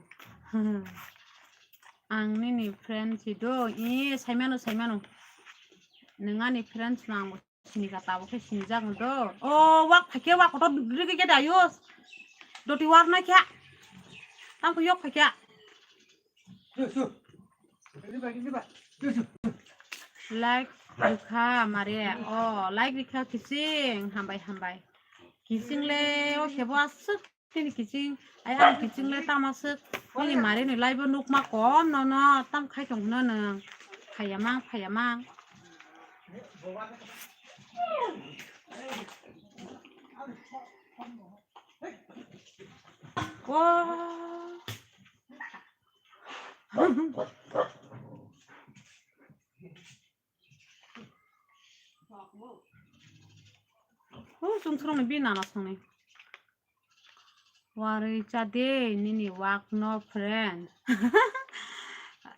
Ang nini friend si do, i saimano, saimano. Nang ani friends nang sini kata bo khe sini jak do. O, wak phakya, wak kotor rigi ke dayos. Doti war na kya? Tang ko yok phakya. Like rikha mare, o like rikha kising, hambai hambai. Kising le o kebo aswk tini kising, ai ang kising le tama swk. Nini mare ni lai bo nukma kom no no tam khai tong hwno nwng. Phaiya mang, phaiya mang. O. O, chwng swrwngni bini nana songni. Warwi cha de nini wak no, friends.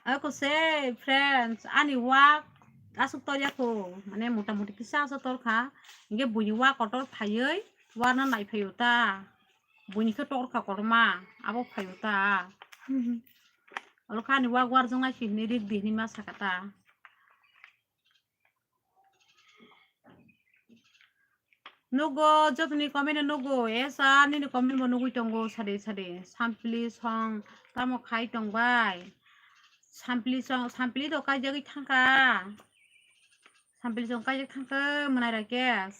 Ako se, friends, ani wak aswk torya kho, mane mota moti kisa aswk torkha. Hinkhe buini wak kotor phaiwi warna nai phaio ta. Buini khe torkha kotorma, abo phaio ta. Olo kha ani wak warjak nai si hinwi rik di hinwi ma saka ta. Nugo, jotoni comment nugo, esa nini comment bo nugui tongo, sade sade. Sampli song tamo khai tong bai? Sampli song, sampli do kaijagwi thangkha. Sampli song kaijak thangkha, mwnai Rakesh.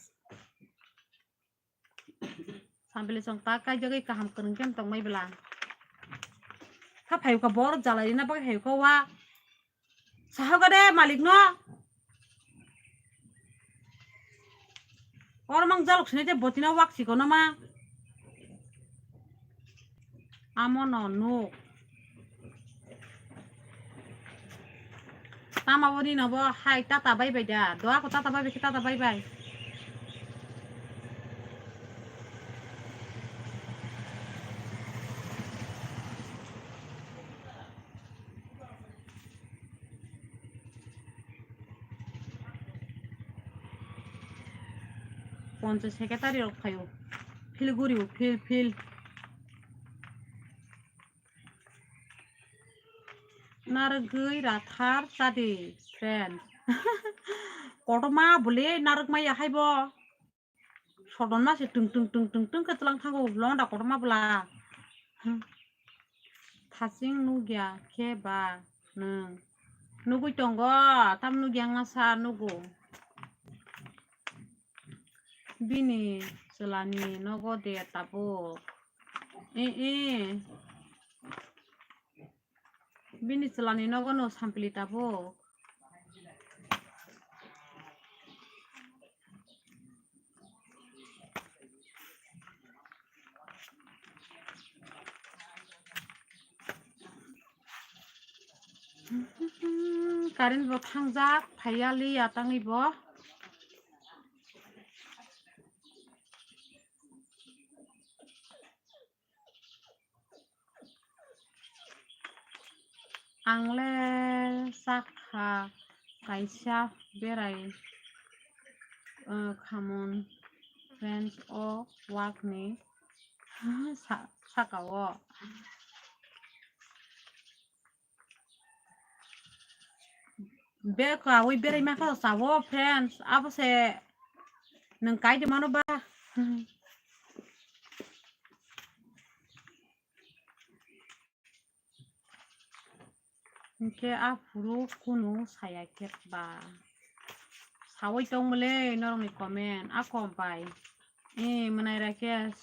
Sampli song ta kaijagwi kaham kwrwng khe tongmai bwla. Kha phaiyukha bor jalai rina bagwi phaiyukha wa. Sahoga de malik no. Oro mang jaluk sini te botina wak sikono ma. Amo no nuk. Tama boni no bo hai tata bai bai da. Doa ko tata bai bai, tata bai bai. Ponchai secretary rok phaio. Phil gurio, phil, phil. Narwgwi rathar chadi, friend. Kotorma bole narwk maya hai bo. Sodonna se tung tung tung tung tung khe twlang thango londa kotorma bwla. Hmm. Thaching nukya khe ba nwng. Nugui tongo, tam nukya wngna sa nugo. Bini chwlani nogo de tabuk. E, e. Bini chwlani nogo no sampli tabuk. Current bo thangjak, phaiya li ya tangwi bo. Ang le sakha kaisa berai, uh, khamon friends o wak ni sa-, saka o. Bek kawi berai ma kha sawo, friends, abo se nwng kai de mano ba. Hinkhe aphuru kunu saya khe ba. Sawi tongmole norokni comment, a kom pai. Eh, mwnai Rakesh.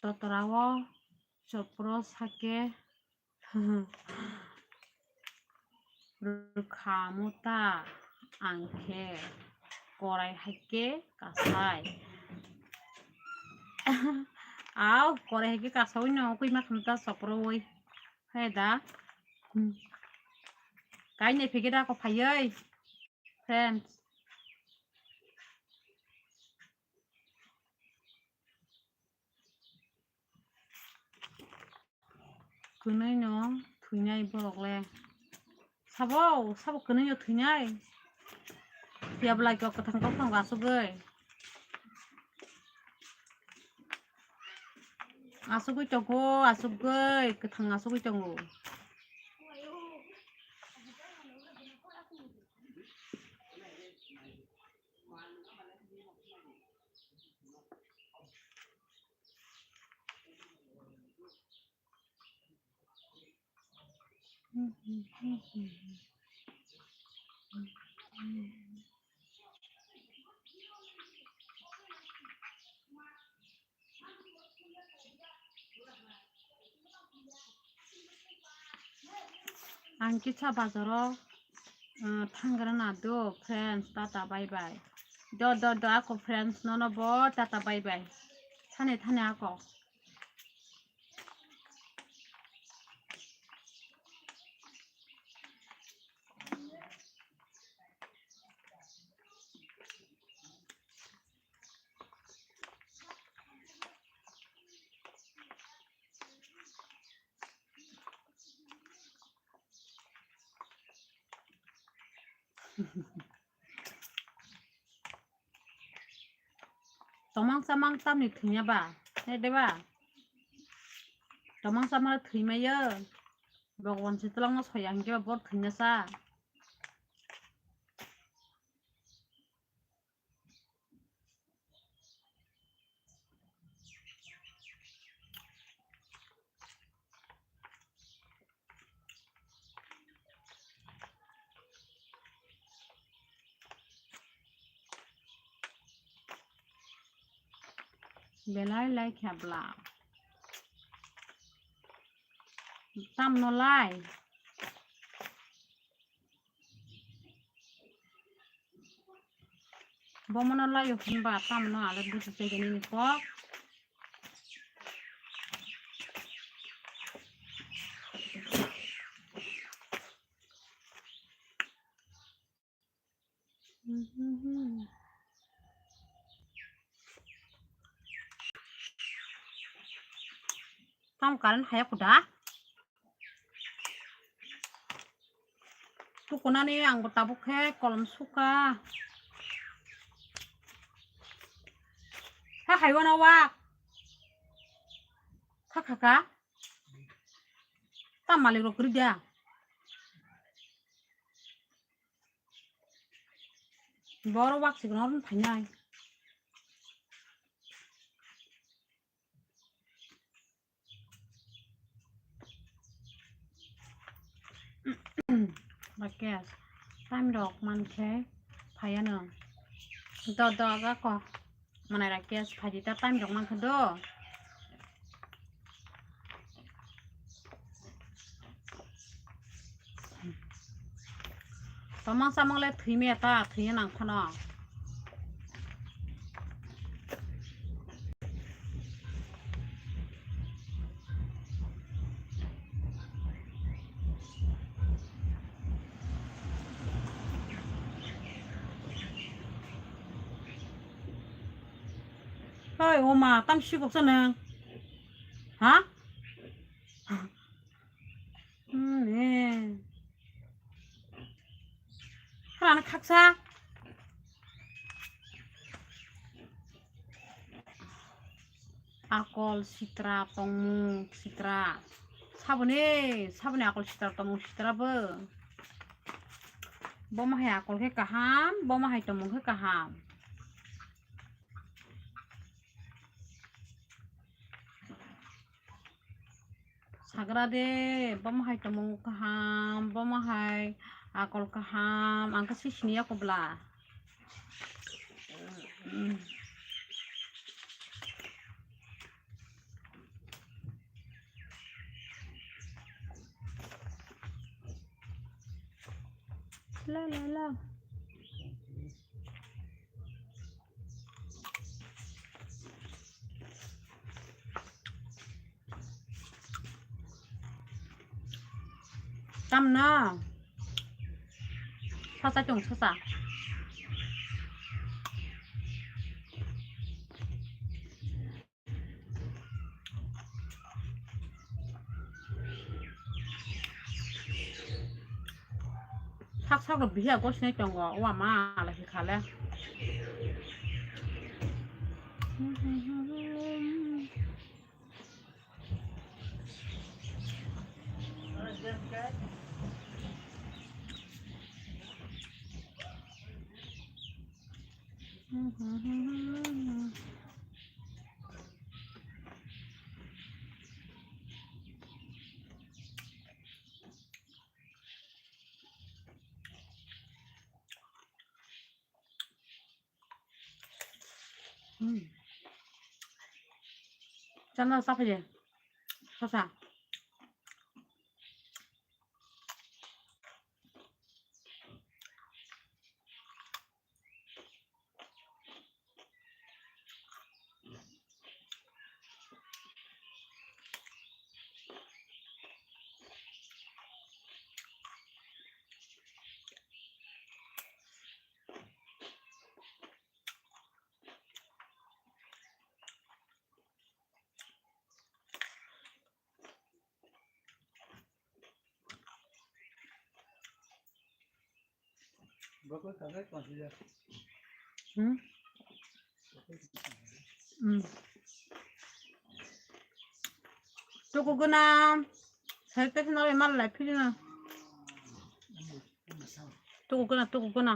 Totorao chopro sake rwkha muta ang khe korai hai khe kasai. Au, korai hai khe kasaui no, koi ma kham ta chopro oi. Hai da. Hmm. Kainai phege da ko phaioi. Friends. Kwnwi no thwinai borok le. Sabo, sabo kwnwi no thwinai. Phiya belai kok kwthang kok tongo asugwi. Asugwi tongo, asugwi, kwthang asugwi tongo. Ang kisa bazaro, uh, thangrana do, friends, tata bye bye. Do, do, do, ako friends, nono bo tata bye bye. Thane, thane ako. Tomang samang tamni thwina ba? He de ba? Tomang samang thwimaiyo. Bhagwan se twlangno soya hinkhe ba bor thwina sa. Belai lai khe bla. Tamno lai. Bomono lai hwnba tamno ale buji tei nini kok. Tam current haya kuda. Tukunani ang bo tabuk khe kolom suka. Ha haiwano wa. Kha kha ka. Ta malik rok kwrwi da. Boro wak sikno oro thainai. Rakesh, time rok mankhe phaiya no. Do do aga ko. Manai Rakesh phaidi ta time rok mankha do. Tomang samang le thwime ta thwina nang phano. Hoi, oma, tam sikok sa nang. Ha? Hmm, eh. Harani khaksa. Akol sitra tongmung sitra. Saboni, saboni akol sitra tongmung sitra bo. Bo mahai akol khe kaham, bo mahai tongmung khe kaham. Sagra de, bomo hai tongmung kaham, bomo hai akol kaham, ang khe sisini ya kobla. La la la. Tamno. Sasa chwng sasa. Sak sak rok bihiya gosnai tongo, o ama ala hi khale. Hmm. Chana sa phaje. Sasa. Hmm? Hmm. Tuku guna. Sai te sino mal lai phiri na. Tuku guna, tuku guna.